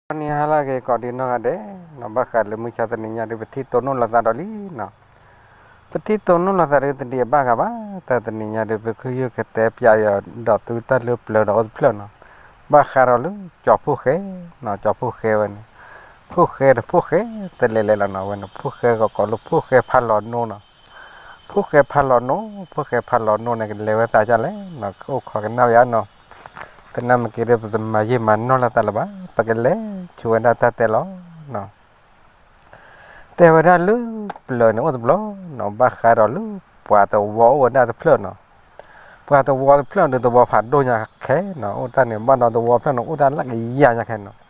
နံၤဟါလၢအဂ့ၤ ကိးဒံးနီၢ်ဂၤဒဲးနီၤ, ဘၣ်ဃးလၢမုၢ်ဆါတနံၤညါဒုး ပထံၣ်တိၢ်နီၣ်လိာ်သးဒီးလံနီၤ. ပထံၣ်တိၢ်နီၣ်လိာ်သးဒုး တဒံးအဘၣ်ဂၤဘၣ်, တၢ်တနံၤညါဒုး ပဃုယုၢ်ကတဲပျးယၤဒီးသုတၢ်လၢပျၢၤဒီးအိၣ်တဖျၢၣ်နီၤ, ဘၣ်ဃးဒီးလၢကၠီၤဖိၣ်ဃဲနီၤ, ကၠီၤဖိၣ်ဃဲဝဲန့ၣ်, ဖိၣ်ဃဲတဖိၣ်ဃဲ တလဲၤလဲၤလီၤနီၤ, ဝဲန့ၣ် ဖိၣ်ဃဲကကိးလၢဖိၣ်ဃဲဖးလီၤနိနီၤ. ဖိၣ်ဃဲဖးလီၤနိ, ဖိၣ်ဃဲဖးလီၤနိန့ၣ် ကလဲၤဝဲသးဒ်လဲၣ်နီၤ, ကအိၣ်ခိးကနၣ်ဝဲဧါနီၤ. သနာ်က့ဒီး ပတမၤယံာ်မၤနီၢ်လိာ်သးလၢၤဘၣ်, ပကလဲၤဆိဝဲဒၣ်တၢ်တဲလီၤနီၤ. တဲဝဲဒၣ်လၢပျၢၤန့ၣ်အိၣ်တဘျီနီၤ, ဘၣ်ဃးဒီးလၢပှၤသဝီအိၣ်ဝဲဒၣ်တဖျၢၣ်နီၤ. ပှၤသဝီတဖျၢၣ်ဒီးသဝီဖးဒိၣ်ညါခဲနီၤ, အိၣ်တၢ်န့ၣ် ဘၣ်ဒီးသဝီဖျၢၣ်န့ၣ် အိၣ်တၢ်လၢကယၤညါခဲနီၤ.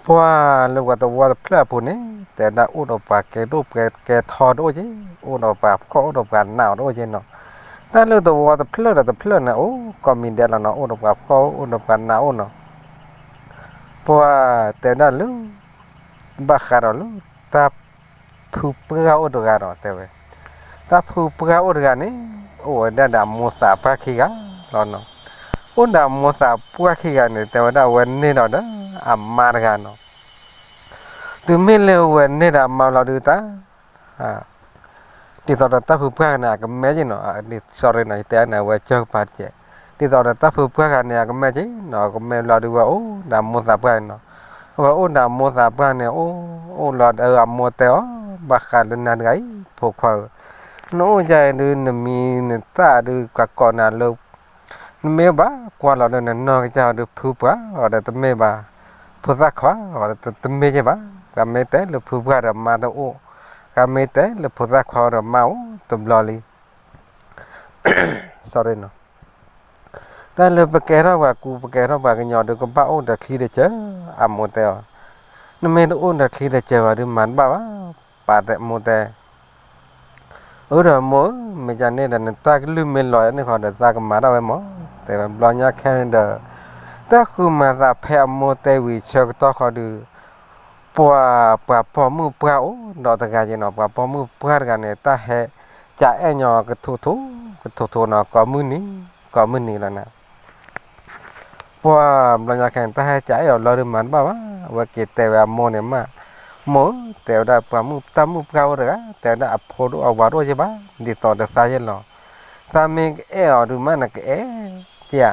ပှၤလၢပှၤသဝီတဖျၢၣ်အပူၤန့ၣ် တဲဝဲဒၣ်အိၣ်ဒီးပှၤကဲဒိၣ်ကဲထီတအိၣ်က့, အိၣ်ဒီးပှၤဖှီၣ်အိၣ်ဒီးပှၤနးအီၤတအိၣ်က့နီၤ. တၢ်လၢသဝီတဖျၢၣ်ဒီးတဖျၢၣ်န့ၣ် အိၣ်ကိးမံၤဒဲးလီၤနီၤ, အိၣ်ဒီးပှၤဖှီၣ်အိၣ်ဒီးပှၤနးအိၣ်နီၤ. ပှၤတဲဝဲဒၣ်လၢ ဘၣ်ဃးဒီးလၢ တၢ်ဖုပှၢ်အိၣ်တဂၤဒီးတဲဝဲ, တၢ်ဖုပှၢ်အိၣ်တဂၤန့ၣ် အိၣ်ဝဲဒၣ်ဒီးအမိၢ်သးပှၢ်ခံဂၤလီၤနီၤ. အိၣ်ဒီးအမိၢ်သးပှၢ်ခံဂၤန့ၣ် တဲဝဲဒၣ်အဝဲန့ၢ်ဒီးဒီးအမါတဂၤနီၤ. တုၤမ့ၢ်လၢအဝဲန့ၢ်ဒီးအမါလီၤဒုးတၢ် ဒ်သိးဒီးတၢ်ဖုပှၢ်ဂၤန့ၣ် အကမဲက့နီၤ, sorry နီၤ, ယတဲန့ၣ် အဝဲကၢၢ်ကပၤတကဲး, ဒ်သိးဒီးတၢ်ဖုပှၢ်ဂၤန့ၣ် အကမဲက့နီၤ, အကမဲလီၤဒုးဝဲအိၣ်ဒီးအမိၢ်သးပှၢ်န့ၣ်နီၤ. အဝဲအိၣ်ဒီးအမိၢ်သးပှၢ်န့ၣ် အိၣ်အိၣ်လီၤဒီးအမိၢ်တဲအီၤ, ဘၣ်ဃးလၢနၤတဂၤအံၤ ဖိခွါဧၢ, နအိၣ်ဒ်အံၤဒုး နမံၤနသၣ်ဒုး ကကိးနၤလၢ နမ့ၢ်ဘၣ်ကွၢ်လီၤဒီးနနီၢ်ကစၢ်အီၤဒုး ဖုပှၢ်အီၤဒီးတမ့ၢ်ဘၣ်, ဖိသၣ်ခွါအီၤဒီးတမ့ၢ်က့ဘၣ်, ပှၤမ့ၢ်တဲလၢဖုပှၢ်ဒီးမါတအိၣ်, ပှၤမ့ၢ်တဲလၢဖိသၣ်ခွါအီၤဒီးမါအိၣ်တဘျီလံ. sorry နီၤ, တၢ်လၢပကဲထီၣ်ပှၤကူ ပကဲထီၣ်ပှၤကညီဒုး ကဘၣ်အိၣ်ဒီးချံဒီးစၢၤ, အမိၢ်တဲအီၤ, နမ့ၢ်တအိၣ်ဒီးချံဒီးစၢၤဘၣ်ဒုး မၤတဘၣ်ဘၣ်, ပၢ်တဲမိၢ်တဲ အၢ ဒီးမိၢ်ဧၢ, မ့ၢ်ကန့ၣ်ဒီး နတၢ်ကလုၢ်မ့ၢ်လီၤန့ၣ်ဃီဒီး သးကမၤတၢ်ဝဲမၢ်, တဲဝဲဘျီညါခဲန့ၣ်ဒီး တၢ်ဃုမၤသးဖဲအမိၢ်တဲဝံၤဆၢကတီၢ်ဃီဒုး ပှၤ ပှၤပိာ်မုၣ်ပှၢ်အိၣ်ဒီးတဂၤက့နီၤ, ပှၤပိာ်မုၣ်ပှၢ်တဂၤန့ၣ် တၢ်ဟဲကအဲၣ်ညီကထိးထိး ကထိးထိးနီၤ, ကိးမုၢ်နံၤ ကိးမုၢ်နံၤလီၤနၤ. ပှၤဘျီညါခဲန့ၣ် တၢ်ဟဲကအဲၣ်အီၤလီၤဒုး မၤတဘၣ်ဘၣ်, အဝဲက့ၤတဲဝဲအမိၢ်န့ၣ်မး, မိၢ်ဧၢ, တဲဝဲဒၣ်ပှၤမုၣ်တၢ်မုၣ်ပှၢ်အိၣ်တဂၤ, တဲဝဲဒၣ်အဖိဒိၣ်အဝၤဒိၣ်ယဲဘၣ်, ဒ်သိးဒီးသးယဲလီၤ. သးမ့ၢ်ကအဲၣ်အီၤဒုးမး နကအဲၣ်ကဧါ.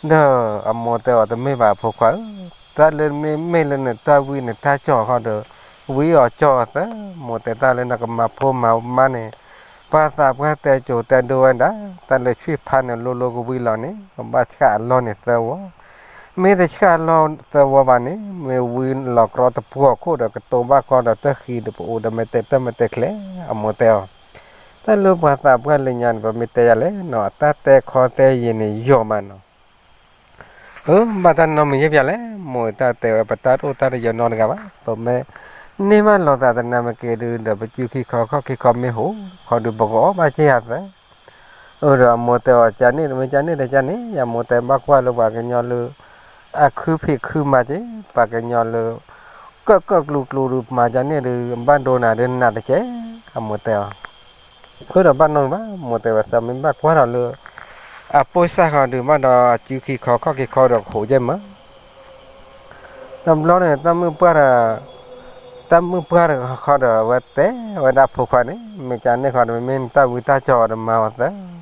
ဒီးအမိၢ်တဲအီၤ တမ့ၢ်ဘၣ်အဖိခွါဧၢ, တၢ်လၢမ့မ့ၢ်လၢနတၢ်ဝံနတၢ်ကၠီၣ်ဃီဒီး ဝံအီၤကၠီၣ်အီၤသၢ, မိၢ်တဲတၢ်လၢနကမၤဖိမၤမါန့ၣ် ပှၤသးပှၢ်တဲကိၤတဲဒိဝဲဒၣ်, တၢ်လၢဆှံဖးန့ၣ်လိၤလိၤကဝံလီၤန့ၣ် ကဘၣ်ဆှၣ်အလီၢ်န့ၣ်သၢဝီ, မ့ၢ်တဆှၣ်အလီၢ်သၢဝီဘၣ်န့ၣ် မ့ၢ်ဝံလီၤကြီတပှီၤခိၣ်ဒီး ကတိၤဘၣ်ကီဒီးတၢ်ဃံၤဒီး ပအိၣ်ဒီးမဲာ်တဲးတၢ်မဲာ်တဲးကျဲ, အမိၢ်တဲအီၤ. တၢ်လၢပှၤသးပှၢ်လၢညါန့ၣ် ပမ့ၢ်တဲယၤလဲၣ်နီၤ, အတၢ်တဲခီတဲယံၤန့ၣ် ယိာ်မးနီၤ. အၢ ဘၣ်တၢ်နီတမံၤယဲၢ်ပၠးလဲၣ်, မိၢ်တၢ်တဲဝဲ ပတၢ်တအိၣ်တၢ်တယၢၤနီတဂၤဘၣ်, ပမ့ၢ်န့ၢ်ဘၣ်လိာ်သးသနာ်က့ဒုးဒီး ပစုခံခီခီၣ်ခံခီမ့ၢ်ဟိၣ်ခီဒုး ပကအီၣ်ဘၣ်က့ၢ်ယၤသၢ. အၢ ဒီးအမိၢ်တဲအီၤ ကန့ၣ် တမ့ၢ်ကန့ၣ်ဒီးကန့ၣ်, ယမိၢ်တဲဘၣ်ကွၢ်လၢပှၤကညီလၢ အခုဖံးခုမၤက့ၤ ပှၤကညီလၢ ကၢၣ်ကၢၣ်ကျူကျူဒုး မၤကန့ၣ်ဒုး ဘၣ်ဒိနၤဒုးနးတကဲး, အမိၢ်တဲအီၤ. အၢ ဒီးဘၣ်နီတမံၤဘၣ်, မိၢ်တဲဝဲ သးမ့ၢ်ဘၣ်ကွၢ်ဒီးလၢ အပိၢ်စၢ်ဃီဒုး ဘၣ်ဒီးစုခံခီခီၣ်ခံခီဒီးကဟိးကဲမး. တဘျီန့ၣ် တၢ်မုၣ်ပှၢ်ဒီး တၢ်မုၣ်ပှၢ်တဂၤဃီဒီး အဝဲတဲဝဲဒၣ်ဖိခွါန့ၣ် မ့ၢ်ကန့ၣ်ဃီဒီး မ့မ့ၢ်နတၢ်ဝံတၢ်ကၠီၣ်ဒီးမၤအီၤသၢ.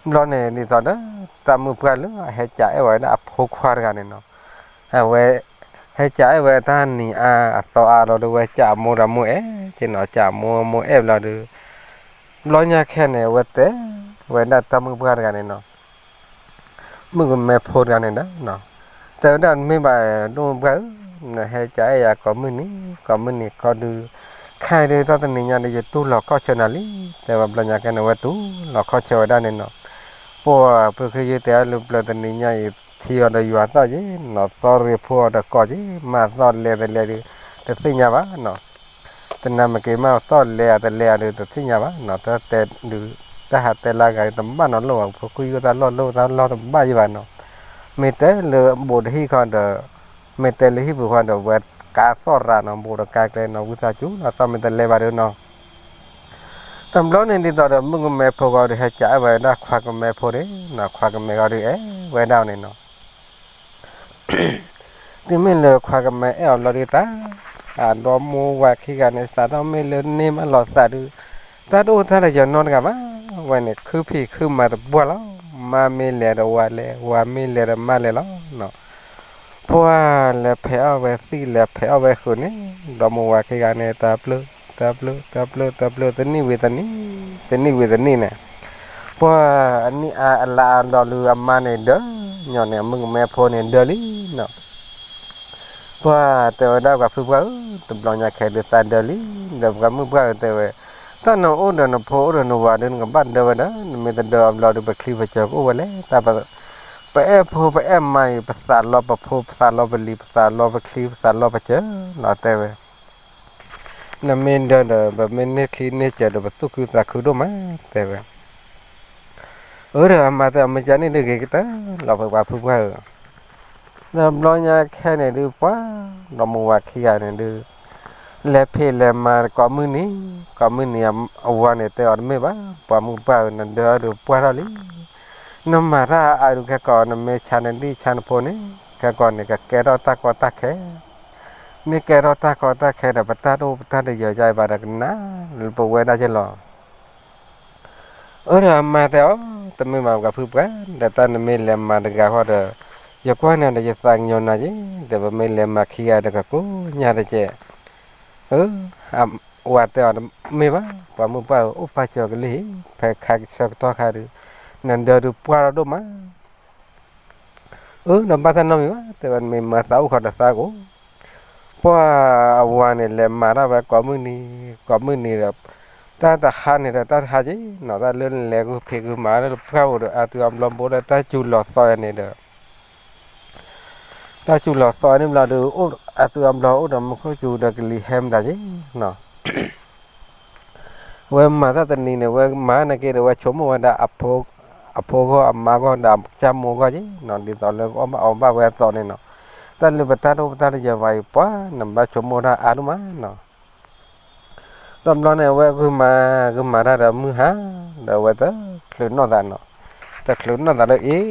ဘျီန့ၣ် ဒ်သိးဒီး တၢ်မုၣ်ပှၢ်လၢအဟဲကအဲၣ်ဝဲဒၣ်အဖိခွါတဂၤန့ၣ်နီၤ, အဝဲ ဟဲကအဲၣ်ဝဲတၢ်နံၤအါအသီအါလီၤဒုး ဝဲကးမိၢ်ဒီးမိၢ်အဲၣ်က့နီၤ, ကးမိၢ်မိၢ်အဲၣ်ဘျီဒုး ဘျီညါခဲန့ၣ် အဝဲတဲဝဲဒၣ်တၢ်မုၣ်ပှၢ်တဂၤန့ၣ်နီၤ, မုၣ်ကမဲဖိတဂၤန့ၣ်ဒီး တဲဝဲဒၣ်မ့ၢ်ဘၣ် ဒိၣ်မုၣ်ပှၢ်ဧၢ, နဟဲကအဲၣ်ယၤကိးမုၢ်နံၤ ကိးမုၢ်နံၤခီဒုး ခဲအံၤဒုး တၢ်တနံၤညါဒုး ယတူၢ်လီၤခီၣ်ဆၢနၤလံ, တဲဝဲဘျီညါခဲန့ၣ် အဝဲတူၢ်လီၤခီၣ်ဆၢဝဲဒၣ်န့ၣ်နီၤ. ပှၤ ပဃ့ယုၢ်တဲအီၤလၢပျၢၤတနံၤညါအံၤ ထံအီၤဒီးယွၤသီၣ်က့ၤနီၤ, သီၣ်ရ့ၣ်ဖိအီၤဒီးကိးက့ၤ မၤသီၣ်လဲၤတလဲၤဒုး တသ့ၣ်ညါဘၣ်နီၤ. သနာ်က့မ့ၢ်သီၣ်လဲၤအတလဲၤအဒုး တသ့ၣ်ညါဘၣ်နီၤ, တၢ်တဲဒုး တၢ်ဟးတဲလၢအဂၤဒုး တဘၣ်နီတလိၣ်ဘၣ်, ပဃ့ယုၢ်တၢ်လီၢ်လိၣ်တၢ်လီၢ်တဘၣ်ယံၤဘၣ်နီၤ. မ့ၢ်တဲလၢဘူးတဟံၣ်ခီဒီး မ့ၢ်တဲလၢဟံၣ်ပူၤခီဒီး ဝဲကါသီၣ်ရၤနီၤ, ဘူးတကါကျဲနီၤ, ဝံသးစူၤနီၤ သီၣ်မ့ၢ်တလဲၤဘၣ်ဒုးနီၤ. တဘျီန့ၣ်ဒ်သိးဒီး မုၣ်ကမဲဖိဃီဒုး ဟဲကးအဲၣ်ဝဲဒၣ်ခွါကမဲဖိန့ၣ်နီၤ, ခွါကမဲဃီဒုးအဲၣ်ဝဲဒၣ်အီၤန့ၣ်နီၤ. တုၤမ့ၢ်လၢခွါကမၤအဲၣ်အီၤဘျီဒုးတၢ်, အဒီမိၢ်ဝၤခံဂၤန့ၣ် စးထီၣ်မ့ၢ်လၢန့ၢ်မးလီၤသးဒုး, တၢ်တအိၣ်တၢ်လၢယနီတဂၤဘၣ်, ဝဲန့ၣ် ခုဖံးခုမၤတပှၢ်လီၤ, မါမ့ၢ်လဲၤဒီးဝၤလဲၤ, ဝၤမ့ၢ်လဲၤဒီးမါလဲၤလီၤနီၤ. ပှၢ်လဲၤဖဲးအီၣ်ဝဲသံၣ် လဲၤဖဲးအီၣ်ဝဲဃုာ်န့ၣ်, ဒီမိၢ်ဝၤခံဂၤန့ၣ် တၢ်ပျုၢ်, တၢ်ပျုၢ်, တၢ်ပျုၢ်, တၢ်ပျုၢ်, တနံၣ်ဝံၤတနံၣ်, တနံၣ်ဝံၤတနံၣ်န့ၣ်, ပှၢ်အနံၣ်အါအလါအါဘျီဒုး အမါန့ၣ်ဒၢ, ညီန့ၣ် အမုၣ်ကမဲဖိန့ၣ်ဒၢလံနီၤ. ပှၢ်တဲဝဲဒၣ် ပှၤဖုပှၢ်ဧၢ, တဘျီညါခဲဒုးသးဒၢလံ, ဒီးပှၤမုၣ်ပှၢ်ဧၢတဲဝဲ, တၢ်နအိၣ်ဒီးနဖိအိၣ်ဒီးနဝၤဒုး နကဘၣ်ဒၢဝဲဒၣ်, နမ့ၢ်တဒၢအဘျီဒုး ပချံပစၢၤကအိၣ်ဝဲလဲၣ်, တၢ်ပ, ပအဲၣ်ဖိပအဲၣ်မါအံၤ ပသးလီပဖိ ပသးလီပလံၤ ပသးလီပချံ ပသးလီပစၢၤနီၤတဲဝဲ. နမ့ၢ်ဒၢဒီး ပမ့ၢ်န့ၢ်ချံန့ၢ်စၢၤဒီး ပသူၣ်ခုသးခုဒိၣ်မးတဲဝဲ. အၢဒီးအမါတဲ အမ့ၢ်ကန့ၣ်ဒုးဂ့ၤကတၢၢ်လီၤ ပှၤဖုပှၢ်ဧၢ. ဒီးဘျီညါခဲန့ၣ်ဒုး ပှၤဒီမိၢ်ဝၤခံဂၤန့ၣ်ဒုး လဲၤဖံးလဲၤမၤကိးမုၢ်နံၤ, ကိးမုၢ်နံၤအဝၤန့ၣ်တဲအီၤတမ့ၢ်ဘၣ်, ပှၤမုၣ်ပှၢ်ဧၢ နဒၢအီၤဒုးပှၢ်ထီၣ်လံ. နမၤတၢ်အါဒုးခဲကီး နမ့ၢ်ဆါနဒံၣ်ဆါနဖိန့ၣ် ခဲကီးန့ၣ် ကကဲထီၣ်တၢ်ကီတၢ်ခဲ, မ့ၢ်ကဲထီၣ်တၢ်ကီတၢ်ခဲဒီး ပတၢ်တအိၣ်ပတၢ်တယၢၤယါဘၣ်ဒီးကနၣ်လၢပဝဲဒၣ်က့လီၤ. အၢဒီးအမါတဲအီၤ, တမ့ၢ်ဘၣ်ပှၤဖုပှၢ်, ဒီးတၢ်နမ့ၢ်လဲၤမၤတဂၤဃီဒီး ယကွၢ်နၤဒီးယသးကညီၤနၤက့, ဒီးပမ့ၢ်လဲၤမၤခံဂၤဒီးကကိးညါတကဲး. အၢ, ဝၤတဲအီၤတမ့ၢ်ဘၣ်, ပှၤမုၣ်ပှၢ်ဧၢ အိၣ်ပာ်စၢၤကလံၤဟ့ၣ်, ဖဲခါဆၢကတီၢ်ခါဒုး နဒၢဒုးပှၢ်ထီၣ်ဒိၣ်မး. အၢ, ဒီးဘၣ်တၢ်နီတမံၤဘၣ်, တဲဝဲမ့ၢ်မၤသးအိၣ်ဃီဒီးသးကအိၣ်. ပှၤအဝၤန့ၣ်လဲၤမၤတၢ်ဝဲကိးမုၢ်နံၤ, ကိးမုၢ်နံၤဒီး တၢ်တဟါန့ၣ်ဒီးတၢ်တဟါက့နီၤ, တၢ်လၢလဲၤဂုာ်ဖံးဂုာ်မၤလၢပှၢ်ပူၤဒီး အါသုအါဘျီဘိဒီး တၢ်စူၤလီၤသီယၤန့ၣ်ဒီး တၢ်စူၤလီၤသီန့ၣ်ဘျီဒီး အါသုအါဘျီအိၣ်ဒီးမူခိၣ်စူၤဒီးကလံၤဟဲမတၤက့နီၤ. ဝဲမၤတၢ်တနံၤန့ၣ် ဝဲမၤနာ်က့ဒီး ဝဲဆိကမိၣ်ဝဲဒၣ် အဖိဂီၢ်အမါဂီၢ်ဒီးအကၢ်မိၢ်ဂီၢ်က့နီၤ, ဒ်သိးလၢကအီၣ်ဘၣ်အီဘၣ်ဝဲအသိးန့ၣ်နီၤ, တၢ်လၢပတၢ်တအိၣ်ပတၢ်တယၢၤဘၣ်အံၤ ပှၤနဘၣ်ဆိကမိၣ်တၢ်အါဒိၣ်မးနီၤ. ဒီးဘျီန့ၣ် အဝဲဂုာ်မၤ ဂုာ်မၤတၢ်ဒီးမုၢ်ဟါ, ဒီးအဝဲတချုးနီၢ်သးနီၤ, တချုးနီၢ်သးလၢအ့ၣ်,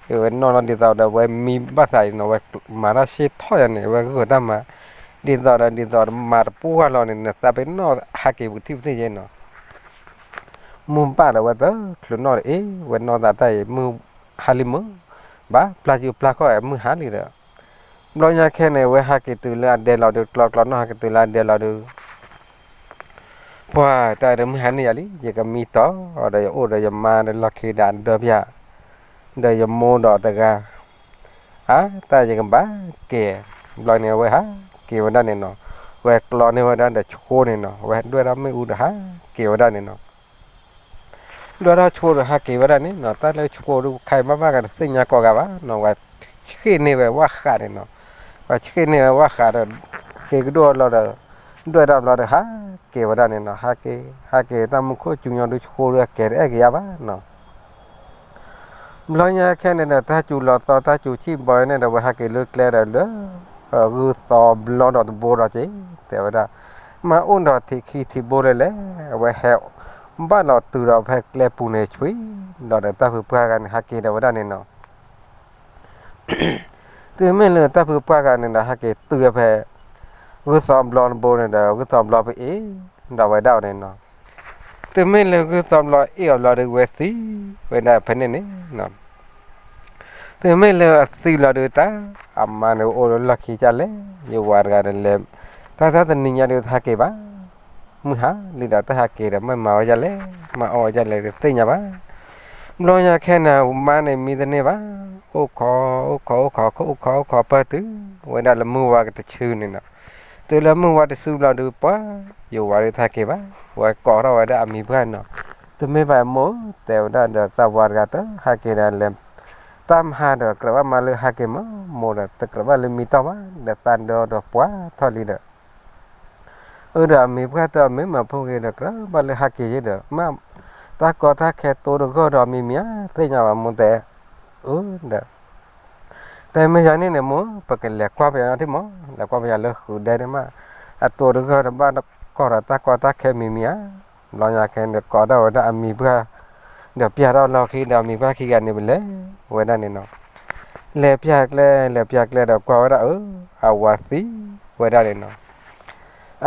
အဝဲနီၢ်လီၤဒ်သိးဒီး အဝဲမံဘၣ်သးအံၤနီၤ, အဝဲမၤတၢ်ဆ့ၣ်ထီၣ်ယၤန့ၣ် အဝဲဂုာ်တၢ်မၤ, ဒ်သိးဒီး ဒ်သိးဒီးမၤတပှၢ်လီၤန့ၣ် နသးပ့ၤနီၣ်ဟးက့ၤပူၤထံၣ်ပူၤထံၣ်ယဲနီၤ. မုၢ်ဘၣ်ဒီးအဝဲတချုးနီၢ်ဒီးအ့ၣ်, အဝဲနီၢ်သးတၢ်အံၤ မုၢ်ဟါလံမုၢ်, ဘၣ်ပျၢ်ယူၤပျၢ်ခီၣ်အမုၢ်ဟါလံဒီး ဘျီညါခဲန့ၣ် အဝဲဟးက့ၤတုၤလၢအဒဲလီၤဒုး ကျီကျီနီၢ်ဟးက့ၤတုၤလၢအဒဲလီၤဒုး, ပှၤတၢ်ဒီးမုၢ်ဟါန့ၢ်ယၤလံ, ယကမံတီၤဒီးယအိၣ်ဒီးယမါဒီးလီၢ်ခံဒီးအဒၢပျၢ်, ဒီးယမိၢ်ဒီးတဂၤ, အါ တၢ်ယကဘၣ်က့ၤ, ဘျီန့ၣ် အဝဲဟးက့ၤဝဲဒၣ်န့ၣ်နီၤ, ဝဲကျီန့ၢ်ဝဲဒၣ်ဒီးဆိန့ၣ်နီၤ, ဝဲဒွဲၣ်ထီၣ်မ့ၣ်အူဒီးဟးက့ၤဝဲဒၣ်န့ၣ်နီၤ. ဒွဲၣ်ထီၣ်ဆိဒီးဟးက့ၤဝဲဒၣ်န့ၣ်နီၤ, တၢ်လၢဆိဒုးခါအံၤဘၣ်ဘၣ်ဂၤတသ့ၣ်ညါကိးဂၤဘၣ်နီၤ, ပှၤဆံးန့ၢ်ဝဲဝၣ်ဃးန့ၣ်နီၤ, ပှၤဆံးန့ၢ်ဝဲဝၣ်ဃးဒီး ဃ့ကဒိၣ်အဘျီဒီး ဒွဲၣ်ထီၣ်ဘျီဒီးဟးက့ၤဝဲဒၣ်န့ၣ်နီၤ, ဟးက့ၤ, ဟးက့ၤတၢ်မူခိၣ်စူၤညီဒုးဆိဒုးအကဲတအဲၣ်က့ၤယါဘၣ်နီၤ. ဘျီညါခဲန့ၣ်ဒီး တၢ်စူၤလီၤသီ တၢ်စူၤဆံၣ်ဘီန့ၣ်ဒီး ဝဲဟးက့ၤလၢကျဲဒီးလၢ ဂုၢ်သီဘျီဒီးတဘိဒီးက့ၤ တဲဝဲဒၣ်, မ့ၢ်အိၣ်ဒီးထံးခံထံးဘိလၢလဲၣ်, အဝဲဟဲဘၣ်လီၤတုၤဒီးဖဲကျဲပူၤန့ၣ်ဆှံ, ဒီးဒီးတၢ်ဖုပှၢ်ဂၤန့ၣ် ဟးက့ၤဒီးဝဲဒၣ်န့ၣ်နီၤ. တုၤမ့ၢ်လၢတၢ်ဖုပှၢ်ဂၤန့ၣ်ဒီး ဟဲက့ၤတုၤဖဲ ဂုၢ်သီဘျီတဘိန့ၣ်ဒီး ဂုၢ်သီဘျီပအ့ၣ် ဒီးဝဲဒၣ်အီၤန့ၣ်နီၤ. တုၤမ့ၢ်လၢဂုၢ်သီဘျီအ့ၣ်အီၤဘျီဒီး ဝဲသံဝဲဒၣ်ဖဲန့ၣ်န့ၣ်နီၤ. တုၤမ့ၢ်လၢအသံလီၤဒုးတၢ်, အမါန့ၣ်အိၣ်လၢလီၢ်ခံဒ်လဲၣ်, ယဝၤတဂၤဒီးလဲၤ, တၢ်တၢ်တနံၤညါဒုးတဟးက့ၤဘၣ်, မုၢ်ဟါလံဒီးတဟးက့ၤဒီး မ့ၢ်မၤဝဲဒ်လဲၣ်, မ့ၢ်အီၣ်ဝဲဒ်လဲၣ်တသ့ၣ်ညါဘၣ်. ဘျီညါခဲန့ၣ် မါန့ၣ်မံတန့ၢ်ဘၣ်, အိၣ်ခိး, အိၣ်ခိး, အိၣ်ခိး, အိၣ်ခိး, အိၣ်ခိးပၢၢ်တုၤဝဲဒၣ်လၢမုၢ်ဝါကတဆူန့ၣ်နီၤ. တုၤလၢမုၢ်ဝါတဆူဘျီဒုးပှၤ, ယဝၤဒုးတဟးက့ၤဘၣ်, ဝဲကိးထီၣ်ဝဲဒၣ်အမံၤပှၢ်နီၤ. တမ့ၢ်ဘၣ်မိၢ်, တဲဝဲဒၣ်ဒီးသးဝၤတဂၤတဟးက့ၤဒီးလဲၤ, တၢ်မဟါဒီးကြၢးဘၣ်မၤလၢဟးက့ၤမး, မိၢ်ဒီး တကြၢးဘၣ်လၢမံတီၢ်ဘၣ်, ဒီးသးဒီဒီးပှၤထီၣ်လံဒီး အၢဒီးအမံၤပှၢ်တဲအီၤ မ့ၢ်မၤဖိဂ့ၤဒီး ကြၢးဘၣ်လၢဟးက့ၤယဲဒီး မ့ၢ်တၢ်ကီတၢ်ခဲတိတဂီၢ်ဒီးမံၤမံၤဧါ, သ့ၣ်ညါဘၣ်မိၢ်တဲ, အၢဒီး တဲမ့ၢ်ယၤန့ၣ်န့ၣ်မိၢ် ပကလဲၤကွၢ်ပယီၤထံၣ်မး, လဲၤကွၢ်ပယီၤလၢဃုာ်ဒဲန့ၣ်မး, အတိတဂီၢ်ဒီးဘၣ်ကီၢ်ဒီးတၢ်ကီတၢ်ခဲမံၤမံၤဧါ. ဘျီညါခဲန့ၣ် ကိးထီၣ်ဝဲဒၣ်အမံၤပှၢ်, ဒီးပျၢ်ထီၣ်လီၢ်ခံဒီးအမံၤပှၢ်ခံဂၤန့ၣ် ပလဲၤဝဲဒၣ်န့ၣ်နီၤ. လဲၤပျၢ်ကျဲ လဲၤပျၢ်ကျဲဒီးကွၢ်ဝဲဒၣ်အၢ အဝၤသံဝဲဒၣ်န့ၣ်နီၤ.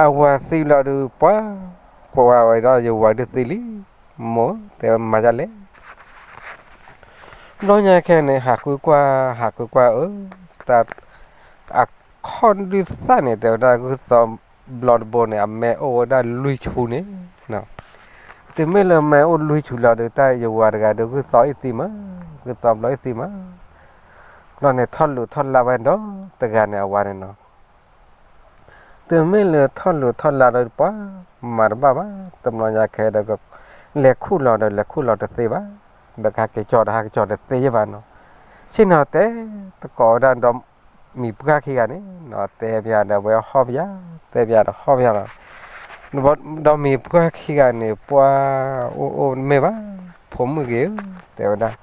အဝၤသံလီၤဒုး ပှၤကွၢ်ဝဲဒီး ယဝၤဒုးသံလံ, မိၢ်ဧၢ တဲဝဲမၤဒ်လဲၣ်. ဘျီညါခဲန့ၣ် ဟးဃုကွၢ် ဟးဃုကွၢ်အၢ, တၢ် အခီၣ်ဒုးသၣ်န့ၣ် တဲဝဲဒၣ် ဂုၢ်သီဘျီတဘိန့ၣ် အမဲအိၣ်ဝဲဒၣ်လွံၢ်ဆူန့ၣ်နီၤ. တုၤမ့ၢ်လၢမဲအိၣ်လွံၢ်ဆူလီၤဒုး တၢ်ယဝၤတဂၤဒုး ဂုၢ်သီအံၤသံမး, ဂုၢ်သီဘျီအံၤသံမး. ဘျီန့ၣ် ထီၣ်လူၤထီၣ်လါဝဲဒီးတဂၤန့ၣ် အဝၤန့ၣ်နီၤ. တုၤမ့ၢ်လၢထီၣ်လူၤထီၣ်လါဒီး ပှၤမၤတဘၣ်ဘၣ်, တဘျီညါခဲဒီး လဲၤခူၣ်လီၤဒီး လဲၤခူၣ်လီၤတသ့ဘၣ်, ဒီးကဟဲက့ၤကၠီဒီး ဟဲက့ၤကၠီတသ့ယဲၢ်ဘၣ်နီၤ. ဆ့ၣ်နီၤတဲသကိးဝဲဒၣ်ဒီး မံၤပှၢ်ခံဂၤန့ၣ်နီၤ, တဲပၠးဒီးဝဲဟီၣ်ပၠး, တဲပၠးဒီးဟီၣ်ပၠးလီၤ. ဒီးမံၤပှၢ်ခံဂၤန့ၣ် ပှၤအိၣ်အိၣ်မ့ၢ်ဘၣ်, ဖိမုၣ်ဂ့ၤဧၢ, တဲဝဲဒၣ်,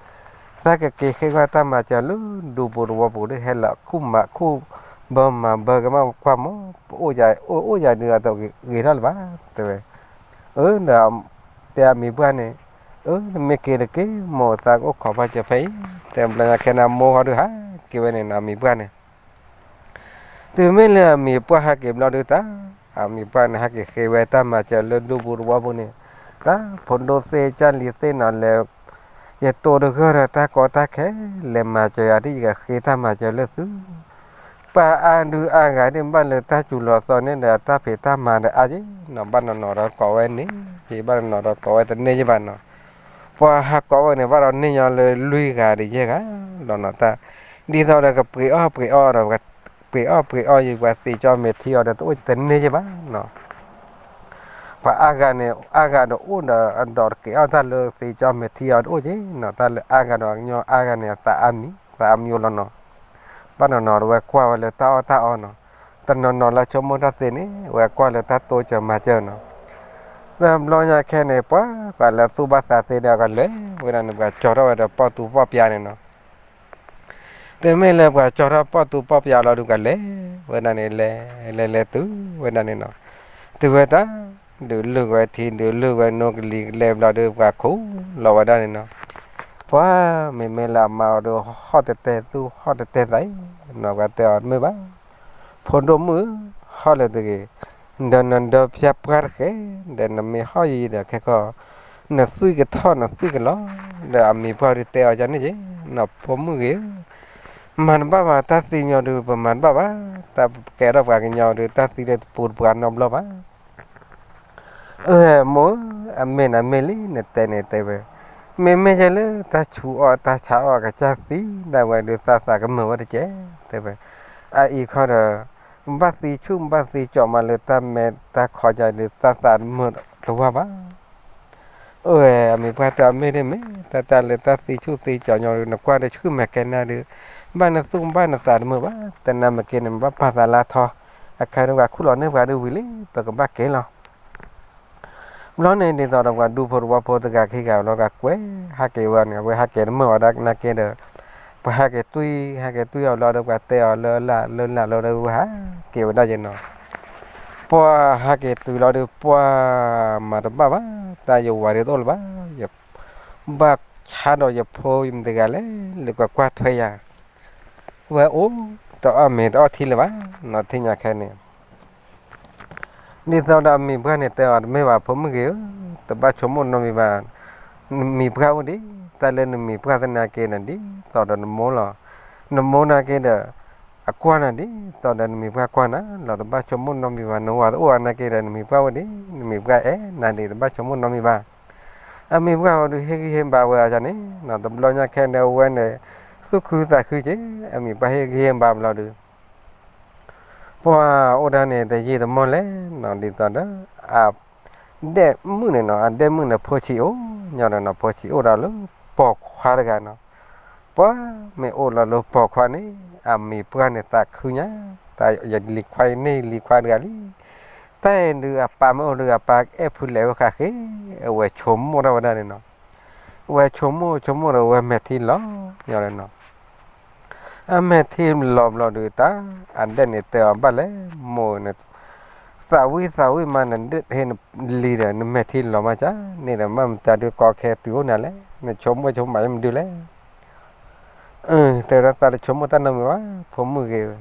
သးကက့ၤဃ့ဝဲတၢ်မၤစၢၤလၢဒူပူၤသဝီပူၤဒီး ဟဲလီၤခူၣ်မးခူၣ်, ဘၢမၤဘၢကမၣ်ကွၢ်မိၢ်, ပအိၣ်ယၤ အိၣ်အိၣ်ယၤဒုး အတဂ့ၤထီၣ်လၢၤဘၣ်, တဲဝဲ. အၢ ဒီးတဲအမံၤပှၢ်န့ၣ်, အၢ နမ့ၢ်က့ၤတက့ၢ် မိၢ် သးကအိၣ်ခိးပှၢ်စၢၤဖဲအံၤ, တဲဘျီညါခဲန့ၣ် အမိၢ်ဟီဒုးဟးက့ၤဝဲန့ၣ်နီၤ အမံၤပှၢ်န့ၣ်. တုၤမ့ၢ်လၢအမံၤပှၢ်ဟဲက့ၤဘျီဒုးတၢ်, အမံၤပှၢ်န့ၣ် ဟဲက့ၤဃ့ဝဲတၢ်မၤစၢၤလၢဒူပူၤသဝီပူၤန့ၣ်, တၢ်ဖိဒိၣ်သ့ၣ်ကၢ်လံၤသ့ၣ်နီၤ လဲၤ, ယတိၢ်တဂၢၢ်ဒီးတၢ်ကီတၢ်ခဲ, လဲၤမၤစၢၤယၤဒ်ယကဃ့တၢ်မၤစၢၤလၢသု ပှၤအါဒုအါဂၤဒ်ဘၣ်လၢတၢ်စူၤလီၤသီန့ၣ်ဒီး တၢ်ဖံးတၢ်မၤဒီးအါယ့ၢ်နီၤ, ဘၣ်နီၤနီၤဒီးကိးဝဲန့ၣ်, ယဘၣ်နီၤနီၤဒီးကိးဝဲတန့ၢ်ယ့ၢ်ဘၣ်နီၤ. ပှၤဟးကိးဝဲန့ၣ် ဘၣ်ဒီးန့ၢ်ညီလၢလွံၢ်ဂၤဒီးယဲၢ်ဂၤလီၤနီၤ, တၢ် ဒ်သိးဒီးကပှ့ၤအီၣ်ပှ့ၤအီဒီး ပှ့ၤအီၣ်ပှ့ၤအီယုာ် ပှၤသ့ကၠီမဲာ်ထံအီၤဒီး တအိၣ်တန့ၢ်ယ့ၢ်ဘၣ်နီၤ. ပှၤအါဂၤန့ၣ် အါဂၤဒီးအိၣ်ဒီးအဒီးတက့ၤအီၣ်တၢ်လၢသ့ကၠီမဲာ်ထံအီၤတအိၣ်က့နီၤ, တၢ်လၢအါဂၤဒီးကညီအါဂၤန့ၣ် အသးအါမံၤ သးအါမံၤအိၣ်လီၤနီၤ. ဘၣ်နီၤနီၤဒီးဝဲကွၢ်ဝဲလၢတၢ်အီၣ်တၢ်အီနီၤ, တနီၤနီၤလၢဆိကမိၣ်တၢ်သ့န့ၣ် ဝဲကွၢ်လၢတၢ်တိစၢၤမၤစၢၤနီၤ. ဒီးဘျီညါခဲန့ၣ် ပှၤကွၢ်လၢသူၣ်ဘၣ်သးသ့ဒီးကလဲၤဝဲဒၣ်န့ၣ် ပှၤကၠီထီၣ်ဝဲဒီးပီၣ်သူပီၣ်ပၠးန့ၣ်နီၤ. တုၤမ့ၢ်လၢပှၤကၠီထီၣ်ပီၣ်သူပီၣ်ပၠးလီၤဒုးကလဲၤဝဲဒၣ်န့ၣ် လဲၤလဲၤလဲၤတုၤဝဲဒၣ်န့ၣ်နီၤ, တုၤဝဲတၢ် ဒုးလုၢ်ဝဲထံ ဒုးလုၢ်ဝဲနိကလံၤ ကလဲၤဘျီဒုး ပှၤခူၣ်လီၤဝဲဒၣ်န့ၣ်နီၤ. ပှၤမ့မ့ၢ်လၢအမါအီၤဒုး ဟီၣ်တဲာ်တဲာ်သူၣ် ဟီၣ်တဲာ်တဲာ်သးအံၤနီၤ, ပှၤတဲအီၤတမ့ၢ်ဘၣ်, ဖိဒိၣ်မုၣ်ဧၢ, ဟီၣ်လၢတဂ့ၤ, ဒီးနဒၢပၠးပှၢ်တဃဲ, ဒီးနမ့ၢ်ဟီၣ်ယံၤဒီးခဲကီၢ် နသွံၣ်ကထီၣ်နသွံၣ်ကလီၤ, ဒီးအမံၤပှၢ်ဒုးတဲအီၤဒ်န့ၣ်က့, နီၢ်ဖိမုၣ်ဂ့ၤဧၢ, မၤတဘၣ်ဘၣ် တၢ်သံညီဒုး ပမၤတဘၣ်ဘၣ်, တၢ်ကဲထီၣ်ပှၤကညီဒုး တၢ်သံလၢတပူၤတပှၤနီတဘျီဘၣ်. အၢ မိၢ်ဧၢ, အမ့ၢ်နမ့ၢ်လံ နတဲန့ၣ်တဲဝဲ, မ့မ့ၢ်ယဲလၢတၢ်ဆူးအီၣ်တၢ်ဆါအီၣ်ကစၢ်သံဒၣ်ဝဲဒုး သးသးကမုာ်ဝဲတကဲ, တဲဝဲ, အအံၤခီဒီး ဘၣ်သံဆူၣ်ဘၣ်သံကၠီမးလၢတၢ်မဲတၢ်ခီကဒုး သးသးတမုာ်တဝၢ်ဘၣ်. အၢ အမံၤပှၢ်တဲအီၤ မ့ၢ်ဒ်မ့ၢ် တၢ်တၢ်လၢတၢ်သံဆူၣ်သံကၠီညီဒုး နကွၢ်ဒီးဆူၣ်မဲာ်ကဲနၤဒုး ဘၣ်နသူၣ်ဘၣ်နသးတမုာ်ဘၣ်, တနာ်မ့ၢ်က့န့ၣ် နဘၣ်ပာ်သးလၢထီ, အခါဒုးပှၤခူၣ်လီၤန့ၢ်ပှၤဒုးဝံၤလံ ပကဘၣ်က့ၤလီၤ. ဘျီန့ၣ်ဒ်သိးဒီးပှၤဒူဖိတဝီဖိတဂၤခံဂၤလီၤ ကကွဲးဟးက့ၤဝဲန့ၣ် အဝဲဟးက့ၤတမုာ်ဝဲဒၣ်နာ်က့ဒီး ပှၤဟးက့ၤတွံၢ် ဟဲက့ၤတွံၢ်အီၤဘျီဒီး ပှၤတဲအီၤလၢအလၢ်လၢလၢ်လီၤဒီး ပှၤဟးက့ၤဝဲဒၣ်ယဲနီၤ. ပှၤဟးက့ၤတုၤလီၤဒီး ပှၤမၤတဘၣ်ဘၣ် တၢ်ယဝၤဒ်သိးလၢၤဘၣ်, ယဘၣ်ဆါဒီးယဖိယမတဂၤလဲၣ် လၢကွၢ်ကွၢ်ထွဲယၤ ဝဲအိၣ်တအီၣ်မ့ၤတအီၣ်ထံလၢၤဘၣ်နီၤ ထံၣ်ညါခဲန့ၣ် ဒ်သိးဒီးအမံၤပှၢ်န့ၣ် တဲအီၤတမ့ၢ်ဘၣ် ဖိမုၣ်ဂ့ၤဧၢ, တဘၣ်ဆိကမိၣ်နီတမံၤဘၣ်, နမံၤပှၢ်အိၣ်ဒံး, တၢ်လၢနမံၤပှၢ်သနာ်က့န့ၣ် ဒ်သိးဒီးနမိၢ်လီၤ. နမိၢ်နာ်က့ဒီး အကွၢ်နၤ ဒ်သိးဒီးနမံၤပှၢ်ကွၢ်နၤလီၤ. တဘၣ်ဆိကမိၣ်နီတမံၤဘၣ်, နဝၤတအိၣ်နာ်က့ဒီး နမံၤပှၢ်အိၣ်ဒံး, နမံၤပှၢ်အဲၣ်နၤဒံး, တဘၣ်ဆိကမိၣ်နီတမံၤဘၣ်. အမံၤပှၢ်အီၤဒုး ဟ့ၣ်ဂံၢ်ဟ့ၣ်ဘါဝဲအီၤန့ၣ်, တဘျီညါခဲန့ၣ် အဝဲန့ၣ် သူၣ်ခုသးခုက့ၤ, အမံၤပှၢ်ဟ့ၣ်ဂံၢ်ဟ့ၣ်ဘါဘျီဒုး ပှၤအိၣ်ဒၣ်န့ၣ် တယံာ်တမီၢ်လဲၣ်နီၤ ဒ်သိးဒီး အဒဲၣ်မုၣ်န့ၣ်နီၤ, အဒဲၣ်မုၣ်န့ၣ် ဖိဆံးအိၣ်ညီဒီးနီၤ, ဖိဆံးအိၣ်ဒီးလၢပိာ်ခွါတဂၤနီၤ. ပှၤမ့ၢ်အိၣ်လီၤလၢပိာ်ခွါန့ၣ် အမံၤပှၢ်န့ၣ်သးခုညါ, တၢ်ယလံၤခွါန့ၢ်လံၤခွါတဂၤလံ. တၢ်အံၤဒုးအပၢ်မ့ၢ်အိၣ်ဒုး အပၢ်အဲၣ်ဖုလဲၤဝဲဃာ်ဃ့, အဝဲဆိကမိၣ်ထီၣ်ဝဲဒၣ်န့ၣ်နီၤ. အဝဲဆိကမိၣ်ဆိကမိၣ်ဒီး အဝဲမဲာ်ထံလီၤညီလီၤနီၤ. အမဲာ်ထံလီၤဘျီဒုးတၢ် အဒဲၣ်န့ၣ်တဲအီၤဘၣ်လဲၣ်, မိၢ်န့ၣ် သးဝံၣ်သးဝံၣ်မး နဒ့ၣ်ဟ့ၣ်နလံၤဒီး နမဲာ်ထံလီၤမးကန့ၣ်ဒီး မ့ၢ်မတၤဒုးကီခဲတုၤအိၣ်နၤလဲၣ်, နဆိကမိၣ်ဆိကမးယမဒုးလဲၣ်. တဲဝဲဒၣ် သးတဆိကမိၣ်တၢ်နီတမံၤဘၣ် ဖိမုၣ်ဂ့ၤဝဲ.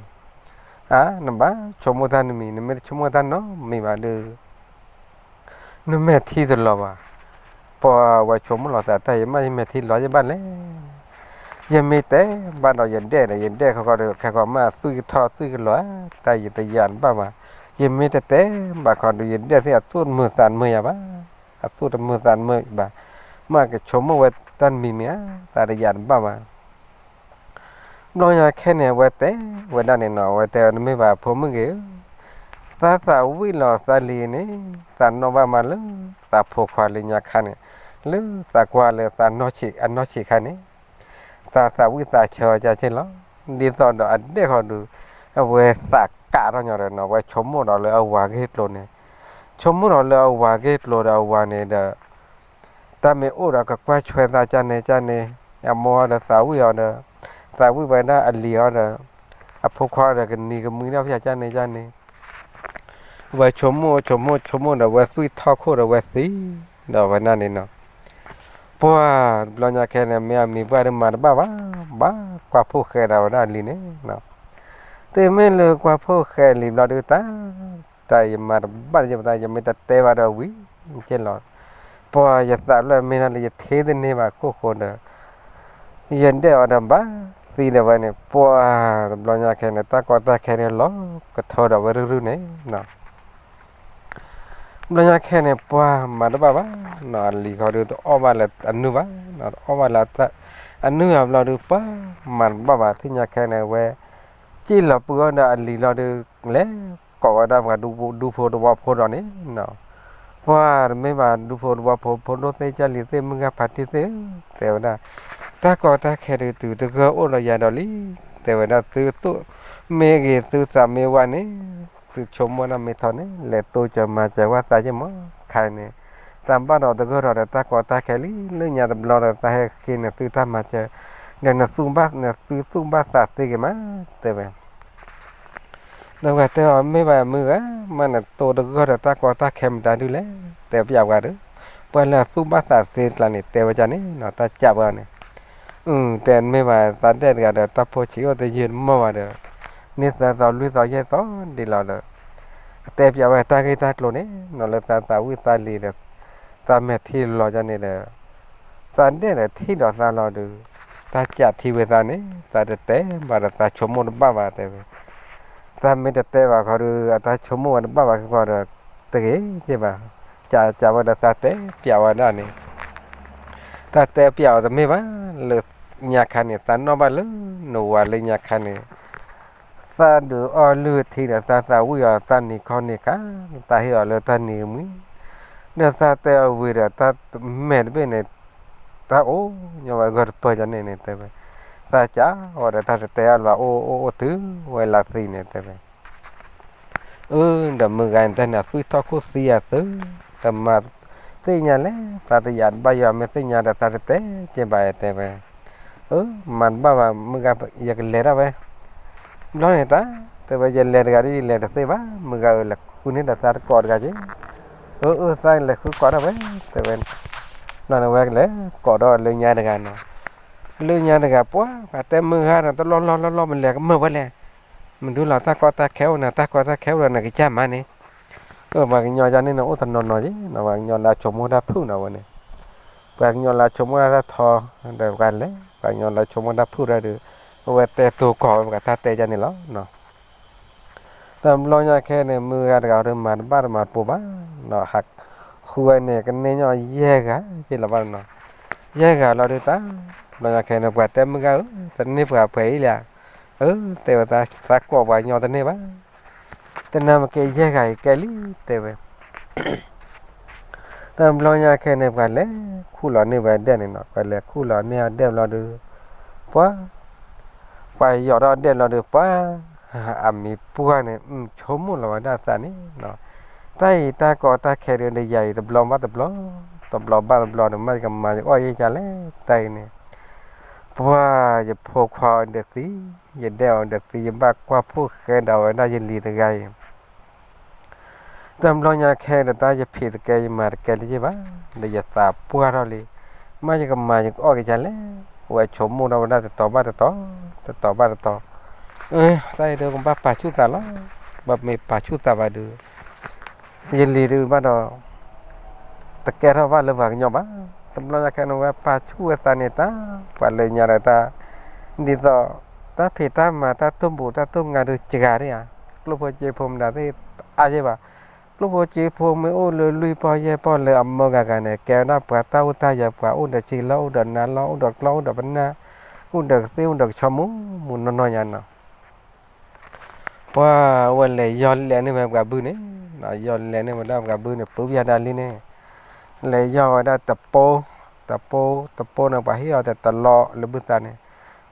အါ နဘၣ်ဆိကမိၣ်တၢ်နမံၤ, နမ့ၢ်တဆိကမိၣ်တၢ်နီတမံၤဘၣ်ဒီး နမဲာ်ထံတလီၤဘၣ်. ပှၤဝဲဆိကမိၣ်လီၤသးတၢ် ယမ့ၢ်ယမဲာ်ထံလီၤ ယဘၣ်လဲၤ, ယမ့ၢ်တဲဘၣ်ဒီးယဒဲၣ်ဒီး ယဒဲၣ်ခီခီဒီး ခဲကီးမ့ၢ်အသွံၣ်ကထီၣ်သွံၣ်ကလီၤဧါ, တၢ်ယတယာ်တဘၣ်ဘၣ်. ယမ့ၢ်တတဲဘၣ်ခီဒီး ယဒဲၣ်သ့ၣ်အသူၣ်တမုာ်သးတမုာ်ယၤဘၣ်, အသူၣ်တမုာ်သးတမုာ်ယၤဘၣ်, မ့ၢ်ကဆိကမိၣ်ဝဲတၢ်တမံၤမ့ၢ်ဧါ, သးတယာ်တဘၣ်ဘၣ်. ဘျီညါခဲန့ၣ် အဝဲတဲဝဲဒၣ်န့ၣ်နီၤ, အဝဲတဲဝဲ နမ့ၢ်ဘၣ်ဖိမုၣ်ဂ့ၤဧၢ, သးသးဝံၣ်လီၤသးလံၤန့ၣ်, သးနီၣ်ဘၣ်မးလၢ သးဖိခွါလၢညါခါန့ၣ်, လၢသးကွၢ်လၢသးနီၣ်ဆံးအနီၣ်ဆံးခါန့ၣ်, သးသးဝံၣ်သးဆၢအီၤကၢ်က့လီၤ. ဒ်သိးဒီးအဒဲၣ်ဃီဒုး အဝဲသးကးထီၣ်ညီဒီးနီၤ, အဝဲဆိကမိၣ်ဒီးလၢအဝၤဂ့ၢ်ကျိၤန့ၣ်, ဆိကမိၣ်ဒီးလၢအဝၤဂ့ၢ်ကျိၤဒီးအဝၤန့ၣ်ဒီး တၢ်မ့ၢ်အိၣ်ဒီးကကွၢ်ဆွဲသးကၢ်န့ၣ်ကၢ်န့ၣ်, အမိၢ်ဒီးသးဝံၣ်အီၤဒီး, သးဝံၣ်ဝဲဒၣ်အလံၤအီၤဒီး, အဖိခွါဒီးကနံၤကမှံထီၣ်ဖဲကၢ်န့ၣ်ကၢ်န့ၣ်, ဝဲဆိကမိၣ်ဆိကမိၣ်ဆိကမိၣ်ဒီး ဝဲသွံၣ်ထီၣ်ခိၣ်ဒီးဝဲသံ, ဒီးဝဲဒၣ်န့ၣ်နီၤ, ပှၢ်တဘျီညါခဲန့ၣ် မ့ၢ်အမံၤပှၢ်ဒီးမၤတဘၣ်ဘၣ်, ဘၣ်ကွၢ်ဖိၣ်ဃဲဒီးဝဲဒၣ်အလံၤန့ၣ်နီၤ, တမ့ၢ်လၢကွၢ်ဖိၣ်ဃဲအလံၤဘျီဒုးတၢ် တၢ်ယမၤတဘၣ်ယဲၢ်ပတၢ် ယမ့ၢ်တတဲဘၣ်ဒီးဝံၤက့လီၤ, ပှၢ်ယသးဖျၢၣ်မ့ၢ်ထီၣ်လၢယထံၣ်တန့ၢ်ဘၣ်ခိၣ်ဃိဒီး, ယဒဲၣ်အီၤဒီးဘၣ်သံဒီးဝဲန့ၣ်, ပှၢ်တဘျီညါခဲန့ၣ် တၢ်ကီတၢ်ခဲန့ၣ်လီၤကထၢဒီးဝဲရုၢ်ရုၢ်န့ၣ်နီၤ ဘျီညါခဲန့ၣ် ပှၢ်မၤတဘၣ်ဘၣ်နီၤ, အလံၤခီဒုးတအီၣ်ဘၣ်လၢအနုၢ်ဘၣ်, တအီၣ်ဘၣ်လၢ အနုၢ်အဘျီဒုး ပှၢ်မၤတဘၣ်ဘၣ် ထံၣ်ညါခဲန့ၣ်ဝဲ, စံၣ်လီၤပုၢ်အီၤဒီးအလံၤလီၤဒုး လဲၤကိးဝဲဒၣ်ပှၤဒူဖိဒူဖိသဝီဖိဒီးန့ၣ်နီၤ, ပှၢ်တမ့ၢ်ဘၣ်ဒူဖိသဝီဖိ ဖိဒိၣ်သ့ၣ်ကၢ်လံၤသ့ၣ် မုၢ်ဂၤဖါတံၢ်သ့ၣ်ဧၢ, တဲဝဲဒၣ်, တၢ်ကီတၢ်ခဲဒုးတုၤတဂၢၢ်အိၣ်ဒီးယၤဒီးလံ, တဲဝဲဒၣ်, သုသူၣ်မ့ၢ်ဂ့ၤသုသးမ့ၢ်ဝါန့ၣ်, သုဆိကမိၣ်ဒၣ်မ့ၢ်ထီန့ၣ် လဲၤတိစၢၤမၤစၢၤဝဲသးယ့ၢ်မး, ခဲအံၤန့ၣ် သးဘၣ်ဒီးတဂၢၢ်ဒီးတၢ်ကီတၢ်ခဲလံ, လၢညါတဘျီဒီးသးဟဲဃ့န့ၣ် သုတၢ်မၤစၢၤ, ဒီးနသုဘၣ် နသုသူၣ်ဘၣ်သးသ့ဂ့ၤမး, တဲဝဲ ဒီးပှၤတဲအီၤ မ့ၢ်ဘၣ်မုၢ်ဂၤ, မ့ၢ်နတိတဂၢၢ်ဒီးတၢ်ကီတၢ်ခဲမတၤဒုလဲၣ်, တဲပျးပှၤဒီး, ပှၤလၢအသူၣ်ဘၣ်သးသ့တကျါန့ၣ် တဲဝဲဒ်န့ၣ်နီၤ, တၢ်ကးပှၤန့ၣ်, အု တဲမ့ၢ်ဘၣ်သးဒဲၣ်တဂၤဒီး တၢ်ဖိဆံးအိၣ်တယုၢ်တမီၢ်ဘၣ်ဒီး, န့ၢ်သၢသီလွံၢ်သီယဲၢ်သီဒ်လီၤဒီး, အတဲပျးဝဲတၢ်ဂ့ၢ်တၢ်ကျိၤန့ၣ်နီၤ လၢသးသးဝံၣ်သးလံၤဒီး, သးမဲာ်ထံလီၤဒ်န့ၣ်ဒီး သးဒဲၣ်ဒီးထံၣ်ဒီးသးလီၤဒီး, တၢ်ကးထံဝဲသးန့ၣ် သးတတဲဘၣ်ဒီးသးဆိကမိၣ်တဘၣ်ဘၣ်တဲဝဲ, သးမ့ၢ်တတဲဘၣ်ခီဒီး အတၢ်ဆိကမိၣ်ဝဲတဘၣ်ဘၣ်ခဲကီးဒီး, တဂ့ၤက့ဘၣ်, ကးကးဝဲဒီးသးတဲပျးဝဲဒၣ်န့ၣ် တၢ်တဲပျးအီၤတမ့ၢ်ဘၣ်, လၢညါခါန့ၣ် သးနီၣ်ဘၣ်လၢနဝၤလၢညါခါန့ၣ်, သးဒုးအီၣ်လုၢ်ထံဒီး သးသးဝံၣ်အီၤတၢ်နံၤခီနံၤခါ, သးဟ့ၣ်အီၤလၢတၢ်နံၤကမှံ, ဒီးသးတဲအီၤဝံၤဒီး တၢ်မဲာ်တဘ့ၣ်န့ၣ်, တၢ်အိၣ်ညီဝဲဂၢၢ်တပၢၢ်ကန့ၣ်န့ၣ်တဲဝဲ, သးကးအီၤဒီးတၢ်တတဲအီၤလၢၤဘၣ် အိၣ်အိၣ်အိၣ်တုၤဝဲလၢသံန့ၣ်တဲဝဲ အၢ ဒီးမုၢ်ဂၤန့ၣ် တၢ်န့ၣ်အသွံၣ်ထီၣ်ခိၣ်သံအသု, ဒီးမၤသ့ၣ်ညါလဲၣ်, သးတယာ်တဘၣ်ယွၤ မ့ၢ်သ့ၣ်ညါဒီးသးတတဲက့ဘၣ်တဲဝဲ, အၢ မၤတဘၣ်ဘၣ် မုၢ်ဂၤ ယကလဲၤဒၣ်ဝဲ, ဘျီန့ၣ်တၢ် တဲဝဲ ယလဲၤတဂၤဒီး ယလဲၤတသ့ဘၣ် မုၢ်ဂၤဧၢ လဲၤဃုန့ၢ်ဒီးသးတကိးတဂၤက့, အၢ အၢ သးလဲၤဃုကိးဒၣ်ဝဲ တဲဝဲ, ဘျီန့ၣ်ဝဲကလဲၤကိးဒီးလၢညါတဂၤနီၤ, လၢညါတဂၤ ပှၤ ပှၤတဲမုၢ်ဂၤဒီး တလီၢ်လီၢ်လီၢ်လီၢ် မလဲၤကမၢၢ်ဝဲလဲၣ်, မဒုလီၤ တၢ်ကီတၢ်ခဲအိၣ်နၤ တၢ်ကီတၢ်ခဲအိၣ်ဒီးနကစၢ်မးန့ၣ်, အၢ ပှၤကညီယၤန့ၣ်န့ၣ် အိၣ်တနီၤနီၤက့, ပှၤကညီလၢအဆိကမိၣ်တၢ်ဖုၣ်နီၤဝဲန့ၣ်, ပှၤကညီလၢအဆိကမိၣ်တၢ်ထီ, ဒီးပှၤလဲၤ ပှၤကညီလၢအဆိကမိၣ်တၢ်ဖုၣ်ဒီး, အဝဲတဲတိၤကီၤဝဲပှၤတၢ်တဲယၤန့ၣ်လီၤ. တဘျီညါခဲန့ၣ် မုၢ်ဂၤတဂၤဒီးမၤတဘၣ်တမၤတပိၤဘၣ်နီၤ, ဟးဃုဝဲန့ၣ် ကန့ၢ်ညီယဲၢ်ဂၤက့လီၤဘၣ်နီၤ, ယဲၢ်ဂၤလီၤဒုးတၢ်, ဘျီညါခဲန့ၣ် ပှၤတဲမုၢ်ဂၤဧၢ တန့ၢ်ပှၤဖှဲးအံၤလၢ, အၢ တဲဝဲ သးကိးပှၤကညီတန့ၢ်ဘၣ်, တနၢ်မ့ၢ်က့ယဲၢ်ဂၤအံၤကဲလံ တဲဝဲ တဘျီညါခဲန့ၣ် ပှၤလဲၤခူၣ်လီၤန့ၢ်ဝဲဒဲၣ်န့ၣ်နီၤ, ပှၤလဲၤခူၣ်လီၤန့ၢ်အဒဲၣ်ဘျီဒီး, ပှၤ, ပှၤယီၤထီၣ်အဒဲၣ်ဘျီဒီး ပှၤ, အမံၤပှၢ်န့ၣ် ဆိကမိၣ်လီၤဝဲဒၣ်သးန့ၣ်နီၤ, တၢ်အံၤတၢ်ကီတၢ်ခဲဒီး ယၤအံၤတဘျီဘၣ်တဘျီ, တဘျီဘၣ်တဘျီဒီး မ့ၢ်ယကမၤယအီၣ်ယဲၢ်ကလဲၣ် တၢ်အံၤန့ၣ်, ပှၤယဖိခွါအီၤဒီးသံ, ယဒဲၣ်အီၤဒီးသံ, ယဘၣ်ကွၢ်ဖိၣ်ဃဲဒီးဝဲဒၣ်ယလံၤတဂၤအံၤ တဘျီညါခဲဒီး တၢ်ယဖံးတကဲယမၤတကဲလၢၤဘၣ်, ဒီးယသးပှၢ်ထီၣ်လံ, မ့ၢ်ယကမၤယကအီၣ်က့ၤဒ်လဲၣ်, ဝဲဆိကမိၣ်ထီၣ်ဝဲဒၣ်တတီၤဘၣ်တတီၤ, တတီၤဘၣ်တတီၤ, တၢ်အံၤဒုးကဘၣ်ပာ်ဆူၣ်သးလီၤ. ဘၣ်မ့ၢ်ပာ်ဆူၣ်သးဘၣ်ဒုး ယလံၤဒုးဘၣ်ဒီး တကဲထီၣ်ဘၣ်လၢပှၤကညီဘၣ်. တဘျီညါခဲန့ၣ် ဝဲပာ်ဆူၣ်ဝဲသးန့ၣ်တၢ် ပှၤလၢညါဒီးတၢ် ဒ်သိး တၢ်ဖံးတၢ်မၤတၢ်တိၢ်ဘူးတၢ်တိၢ်ငါဒုးစှၤဒၣ်ဧါ. ကျိၣ်ဖိစ့ဖိမတၤသ့ၣ်အါယဲၢ်ဘၣ်. ကျိၣ်ဖိစ့ဖိမ့ၢ်အိၣ်လၢလွံၢ်ပီၢ်ယဲၢ်ပီၢ်လၢအမၢဂၤဂၤန့ၣ် ကဲဝဲဒၣ်ပှၤတၢ်အိၣ်တၢ်ယၢၤ ပှၤအိၣ်ဒီးဆံးလီၢ် အိၣ်ဒီးနါလီၢ် အိၣ်ဒီးကျီၢ် အိၣ်ဒီးပနၢ် အိၣ်ဒီးကသ့ၣ်အိၣ်ဒီးကဆီမူးမူးနီၢ်နီၢ်ညါနီၤ. ပှၤဝဲလဲၤယီၢ်လဲၤန့ၢ်ဝဲပှၤဘုန့ၣ်, ယီၢ်လဲၤန့ၢ်ဝဲဒၣ်ပှၤဘုန့ၣ် ပုၢ်ဝဲဒၣ်လံန့ၣ်, လဲၤယီၢ်ဝဲဒၣ်တပိ, တပိ, တပိန့ၣ် ပှၤဟ့ၣ်အီၤတတလီးလၢဘုသးန့ၣ်,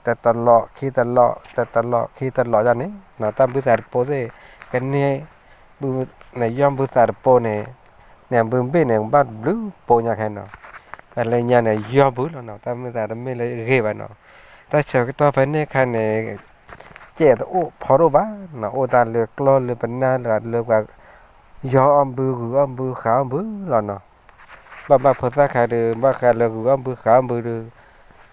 တတလီးခံတလီး တတလီးခံတလီးယၤန့ၣ်, တၢ်ဘုသးတပိသ့ၣ် ကန့ၢ် နယီၢ်ဘုသးတပိန့ၣ်, န့ၣ်ဘုဘ့ၣ်န့ၣ် ကဘၣ်တဘျုးပိညါခဲနီၤ. ပှၤလၢညါန့ၣ် ယီၢ်ဘုလီၤနီၤ, တၢ်မုၢ်သးတမ့ၢ်လၢအဂ့ၤဘၣ်နီၤ. တၢ်ဆၢကတီၢ်ဖဲန့ၣ်အခါန့ၣ် ကဲတအိၣ်ဖီဒိၣ်ဘၣ်နီၤ, အိၣ်တၢ်လၢကျီၢ်လၢပနၢ်လၢပှၤ ယီၢ်အီၣ်ဘု ဂုာ်အီၣ်ဘု ဃးအီၣ်ဘုလီၤနီၤ. ဘၣ်ဘၣ်ဖိသၣ်ခါဒီး ဘၣ်ဃးလၢဂုာ်အီၣ်ဘုဃးအီၣ်ဘုဒီး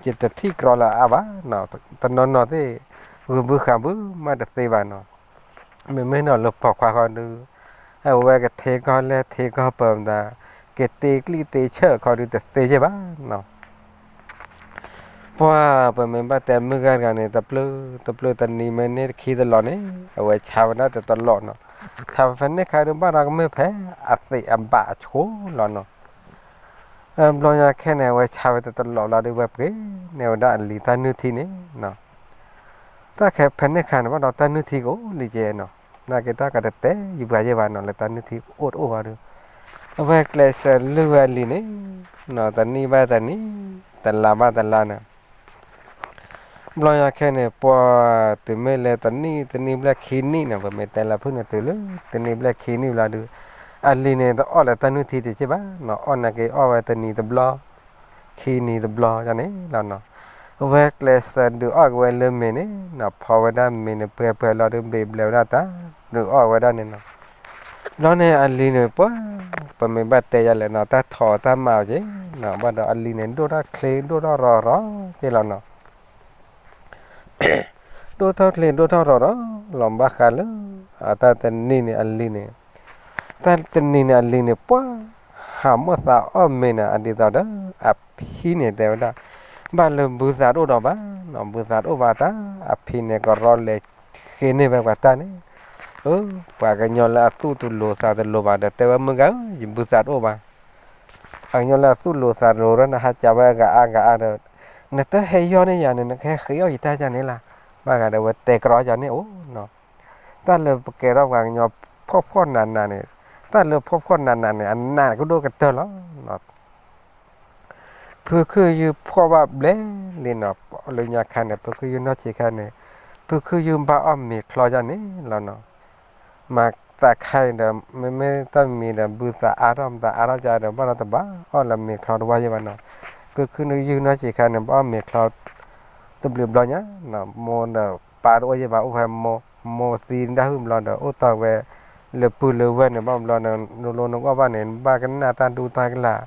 ယတထံၣ်ကြီလၢအါဘၣ်နီၤ, တနီၤနီၤသ့ၣ် ဂုာ်ဘုဃးဘုမးတသ့ဘၣ်နီၤ. မ့မ့ၢ်နီၤလၢပိာ်ခွါဃီဒီး အဝဲကထ့ကီၢ်လဲၢ်ထ့ကီၢ်ပၢၤမတၤ, ကတ့ကျံၣ်တ့ဆၢၣ်ခီဒီးတသ့ယဲၢ်ဘၣ်နီၤ. ပှၤပမ့ၢ်ဘၣ်တဲမုၢ်ဂၤတဂၤန့ၣ် တပျုာ် တပျုာ်တနံၤမ့ၢ်န့ၢ်တခံတလီးန့ၣ် အဝဲဆါဝဲဒၣ်တတလီးနီၤ. ဆါဝဲဖဲန့ၣ်ခါဒီးဘၣ်ဒီးကမ့ၢ်ဖဲအသံးအဘၣ်အဆိလီၤနီၤ. ဘျီညါခဲန့ၣ် အဝဲဆါဝဲတတလီးလီၤဒီး ဝဲပှ့ၤန့ၢ်ဝဲဒၣ်အလံၤတၢ်နုၢ်ထံန့ၣ်နီၤ. တၢ်ခဲဖဲန့ၣ်ခါန့ၣ် ဘၣ်ဒီးတၢ်နုၢ်ထံကအိၣ်လံကဲနီၤ. နာ်က့တၢ်ကတတဲယပှၤယဲၢ်ဘၣ်နီၤ လၢတၢ်နုၢ်ထံအိၣ်တအိၣ်ဘၣ်ဒီး အဝဲကျဲးစၢးလုၢ်ဝဲအလံၤန့ၣ်နီၤ, တနံၣ်ဘၣ်တနံၣ် တလါဘၣ်တလါန့ၣ် ဘျီညါခဲန့ၣ် ပှၤတုၤမ့ၢ်လၢတနံၣ် တနံၣ်ဘျဲၣ်ခံနံၣ်နီၤ, ပမ့ၢ်တဲလၢဖုၣ်န့ၣ်တုၤလၢ တနံၣ်ဘျဲၣ်ခံနံၣ်ဘျီဒီး အလံၤန့ၣ် တအီၣ်လၢတၢ်နုၢ်ထံတက့ၢ်ဘၣ်နီၤ, အီၣ်နာ်က့အီၣ်ဝဲတနံၤတဘျီ ခံနံၤတဘျီယၤန့ၣ်လီၤနီၤ. အဝဲကျဲးစၢးဒုးအီၣ်က့ၤဝဲလၢမ့ၤန့ၣ်နီၤ, ဖီဝဲဒၣ်မ့ၤန့ၣ်ပှဲၤပှဲၤလီၤဒီး ဘ့ၣ်ဘျဲးဝဲဒၣ်တၢ် ဒုးအီၣ်ဝဲဒၣ်န့ၣ်နီၤ. ဘျီန့ၣ်အလံၤန့ၣ် ပှၤ ပမ့ၢ်ဘၣ်တဲယၤလဲၣ်နီၤ, တၢ်ထီၣ်တၢ်မၤအီၤက့နီၤ, ဘၣ်ဒီးအလံၤန့ၣ် ဒိၣ်ထီၣ်ချ့ဒိၣ်ထီၣ်ရီၤရီၤက့လီၤနီၤ. ဒိၣ်ထီၣ်ချ့ဒိၣ်ထီၣ်ရီၤရီၤလီၤ ဘၣ်ဃးလၢ အတၢ်တနံၤန့ၣ်အလံၤန့ၣ်, တၢ်တနံၤန့ၣ်အလံၤန့ၣ် ပှၤ ဟးမိၣ်သးအီၣ်မ့ၤန့ၣ် အဒ်သိးဒီး အဖံန့ၣ်တဲဝဲဒၣ်, ဘၣ်လၢဘုသးတအိၣ်ဒီးဘၣ်နီၤ, ဘုသးတအိၣ်ဘၣ်တၢ် အဖံန့ၣ်ကရီလဲၤဃ့န့ၢ်ဝဲပှၤတၢ်န့ၣ်, အၢ ပှၤကညီလၢအသူၣ်တလိၤသးတလိၤဘၣ်ဒီး တဲဝဲမုၢ်ဂၤဧၢ ယဘုသးတအိၣ်ဘၣ် အကညီလၢအသူၣ်လိၤသးလိၤဒီး နဟးကးဝဲအဂၤအါဂၤအါဒီး နတဟဲယီၢ်န့ၢ်ယၤန့ၣ် နကဟဲဃ့အီၣ်ယတၢ်ယၤန့ၣ်လီၤ. ဘၣ်ဃးဒီးဝဲတဲကြီယၤန့ၣ်အိၣ်နီၤ. တၢ်လၢပကဲထီၣ်ပှၤကညီဖှီၣ်ဖှီၣ်နးနးန့ၣ်, တၢ်လၢဖှီၣ်ဖှီၣ်နးနးန့ၣ် အနးကဒိၣ်ကတၢၢ်လီၤ. ဖုခုယုၢ်ဖှီၣ်ဘၣ်ဘျဲၣ်လံနီၤ, လၢညါခါန့ၣ် ဖုခုယုၢ်နီၢ်ဆံးခါန့ၣ်, ဖုခုယုၢ်ဘၣ်အီၣ်မ့ၤချီယၤန့ၣ်လီၤနီၤ. မၤသးခါအံၤဒီး မ့မ့ၢ်တၢ်မံၤဒီး ဘုသးအါထီၣ်မတၤအါထီၣ်ကဒီး ဘၣ်ဒီးတဘၣ်အီၣ်လၢမ့ၤချီတဝါယဲၢ်ဘၣ်နီၤ. ဖုခုနုၢ်ယုၢ်နီၢ်ဆံးခါန့ၣ် ဘၣ်အီၣ်မ့ၤချီ တဘျုးဘျီညါနီၤ, မိၢ်ဒီးပၢ်တအိၣ်ယဲၢ်ဘၣ် အိၣ်ဖဲမိၢ်, မိၢ်သံဒၣ်ဟုၣ်ဘျီဒီး အိၣ်တီၢ်ဝဲ လၢပုၢ်လၢဝဲၢ်န့ၣ် ဘၣ်ဘျီဒီး နလိနကအီၣ်ဘၣ်န့ၣ် နဘၣ်ကနၣ်တၢ်ဒူတၢ်ကလာ်,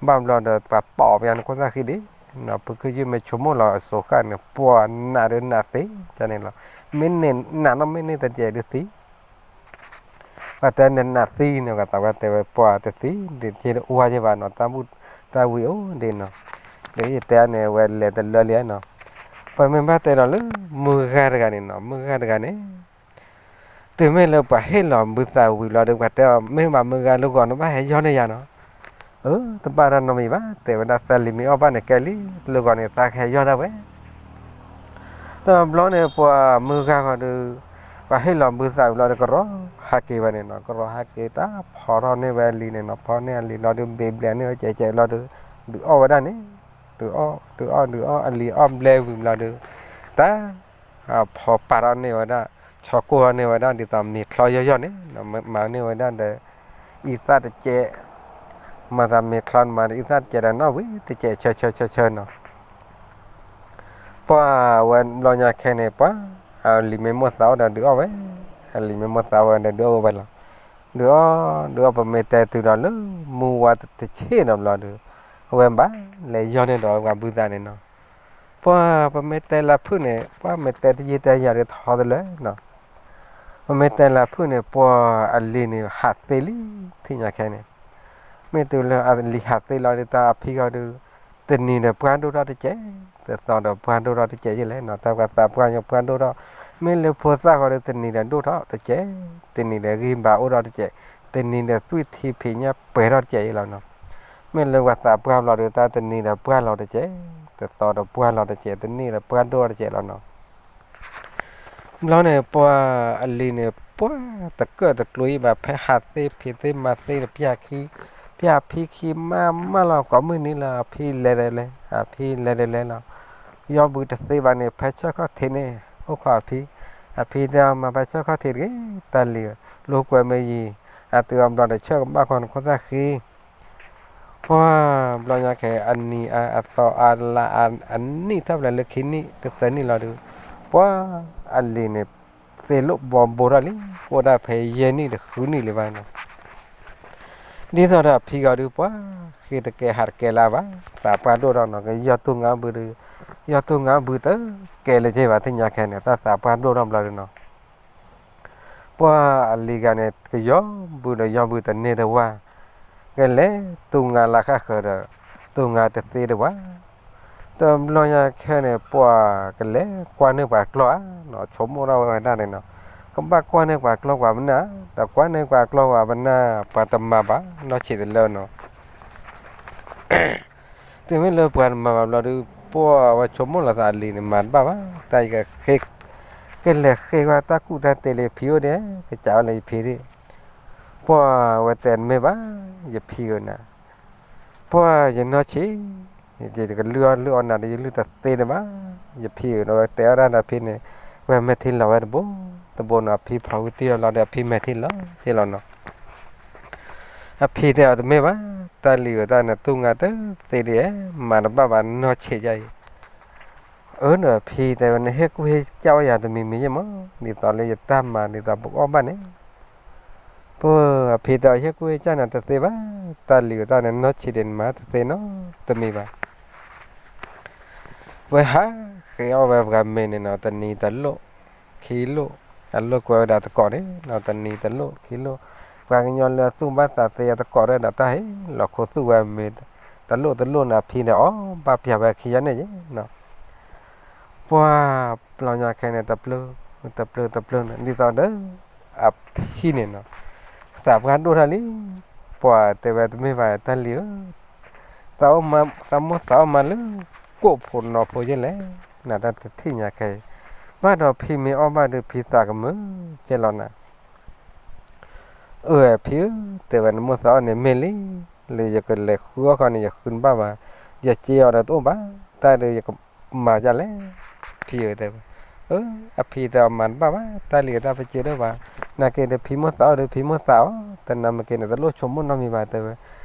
ဘၣ်ဘျီဒီး ပှၤပိာ်ပယၤနခိၣ်သၣ်ဃံဒံးနီၤ. ဖုခုယုၢ်မ့ၢ်ဆိကမိၣ်လီၤအစိၤဃၣ်န့ၣ် ပှၤနးဒုးနးသ့ဒ်န့ၣ်လီၤ. မ့ၢ်န့ၢ်နးနီၢ်မ့ၢ်န့ၢ်တကဲးဒုးသံ ပှၤတဲနနးသံန့ၣ် ပှၤသးပှၢ်တဲဝဲပှၤတသံ ဒုးက့ၤတအိၣ်ယဲၢ်ဘၣ်နီၤ, တၢ်ဘူၣ်တၢ်ဝံၤအိၣ်ဒံးနီၤ. ဒီးယတဲန့ၣ် ဝဲလဲၤတလၢလံနီၤ. ပမ့ၢ်ဘၣ်တဲဒီးလၢ မုၢ်ဂၤတဂၤန့ၣ်နီၤ, မုၢ်ဂၤတဂၤန့ၣ် တုၤမ့ၢ်လၢပှၤဟ့ၣ်လီၤဘုသးဝံၤဘျီဒီး ပှၤတဲအီၤ မ့ၢ်ဘၣ်မုၢ်ဂၤလၢဂီၤနဘၣ်ဟဲယီၢ်န့ၢ်ယၤနီၤ. အၢ တဘၣ်တၢ်နီတမံၤဘၣ် တဲဝဲဒၣ်သးလံၤမ့ၢ်အီၣ်ဘၣ်န့ၣ်ကဲလံ လၢဂီၤန့ၣ်သးကဟဲယီၢ်ဒၣ်ဝဲ တဘျီန့ၣ် ပှၤမုၢ်ဂၤဃီဒီး ပှၤဟ့ၣ်လီၤဘုသးဝံၤလီၤဒီး ကရီဟးက့ၤဝဲန့ၣ်နီၤ, ကရီဟးက့ၤတၢ်ဖီထီၣ်န့ၢ်ဝဲအလံၤန့ၣ်နီၤ, ဖီန့ၢ်အလံၤလီၤဒီး ဘ့ၣ်ဘျဲးန့ၢ်ဝဲကဲးကဲးလီၤဒီး ဒုးအီၣ်ဝဲဒၣ်န့ၣ်, ဒုးအီၣ် ဒုးအီၣ် ဒုးအီၣ် အလံၤအီၣ်ဘျဲဝံၤလီၤဒီး တၢ် ဖီပာ်ထီၣ်န့ၢ်ဝဲဒၣ်, ဆီကိၢ်ထီၣ်န့ၢ်ဝဲဒၣ် ဒ်သိးမ့ၤချီယီၢ်ယီၢ်န့ၣ်, မၤန့ၢ်ဝဲဒၣ်ဒီး အံသၣ်တကဲး, မၤသးမ့ၤချီမၤဒီးအံသၣ်တကဲးဒီးနီၣ်ဝံၤတကဲး ဆၢဆၢဆၢဆၢနီၤ. ပှၤဝဲဘျီညါခဲန့ၣ် ပှၤ အလံၤမ့ၢ်မိၣ်သးအိၣ်ဒီးဒုးအီၣ်ဝဲ, အလံၤမ့ၢ်မိၣ်သးအိၣ်ဒီးဒုးအီၣ်ဝဲလီၤ. ဒုးအီၣ် ဒုးအီၣ် ပမ့ၢ်တဲတုၤဒီးလၢ မုၢ်ဝါတဆ့ၣ်နီၤဘျီဒီး အဝဲဘၣ်လဲၤယီၢ်န့ၢ်ဒီးပှၤဘုသးန့ၣ်နီၤ. ပှၢ်ပမ့ၢ်တဲလၢဖုၣ်န့ၣ် ပှၢ်မ့ၢ်တဲတယံာ်တယၤဒီးထီတလၢနီၤ, ပမ့ၢ်တဲလၢဖုၣ်န့ၣ် ပှၢ်အလံၤန့ၣ် ဟးသ့လံ ထံၣ်ညါခဲန့ၣ်, မ့ၢ်တုၤလၢအလံၤဟးသ့လီၤဒုး တၢ်အဖံဂီၤဒုး တနံၤဒီးပှၢ်ဒိၣ်ထီၣ်တစဲး, တသီဒီးပှၢ်ဒိၣ်ထီၣ်တစဲးယဲလဲၣ်နီၤ, တၢ်ပှၤသးပှၢ်ညီပှၢ်ဒိၣ်ထီၣ်, မ့ၢ်လၢဖိသၣ်ဃီဒီး တနံၤဒီးဒိၣ်ထီၣ်တစဲး, တနံၤဒီးဂံၢ်ဘါအိၣ်ထီၣ်တစဲး, တနံၤဒီးသွံၣ်ထံဖံးညၣ်ပှဲၤထီၣ်တစဲးယဲလီၤနီၤ, မ့ၢ်လၢပှၤသးပှၢ်ဘျီဒုး တၢ်တနံၤဒီးပှၢ်လီၤတစဲး, တသီဒီးပှၢ်လီၤတစဲး, တနံၤဒီးပှၢ်ဒိၣ်ထီၣ်တစဲးလီၤနီၤ. ဘျီန့ၣ် ပှၢ်အလံၤန့ၣ် ပှၢ်တကၢၣ်တကျိၤအံၤဘၣ် ဖဲဟးသ့ဖံးသ့မၤသ့ဒီး ပျၢ်ဖံခံမးမးလီၤ ကိးမုၢ်နံၤလၢအဖံလဲၤဒီးလဲၤ အဖံလဲၤဒီးလဲၤလီၤ, ယီၢ်ဘုတသ့ဘၣ်န့ၣ် ဖဲဆၢခီၣ်ထံးန့ၣ် အိၣ်ခိးအဖံ, အဖံတဲအီၤ မၤဖဲဆၢခီၣ်ထံးတဂ့ၤ တၢ်လံၤဧၢ, လိာ်ကွဲမ့ၢ်ယံၤ အတုၤအဘျီဒီးဆၢကဘၣ်ခီနခိၣ်သၣ်ဃံ ပှၢ်ဘျီညါခဲ အနံၤအသီအလါ အနံၣ်ထီၣ်ဖျဲးလၢခံနံၣ်တသၢနံၣ်လီၤဒုး ပှၢ်အလံၤန့ၣ် သ့လိၣ်ဘီဘိထီၣ်လံ, အိၣ်ဒၣ်ဖဲယဲၢ်နံၣ်တဃုနံၣ်လံဘၣ်နီၤ. ဒ်သိးဒီးအဖံဂီၤဒုး ပှၢ်ဃ့တကဲဟးတကဲလၢၤဘၣ်, သးပှၢ်ဒိၣ်ထီၣ်နီၤ, ကယီၢ်တူၢ်ငါဘုဒုး ယီၢ်တူၢ်ငါဘုတကဲလၢၤက့ဘၣ် သ့ၣ်ညါခဲန့ၣ် တၢ်သးပှၢ်ဒိၣ်ထီၣ်ဘျီဒုးနီၤ ပှၢ်အလံၤဂၤန့ၣ် ကယီၢ်ဘုဒီးယီၢ်ဘုတန့ၢ်တဝၢ်, ကလဲၤတူၢ်ငါလၢဃၣ်ဃၢၤဒီး တူၢ်ငါတသ့တဝၢ်, တဘျီညါခဲန့ၣ် ပှၢ်ကလဲၤကွၢ်န့ၢ်ပှၤကျီဧါနီၤ, ဆိကမိၣ်ထီၣ်ဝဲဒၣ်န့ၣ်နီၤ, ကဘၣ်ကွၢ်န့ၢ်ပှၤကျီပှၤပနၢ်, ဒီးကွၢ်န့ၢ်ပှၤကျီပှၤပနၢ် ပှၤတမၤဘၣ်နီၢ်ဆံးတလၢနီၤ တုၤမ့ၢ်လၢပှၤတမၤဘၣ်ဘျီဒုး ပှၢ်ဝဲဆိကမိၣ်လီၤသးအလံၤန့ၣ် မၤတဘၣ်ဘၣ်, တၢ်ယကဃ့ ကလဲၤဃ့ကွၢ်တၢ်ကူၣ်တၢ်တ့လၢယဖံအိၣ်ဒဲး ကစးအီၤလၢယဖံဒၣ်, ပှၢ်ဝဲတဲတမ့ၢ်ဘၣ်, ယဖံဧၢနၤ, ပှၢ်ယနီၢ်ဆံး, ယကလုၢ်အီၣ်လုၢ်အီနၤဒီး ယလုၢ်တသ့ဒံးဘၣ်, ယဖံဧၢ, ဒီးဝဲတဲအီၣ်ဒၣ်ဒီးဖံန့ၣ်, ဝဲမဲာ်ထံလီၤဝဲတဘိ, တဘိန့ၣ် အဖံဖီၣ်ဝံတံၢ်အီၤလီၤဒီး အဖံမဲာ်ထံလီၤက့လီၤနီၤ အဖံတဲအီၤတမ့ၢ်ဘၣ်, တၢ်လံၤဧၢ တၢ်နတူၢ်ငါတသ့ဒံးဧါ, မၤတဘၣ်ဘၣ်နီၢ်ဆံးဒ်အံၤ, အၢ ဒီးဖံတဲဝဲ နဟ့ၣ်ကူၣ်ဟ့ၣ်ကၢ်ဝဲယၤတမံၤမံၤယဲၢ်မး, ဒ်သိးလၢယတၢ်မၤဒ်သိးပကအီၣ်ဘၣ်န့ၣ်, ပှၢ်အဖံတဲအီၤ ဟ့ၣ်ကူၣ်ဟ့ၣ်ကၢ်နၤတသ့ဘၣ်, တၢ်လံၤဧၢ တၢ်နနီၢ်ဆံးဒံး နမၤတသ့နီတမံၤဘၣ် ဝဲဟးဃ့အီၣ်ဝဲပှၤမ့ၤန့ၣ်နီၤ, တနံၤတလိၣ်, ခံလိၣ်, အလိၣ်ကွဲဝဲဒၣ်တကိးန့ၣ်နီၤ, တနံၤတလိၣ်ခံလိၣ်, ပှၤကညီလၢအသူၣ်ဘၣ်သးသ့အတကိးဒီးတၢ်ဟ့ၣ်လီၤခိၣ်သူၣ်ဝဲမ့ၤ, တလိၣ်တလိၣ်န့ၣ် အဖံန့ၣ်အီၣ်ဘၣ်ပျၢ်ဝဲခံယါန့ၣ်ယဲနီၤ, ပှၢ်ဘျီညါခဲန့ၣ် တပျၢ်, တပျၢ်တပျၢ်န့ၣ် ဒ်သိးဒီး အဖံန့ၣ်နီၤ, သးပှၢ်ဒိၣ်ထီၣ်လံ, ပှၢ်တဲဝဲတမ့ၢ်ဘၣ်တၢ်လံၤဧၢ သးမိၢ်သးအီၣ်မၤလၢ ကိၣ်ဖိနီၤဖိယဲၢ်လဲၣ်, နတၢ်တထံၣ်ညါခဲအံၤ, ဘၣ်ဒီးဖံမ့ၢ်အီၣ်ဘၣ်ဒီး ဖံသးကမုာ်ကဲလီၤနၤ, အၢ ဖံဧၢ, တဲဝဲနမိၢ်သးအီၣ်န့ၣ်မ့ၢ်လံ, လၢယကလဲၤဃုအီၣ်ဃီန့ၣ် ယဃုတဘၣ်ဘၣ်, ယစ့အီၤဒီးတအိၣ်ဘၣ်, တၢ်ဒီးယကမၤဒ်လဲၣ်, ဖံဧၢတဲဝဲ, အၢ အဖံတဲအီၤမၤတဘၣ်ဘၣ်, တၢ်လံၤတၢ်ပစ့တအိၣ်ဘၣ်, နာ်က့ဒီးဖံမိၢ်သးအီၣ်ဒီး ဖံမိၢ်သးအီၣ်, တနာ်မ့ၢ်က့န့ၣ် တလိၣ်ဆိကမိၣ်နီတမံၤဘၣ်တဲဝဲ,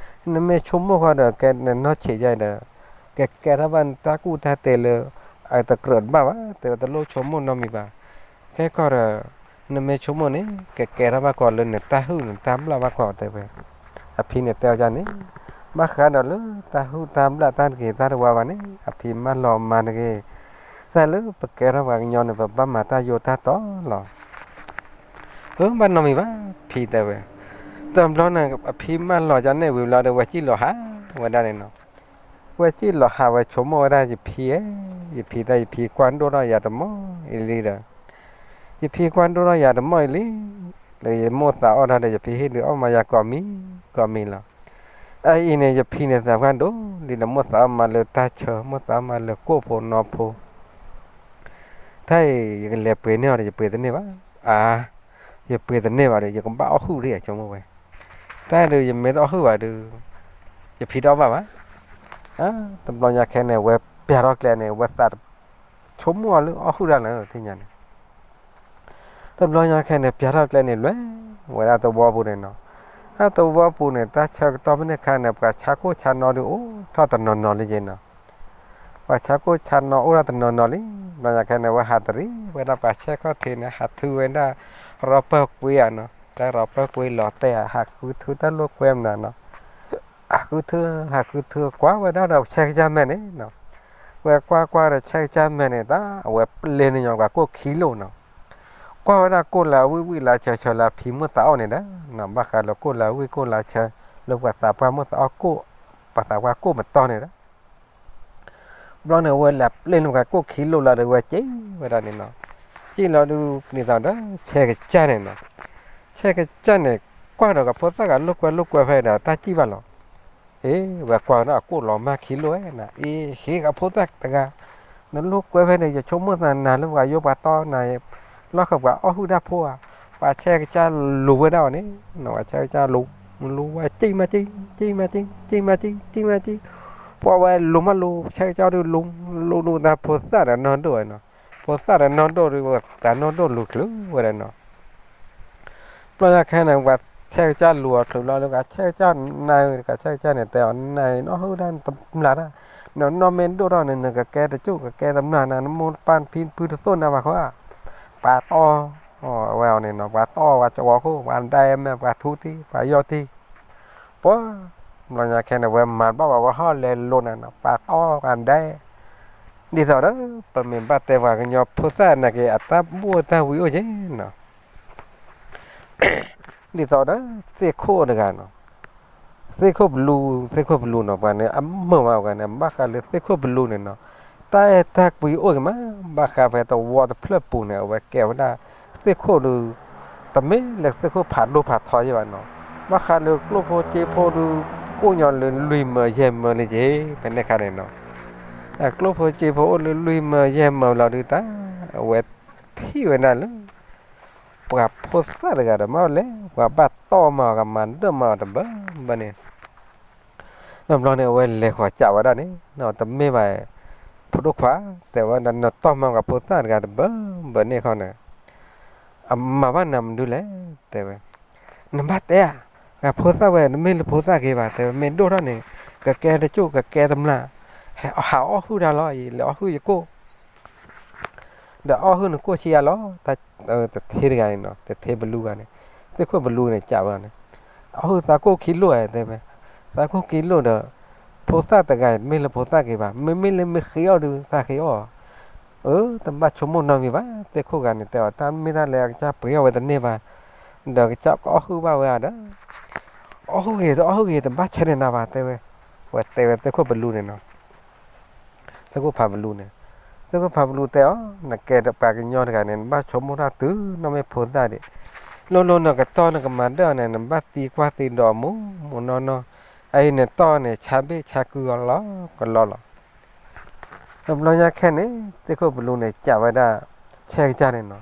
နမ့ၢ်ဆိကမိၣ်ဃီဒီး ကဲနနီၢ်ဆံးယါဒီး ကကဲထီၣ်ဘၣ်နတၢ်ကူၣ်တၢ်တ့လၢ အတကြၢးတဘၣ်ဘၣ်, တဲဝဲတလိၣ်ဆိကမိၣ်နီတမံၤဘၣ်, ခဲကီၢ်ဒီး နမ့ၢ်ဆိကမိၣ်န့ၣ် ကကဲထီၣ်ဘၣ်ကီးလၢနတၢ်ဟုၣ်နတၢ်ဘျၣ်ဘၣ်ကီးတဲဝဲ, အဖံန့ၣ်တဲအီၤဒ်န့ၣ်, ဘၣ်ဃးဒီးလၢတၢ်ဟုၣ်တၢ်ဘျၣ်တၢ်တဂ့ၤတၢ်တဝါဘၣ်န့ၣ် အဖံမၢလီၤမၤတဂ့ၤ, တၢ်လၢပကဲထီၣ်ပှၤကညီန့ၣ် ပဘၣ်မၤတၢ်ယိာ်တၢ်တီလီၤ အၢ ဘၣ်နီတမံၤဘၣ် ဖံတဲဝဲ, တဘျီန့ၣ် အဖံမၢလီၤဒ်န့ၣ်ဝံၤဘျီဒီး ဝဲစံၣ်လီၤဟးဝဲဒၣ်န့ၣ်နီၤ, ဝဲစံၣ်လီၤဟးဝဲဆိကမိၣ်ဝဲဒၣ် ယဖံဧၢ, ယဖံတၢ် ယဖံကွၢ်ဒိၣ်ထီၣ်ယၤတမံၤအံၤလံဒီး, ယဖံကွၢ်ဒိၣ်ထီၣ်ယၤတမံၤအံၤလံ, လၢယမိၢ်သးအီၣ်တၢ်ဒီး ယဖံဟ့ၣ်ဒုးအီၣ်မးယၤကိးမံၤကိးမံၤလီၤ. အအံၤန့ၣ် ယဖံန့ၣ်သးပှၢ်ဒိၣ်လံဒီး မိၢ်သးအီၣ်မးလၢတၢ်ဆၢ မိၢ်သးအီၣ်မးလၢကိၣ်ဖိနီဖိ တၢ်အံၤ ယကလဲၤပှ့ၤန့ၢ်အီၤဒီး ယပှ့ၤတန့ၢ်ဘၣ်. အါ, ယပှ့ၤတန့ၢ်ဘၣ်ဒီး ယကဘၣ်အီၣ်ဟုၣ်ဒံး ဆိကမိၣ်ဝဲ. တၢ်ဒုး ယမ့ၢ်တအီၣ်ဟုၣ်ဘၣ်ဒုး ယဖံတအီၣ်ဘၣ်ဘၣ်. တဘျီညါခဲန့ၣ် ဝဲပျၢ်ထီၣ်ကျဲန့ၣ် ဝဲသးဆိကမိၣ်အီၤလၢအီၣ်ဟုၣ်တၢ်လၢ သ့ၣ်ညါန့ၣ် တဘျီညါခဲန့ၣ် ပျၢ်ထီၣ်ကျဲန့ၣ် လဲၤဝဲဒၣ်သဝီပူၤန့ၣ်နီၤ. တၢ်သဝီပူၤန့ၣ် တၢ်ဆၢကတီၢ်ဖဲန့ၣ်အခါန့ၣ် ပှၤဆါကိၣ်ဆါနီၤဒုးအိၣ်ထီၣ်တနီၤနီၤလံက့နီၤ. ပှၤဆါကိၣ်ဆါနီၤအိၣ်ထီၣ်တနီၤနီၤလံ. ဘျီညါခဲန့ၣ် ဝဲဟးတရံးဝဲဒၣ်ပှၤဆဲးခီၣ်ထံးန့ၣ် ဟးထုဝဲဒၣ် ရီပၢၢ်ကွ့ဧါနီၤ. တၢ်ရီပၢၢ်ကွ့လီၤတဲာ် ဟးဃုထုတၢ်လိာ်ကွဲမနုၤနီၤ. ဟးဃုထု ဟးဃုထု ကွၢ်ဝဲဒၣ်ဒီးဆဲးကစၢ်မဲာ်န့ၣ်နီၤ. ဝဲကွၢ်ကွၢ်ဒီးဆဲကစၢ်မဲာ်န့ၣ် တၢ်အဝဲပျဲန့ၢ်ညီပှၤကိၣ်ခံလိၣ်နီၤ, ကွၢ်ဝဲဒၣ်ကိၣ်လၢအဝံၣ်ဝံၣ်လၢဆၢဆၢလၢအဖံးမုၢ်သးအီၣ်န့ၣ်ဒီးနီၤ, ဘၣ်ဃးလၢကိၣ်လၢအဝံၣ်ကိၣ်လၢဆၢ လၢပှၤသးပှၢ်မုၢ်သးအီၣ်ကိၣ်, ပှၤသးပှၢ်ကိၣ်မတီၢ်န့ၣ်ဒီး ဘျီန့ၣ် အဝဲလဲၤပျဲန့ၢ်ပှၤကိၣ်ခံလိၣ်လီၤဒီး ဝဲစံၣ်ဝဲဒၣ်န့ၣ်နီၤ, စံၣ်လီၤဒုး ဒ်သိးဒီး ဆဲကစၢ်န့ၣ်နီၤ, ဆဲကစၢ်န့ၣ် ကွၢ်ဒီးကဖိသၣ်ဂၤလိာ်ကွဲလိာ်ကွဲဖဲဒီး တၢ်စံၣ်ဘၣ်လီၤ. အ့ ဝဲကွၢ်ဝဲဒၣ်အကိၣ်လီၤမၢ်ခံလိၣ်ဝဲနီၤ, အ့ ဟ့ၣ်ကဖိသၣ်တဂၤ, နလိာ်ကွဲဖဲန့ၣ် ယဆိကမိၣ်သးနၤလၢပှၤယိပှၤတီနၤ, လီၢ်ဃၢၤပှၤအီၣ်ဟုၣ်တၢ်ဖိဧါ, ပှၤဆဲကစၢ်လူၤဝဲဒၣ်အီၤန့ၣ်နီၤ, ပှၤဆဲကစၢ်လူၤ, လူၤဝဲစံၣ်မးစံၣ်, စံၣ်မးစံၣ်, စံၣ်မးစံၣ်, စံၣ်မးစံၣ်, ပှၤဝဲလူၤမးလူၤ, ဆဲကစၢ်ဒုးလူၤ, လူၤဒုးသးဖိသၣ်ဒီးနီၢ်ဒိၣ်ဝဲနီၤ, ဖိသၣ်ဒီးနီၢ်ဒိၣ်ဒုး သးနီၢ်ဒိၣ်လူၤချုးဝဲဒၣ်နီၤ. ဘျီညါခဲန့ၣ် ပှၤဆဲကစၢ်လူၤအီၤချုးလီၤလၢ ကဆဲကစၢ်နၤ, ကဆဲကစၢ်န့ၣ် တဲအီၤ နၤအံၤ နအီၣ်ဟုၣ်တၢ်တမျၢ်တၢ်, နနီၢ်မ့ၢ်ဒိၣ်ထီၣ်န့ၣ် နကကဲတကၠိၣ် ကကဲတမျၢ်နၤ, နမိၢ်နပၢ်နဖံနဖုတသိၣ်နၤဘၣ်ဃီဧါ, ပှၤတီၢ်ဝဲအီၤန့ၣ်နီၤ, ပှၤတီၢ်ပှၤကဝီၤခိၣ် ပှၤဒဲမဲာ် ပှၤထူတံၢ် ပှၤယီၢ်တံၢ်, ပှၤ, ဘျီညါခဲန့ၣ် ဝဲမၤတဘၣ်ဘၣ် ဝဲဟီၣ်လဲၤလိၤနၤနီၤ, ပှၤတီၢ်ပှၤဒဲ ဒ်သိးဒီး ပမ့ၢ်ဘၣ်တဲပှၤကညီဖိသၣ်နာ်က့ အတၢ်ဘူၣ်တၢ်ဝံၤအိၣ်က့နီၤ, ဒ်သိးဒီး သ့ၣ်ခိၣ်တဂၤနီၤ, သ့ၣ်ခိၣ်ပလူ, သ့ၣ်ခိၣ်ပလူနီၤ ပှၤန့ၣ် အမုာ်မးပှၤန့ၣ် ဘၣ်ဃးလၢသ့ၣ်ခိၣ်ပလူန့ၣ်နီၤ, တၢ်အဲၣ်တၢ်ကွံအိၣ်က့ၤမး, ဘၣ်ဃးဖဲသဝီတဖျၢၣ်ပူၤန့ၣ် အဝဲကဲဝဲဒၣ် သ့ၣ်ခိၣ်ဒုး တမ့ၢ်လၢသ့ၣ်ခိၣ်ဖးဒိၣ်ဖးထီယဲၢ်ဘၣ်နီၤ, ဘၣ်ဃးလၢကျိၣ်ဖိစ့ဖိဒုး အိၣ်ညီလၢလွံၢ်မၢယဲၢ်မၢလံက့ၤ ဖဲန့ၣ်ခါန့ၣ်နီၤ, အကျိၣ်ဖိစ့ဖိအိၣ်လၢလွံၢ်မၢယဲၢ်မၢလီၤဒုး တၢ်အဝဲထံၣ်ဝဲဒၣ်လၢ ပှၤဖိသၣ်တဂၤဒီးမ့ၢ်လဲၣ် ပှၤဘၣ်တီၢ်မၤအီၤ ကမၤဒၢၣ်မၤအီၤတဘၢဘၢန့ၣ်, တဘျီန့ၣ် အဝဲလဲၤဃီၤကးဝဲဒၣ်န့ၣ် တမ့ၢ်ဘၣ် ဖိဒိၣ်ခွါ တဲဝဲဒၣ် နတီၢ်မၤပှၤဖိသၣ်တဂၤတဘၢဘၢန့ၣ်ခီန့ၣ် အမၤဘၣ်နၤမနုၤလဲၣ် တဲဝဲ, နဘၣ်တဲဧါ, ပှၤဖိသၣ်ဝဲတမ့ၢ်လၢဖိသၣ်က့ၤဘၣ် တဲဝဲ, မ့ၢ်ဒိၣ်ထီၣ်န့ၣ် ကကဲတကၠိၣ် ကကဲတမျၢ်, ဟးအီၣ်ဟုၣ်တၢ်လီၤအံၤ လဲၤအီၣ်ဟုၣ်ယကိၣ် ဒီးအီၣ်ဟုၣ်နကိၣ်ဆံးယါလီၤ, တထ့တဂၤန့ၣ်နီၤ တထ့ပလူဂၤန့ၣ်, သ့ၣ်ခိၣ်ပလူန့ၣ် ကးဝဲန့ၣ်, အီၣ်ဟုၣ်သးကိၣ်ခံလိၣ်ဧါ တဲဝဲ, သးကိၣ်ခံလိၣ်ဒီး ဖိသၣ်တဂၤအံၤ တမ့ၢ်လၢဖိသၣ်က့ၤဘၣ်, မ့မ့ၢ်လၢမ့ၢ်ဃ့အီၣ်ဒုး သးဃ့အီၣ်, အၢ တဘၣ်ဆိကမိၣ်နီတမံၤဘၣ်, သ့ၣ်ခိၣ်ဂၤန့ၣ် တဲအီၤ တၢ်မ့ၢ်တၢ်လၢအကစၢ်ပှ့ၤအီၣ်ဝဲတန့ၢ်ဘၣ်, ဒီးကစၢ်ကအီၣ်ဟုၣ်ဘၣ်ဝဲဧါဒီး အီၣ်ဟုၣ်ဂ့ၤ တအီၣ်ဟုၣ်ဂ့ၤ တဘၣ်ဆၢန့ၢ်နၤဘၣ် တဲဝဲ, ဝဲတဲဝဲသ့ၣ်ခိၣ်ပလူန့ၣ်နီၤ, သ့ၣ်ခိၣ်ဖးပလူန့ၣ်, သ့ၣ်ခိၣ်ဖးပလူတဲအီၤ နကဲပှၤကညီတဂၤန့ၣ် နဘၣ်ဆိကမိၣ်တၢ်တုၤနီၢ်မ့ၢ်ဖိသၣ်ဒံး, လိၤလိၤနကတီၢ်နကမၤဒၢၣ်အီၤန့ၣ် နဘၣ်သံကွၢ်သံဒိးအမူးမူးနီၢ်နီၢ်, အအံၤနတီၢ်န့ၣ် ဆါဘ့ၣ်ဆါကုအီၤလီၤကလီလီၤ. တဘျီညါခဲန့ၣ် သ့ၣ်ခိၣ်ပလူန့ၣ် ကးဝဲဒၣ် ဆဲကစၢ်န့ၣ်နီၤ,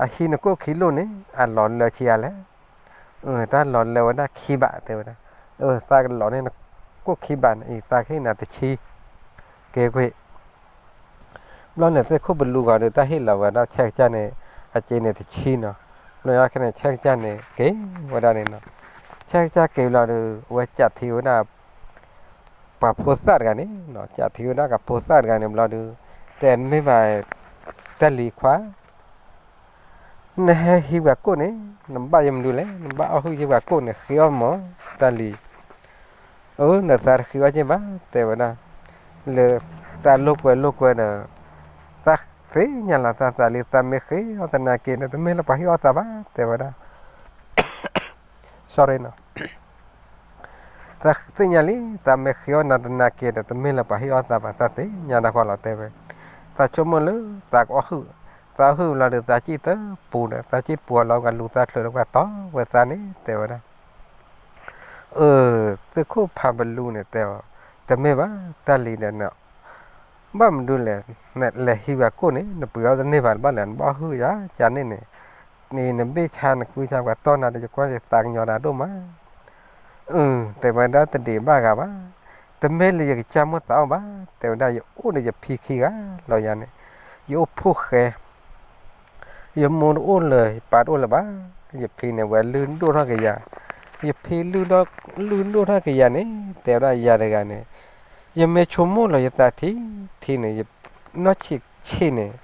အဟံးနကိၣ်ခံလိၣ်န့ၣ် အလီၤလၢဆံးအါလဲၣ်, တၢ်လီၤလၢဝဲဒၣ်ခံဘး တဲဝဲဒၣ်, သးကလီၤန့ၢ်နကိၣ်ခံဘးန့ၣ်အံၤ သးကဟ့ၣ်နၤတဆံ, က့ၤကွံာ် ဘျီန့ၣ် သ့ၣ်ခိၣ်ပလူဂီၤဒီး တၢ်ဟ့ၣ်လီၤဝဲဒၣ်ဆဲကစၢ်န့ၣ် အစ့န့ၣ်တဆံနီၤ, ဘျီညါခဲန့ၣ် ဆဲကစၢ်န့ၣ် က့ၤဝဲဒၣ်န့ၣ်နီၤ, ဆဲကစၢ်က့ၤလီၤဒီး အဝဲကးထံဝဲဒၣ် ပှၤဖိသၣ်တဂၤန့ၣ်နီၤ, ကးထံဝဲဒၣ်ကဖိသၣ်တဂၤန့ၣ်ဘျီဒီး တဲမ့ၢ်ဘၣ် တၢ်လံၤခွါ နဟဲဟံးပှၤကိၣ်န့ၣ် နဘၣ်ယဲမနုၤလဲၣ်, နဘၣ်အီၣ်ဟုၣ်ယဲပှၤကိၣ်န့ၣ် ဃ့အီၣ်မး တၢ်လံၤ, အၢ နသးတဃ့အီၣ်က့ဘၣ် တဲဝဲဒၣ်, လၢတၢ်လိာ်ကွဲလိာ်ကွဲဒီး သးသ့ၣ်ညါလီၤသးသးလံ သးမ့ၢ်ဃ့အီၣ်သနာ်က့န့ၣ် တမ့ၢ်လၢပှၤဟ့ၣ်အီၣ်သးဘၣ် တဲဝဲဒၣ် sorry နီၤ, သးသ့ၣ်ညါလံ သးမ့ၢ်ဃ့အီၣ်နၤသနာ်က့ဒီး တမ့ၢ်လၢပှၤဟ့ၣ်အီၣ်သးဘၣ် သးသ့ၣ်ညါတၢ်ကွၢ်လီၤ တဲဝဲ, သးဆိကမိၣ်လၢ သးကအီၣ်ဟုၣ်, သးအီၣ်ဟုၣ်လီၤဒီး သးစံၣ်တပူၤဒီး သးစံၣ်တပူၤအလီၤ ပှၤလူၤသးချုးဒီးပှၤတီၢ်ဝဲသးန့ၣ် တဲဝဲဒၣ် အၢ သ့ၣ်ခိၣ်ဖးပလူန့ၣ်တဲအီၤ, တမ့ၢ်ဘၣ် တၢ်လံၤဒီး ဘၣ်မနုၤလဲၣ်, နလဲၤဟံးပှၤကိၣ်န့ၣ် နပှ့ၤအီၣ်တန့ၢ်ဘၣ် တဘၣ်လဲၣ် နဘၣ်အီၣ်ဟုၣ်ယၤကန့ၣ်န့ၣ်, နနဘ့ၣ်ဆါနကွံဆါ ပှၤတီၢ်နၤဒီး ယကွၢ်ယသးကညီၤတၢ်ဒိၣ်မး အၢ တဲဝဲဒၣ် တဒံးဘၣ်ဂၤဘၣ်, တမ့ၢ်လၢယကစၢ်မိၣ်သးအီၣ်ဘၣ်, တဲဝဲဒၣ် ယအိၣ်ဒီးယဖံခံဂၤလီၤယၤန့ၣ်, ယအိၣ်ဖှိၣ်ဃဲ, ယမိၢ်တအိၣ်လၢၤ ယပၢ်တအိၣ်လၢၤဘၣ်, ယဖံန့ၣ် ဝဲလုၢ်ဒိၣ်ထီၣ်က့ၤယၤ, ယဖံ လုၢ်ဒိၣ်ထီၣ်က့ၤယၤန့ၣ် တဲဝဲဒၣ်ယၤတဂၤန့ၣ်, ယမ့ၢ်ဆိကမိၣ်လီၤယသးထံထံန့ၣ်, ယနီၢ်ဆံးဆံးန့ၣ်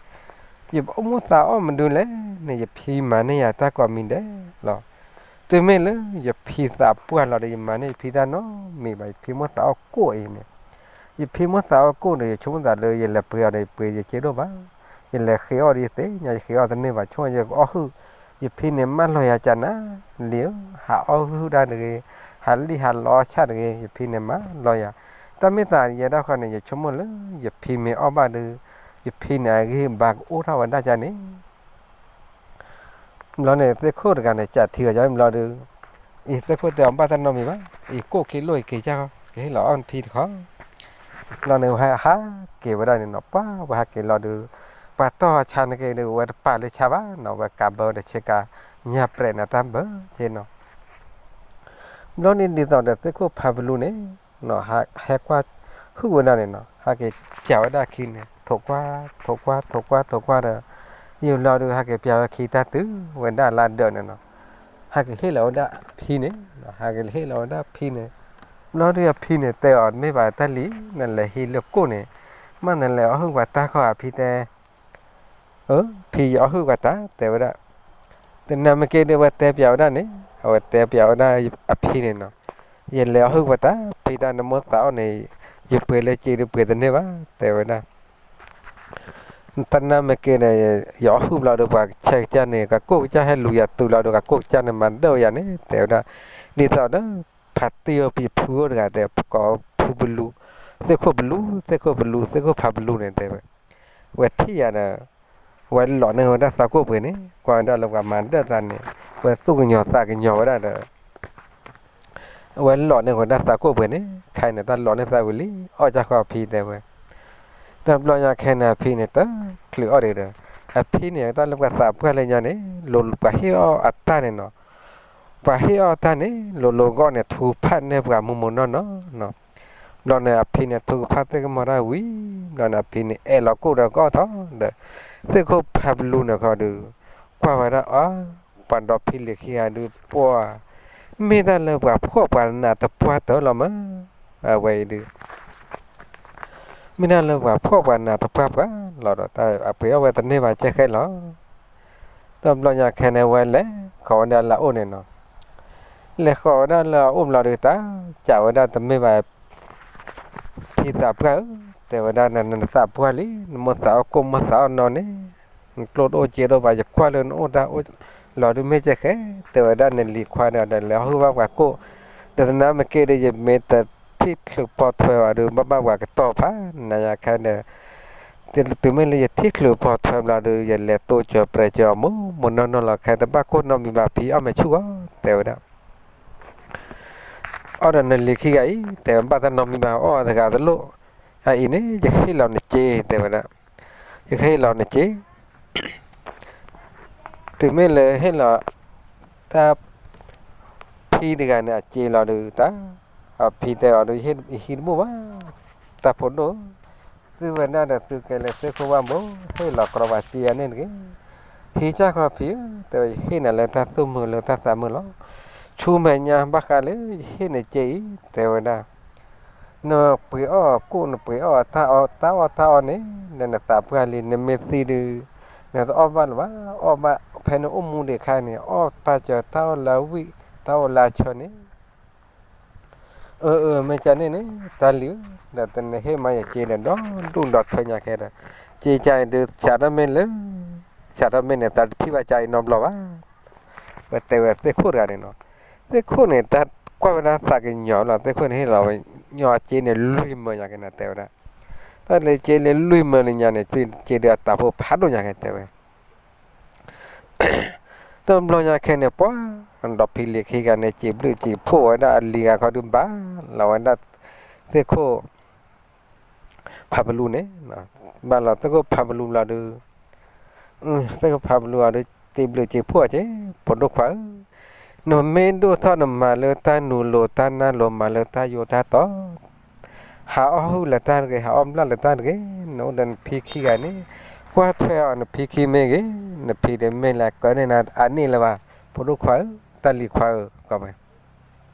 ယအိၣ်မိၣ်သးအီၣ်မနုၤလဲၣ်န့ၣ် ယဖံမၤန့ၢ်ယၤတၢ်ကိးမံၤဒဲးလီၤ. တုၤမ့ၢ်လၢယဖံသးပှၢ်လီၤဒီး ယမၤန့ၢ်ယဖံတၢ်နီတမံၤဘၣ်, ယဖံမိၣ်သးအီၣ်ကိၣ်အံၤန့ၣ်, ယဖံမိၣ်သးအီၣ်ကိၣ်ဒီး ယဆိကမိၣ်သးဒီး ယလဲၤပှ့ၤအီၤဒီး ယပှ့ၤယစ့ဒိၣ်ဘၣ်, ယလဲၤဃ့အီၣ်ဒ်သ့ၣ်ညါ ယဃ့အီၣ်တန့ၢ်ဘၣ် ဆိကမိၣ်ယကအီၣ်ဟုၣ်, ယဖံန့ၣ်မၢလီၤယၤကနၤလံဧၢ, ဟးအီၣ်ဟုၣ်ဟုၣ်တၢ်တဂ့ၤ, ဟးလံၣ်ဟးလီအီၣ်ဆၣ်တဂ့ၤ ယဖံန့ၣ်မၢလီၤယၤ, တၢ်မ့ၢ်သးယဲဒၣ်ဃီန့ၣ် ယဆိကမိၣ်လၢ ယဖံမ့ၢ်အီၣ်ဘၣ်ဒီး ယဖံန့ၣ် အဂံၢ်ဘါကအိၣ်ထီၣ်ဝဲဒၣ်ကန့ၣ် ဘျီန့ၣ် သ့ၣ်ခိၣ်တဂၤန့ၣ် ကးထံအီၤယၤဘျီဒီး, အံၤသ့ၣ်ခိၣ်တဲအီၤ ဘၣ်တၢ်နီတမံၤဘၣ်, အံၤကိၣ်ခံလိၣ်အံၤက့ၤကၢ်ဃီ ကဟ့ၣ်လီၤအီၣ်နဖံတခီ, ဘျီန့ၣ် ဝဲဟဲဟးက့ၤဝဲဒၣ်န့ၣ်နီၤ, ပှၤဝဲဟးက့ၤလီၤဒီး, ပှၤတီၢ်ဆါန့ၣ်က့ၤဒီး ဝဲတပာ်လၢဆါဘၣ်နီၤ, ဝဲကးဘၢဒီးဆ့ကၤ ညၣ်ပြဲးန့ၣ်တၢ်ဘၢက့ၤနီၤ, ဘျီန့ၣ်ဒ်သိးဒီးသ့ၣ်ခိၣ်ဖးပလူန့ၣ် ဟဲကွၢ်ဟုၣ်ဝဲဒၣ်န့ၣ်နီၤ, ဟဲက့ၤပျးဝဲဒၣ်အခံန့ၣ် ထိးကွၢ်, ထိးကွၢ်, ထိးကွၢ်, ထိးကွၢ်ဒီး, ယဘျီဒီး ဟဲက့ၤပျးဝဲခံတၢ်တုၤဝဲဒၣ်လၢဒၢးန့ၣ်နီၤ, ဟဲက့ၤဟ့ၣ်လီၤဝဲဒၣ်အဖံန့ၣ်, ဟဲက့ၤဟ့ၣ်လီၤဝဲဒၣ်အဖံန့ၣ်, ဘျီဒီးအဖံန့ၣ် တဲအီၤ တမ့ၢ်ဘၣ်တၢ်လံၤ, နလဲၤဟံးလၢကိၣ်န့ၣ်, မ့ၢ်နလဲၤအီၣ်ဟုၣ်ပှၤတၢ်ခီဧါ ဖံတဲ အၢ ဖံယအီၣ်ဟုၣ်ပှၤတၢ် တဲဝဲဒၣ်, တနၤမ့ၢ်က့ၤဒီး အဝဲတဲပျးဝဲဒၣ်န့ၣ်, အဝဲတဲပျးဝဲဒၣ်အဖံန့ၣ်နီၤ, ယလဲၤအီၣ်ဟုၣ်ပှၤတၢ် ဖံတၢ်နမိၣ်သးအီၣ်န့ၣ်, ယပှ့ၤလၢစ့ဒီးပှ့ၤတန့ၢ်ဘၣ် တဲဝဲဒၣ်, တနၤမ့ၢ်က့ၤဒီး ယအီၣ်ဟုၣ်ဘျီဒီး ပှၤဆဲးကစၢ်န့ၣ် ကကိၣ်ကစၢ်ဟဲလူၤယၤတုၤလီၤဒီး ကကိၣ်ကစၢ်န့ၣ် မၤဒၢၣ်ဝဲယၤန့ၣ် တဲဝဲဒၣ်, ဒ်သိးဒီး ဖးတံၢ်အီၤပယဖုအိၣ်တဂၤတဲ ကိးဖုပလူ, သ့ၣ်ခိၣ်ပလူ, သ့ၣ်ခိၣ်ပလူ, သ့ၣ်ခိၣ်ဖးပလူန့ၣ်တဲဝဲ, ဝဲထံၣ်ယၤဒီး ဝဲလီၤန့ၢ်ဝဲဒၣ်သးကိၣ်ပှ့ၤန့ၣ်, ကွၢ်ဝဲဒၣ်လၢပှၤမၤဒၢၣ်သးန့ၣ်, ဝဲသူၣ်ကညီၤသးကညီၤဝဲဒၣ်ဒီး အဝဲလီၤန့ၢ်ဝဲဒၣ်သးကိၣ်ပှ့ၤန့ၣ်, ခဲအံၤန့ၣ် တၢ်လီၤန့ၢ်သးဝံၤလံ, အီၣ်ကၢ်ဃီအဖံတဲဝဲ, တဘျီညါခဲအံၤန့ၣ် အဖံန့ၣ် တချုးအီၣ်ဒံးဒီး, အဖံန့ၣ် တၢ်လၢပှၤသးပှၢ်လၢညါန့ၣ် လိၤလိၤပှၤဟ့ၣ်အီၣ်အတၢ်န့ၣ်နီၤ, ပှၤဟ့ၣ်အီၣ်တၢ်န့ၣ် လိၤလိၤဂီၢ်န့ၣ် ထူဖးန့ၢ်ပှၤမိၢ်မိၢ်နီၢ်နီၢ်နီၤ, ဘျီန့ၣ် အဖံန့ၣ် ထူကဖၣ်သ့ၣ်ကမီၤတၢ်ဝံၤ, ဘျီန့ၣ် အဖံန့ၣ် အဲၣ်လီၤကိၣ်ဒီးကီၢ်ထီၣ်ဒီး, သ့ၣ်ခိၣ်ဖးပလူန့ၣ်ခီဒီး, ကွၢ်ဝဲဒၣ်အီၤ, ပှၤဒီဖံလံၤခံဂၤဒုးပှၤ, မ့ၢ်တၢ်လၢပှၤဖှီၣ်ပှၤနးတပှၢ်တၢၢ်လီၤမး, အဝဲအံၤဒုး မ့ၢ်တၢ်လၢပှၤဖှီၣ်ပှၤနးတပှၢ်ပှၢ်လီၤဒီး တၢ်အပှ့ၤအီၣ်ဝဲတန့ၢ်ဘၣ်ကဲဃဲလီၤ. တဘျီညါခဲန့ၣ် ဝဲလဲၤဃီၤဝဲဒၣ်လၢအအိၣ်န့ၣ်နီၤ, လဲၤဃီၤဝဲဒၣ်လၢအအိၣ်ဘျီဒီး တၢ်ကးဝဲဒၣ်တမ့ၢ်ဘၣ် ဖံသးပှၢ်ဧၢ, တဲဝဲဒၣ် နသးပှၢ်လံ, နမိၣ်သးအီၣ်ကိၣ်မိၣ်သးအီၣ်နီၢ်န့ၣ်, နကျိၣ်တအိၣ်စ့တအိၣ်ဘၣ်, ယကွၢ်လၢနအိၣ်တၢ်အိၣ်လီၤဒုးမ့ၢ်ကဲဃဲ, တဲဝဲဒၣ်နလံၤခွါဒီး ဒီးလဲၤအီၣ်ဟုၣ်ဘၣ်ပှၤကိၣ်, ဒီးသနာ်မ့ၢ်က့ၤဒီး ယမ့ၢ်တထံၣ်ချုးပိာ်ထွဲဘၣ်ဒီး ဘၣ်ဘၣ်ပှၤကတီၤဖး, နၤယၤခဲဒီး တုၤမ့ၢ်လၢယထံၣ်ချုးပိာ်ထွဲဘျီဒီး ယလဲၤတိစၢၤပြဲးစၢၤအီၤမိၢ်မိၢ်နီၢ်နီၢ်လီၤခဲ တဘၣ်ကိၢ်နီတမံၤဘၣ် ဖံအီၣ်မ့ၢ်ဆူၣ်ဂီၢ် တဲဝဲဒၣ် အီၣ်ဒီးနလံၤခံဂၤအံၤ တဲဝဲ ဘၣ်တၢ်နီတမံၤဘၣ် အီၣ်တဂၤတလိၣ်, အအံၤန့ၣ် ယကဟ့ၣ်လီၤနစ့ တဲဝဲဒၣ်, ယကဟ့ၣ်လီၤနစ့ တုၤမ့ၢ်လၢဟ့ၣ်လီၤ တၢ် ဖံတဂၤန့ၣ် အစ့လီၤဒီးတၢ်, အဖံတဲအီၤဒီး ယဟံးတဘူၣ်ဘၣ်, တၢ်ဖိဒိၣ်ဧၢ, သုဝဲဒၣ်ဒီးသုကဲလၢသ့ၣ်ခိၣ်ဝၣ်ဘိ ဟ့ၣ်လီၤကြီပှၤစ့အန့ၣ်တဂ့ၤ, ဟံးကၢ်ဃီဖံဧၢ, တဲဝဲ ယဟ့ၣ်နၤလၢတၢ်သူၣ်မုာ်လၢတၢ်သးမုာ်လီၤ, ဆူမဲာ်ညါဘၣ်ဃးလၢယဟ့ၣ်နစ့အံၤ တဲဝဲဒၣ် နပှ့ၤအီၣ်ကိၣ် နပှ့ၤအီၣ်တၢ်အီၣ်တၢ်အီၣ်န့ၣ် နသးပှၢ်လံ, နမ့ၢ်သံဒီး နတအီၣ်ဘၣ်လၢၤဘၣ်, အီၣ်ဘၣ်ဖဲနအိၣ်မူဒံးအခါန့ၣ် အီၣ်ပာ်စၢၤတၢ်အီၣ်လၢဝံၣ် တၢ်အီၣ်လၢအဆၢန့ၣ်, အၢ အၢ မ့ၢ်ကန့ၣ်န့ၣ် တၢ်လံၤဧၢ, ဒီးတနဟ့ၣ်မးယစ့ဒီး ဒီဒူၣ်ဒီထၢညါခဲဒီး, စ့ကါအံၤဒုး စးထီၣ်မ့ၢ်လၢ စးထီၣ်မ့ၢ်န့ၣ် သးတထံၣ်ဘၣ်ကါအံၤနီတဘျီဘၣ် ဝဲတဲဝဲသ့ၣ်ခိၣ်တဂၤန့ၣ်နီၤ, သ့ၣ်ခိၣ်န့ၣ် တၢ်ကွၢ်ဝဲဒၣ်သးကညီၤလီၤ, သ့ၣ်ခိၣ်န့ၣ်ဟ့ၣ်လီၤဝဲ ညီစ့န့ၣ်လွံၢ်မၢညါက့ၤန့ၣ်တဲဝဲဒၣ်, တၢ်လၢစ့လၢလွံၢ်မၢလၢညါန့ၣ် စ့ဒုးအတၢ်ဖိဖးဒိၣ်ညါက့ၤတဲဝဲ တဘျီညါခဲန့ၣ် ပှၤ ဒီဖံလံၤခံဂၤန့ၣ် စံးဘျုးစံးဖှိၣ်ဝဲဒၣ်အလံၤဂၤခီဒုးဘၣ်လီၤဝဲဒၣ် သ့ၣ်ခိၣ် ဖးပလူန့ၣ်, ဘၣ်လီၤသ့ၣ်ခိၣ်ဖးပလူဘျီဒုး, သ့ၣ်ခိၣ်ဖးပလူအီၤဒုး စံးဘျုးစံးဖှိၣ်က့ၤ ဖိဒိၣ်ခွါဧၢ, နမ့ၢ်ဒိၣ်ထီၣ်နမၤလၢတၢ်နူၤလိၤတၢ်နၢ်လိၤ မၤလၢတၢ်ယိာ်တၢ်တီ ဟးအီၣ်ဟုၣ်လၢတၢ်တဂ့ၤ, ဟးအီၣ်ဘျၣ်လၢတၢ်တဂ့ၤ, နအိၣ်ဒီးနဖံခံဂၤန့ၣ်, ကွၢ်ထွဲအီၤနဖံခံမ့ၢ်ဂ့ၤ, နဖံဒီးမ့ၢ်လၢကၢန့ၢ်နၤအန့ၣ်လၢၤဘၣ်, ဖိဒိၣ်ခွါဧၢ, တၢ်လံၤခွါဧၢ, ကီးဝဲ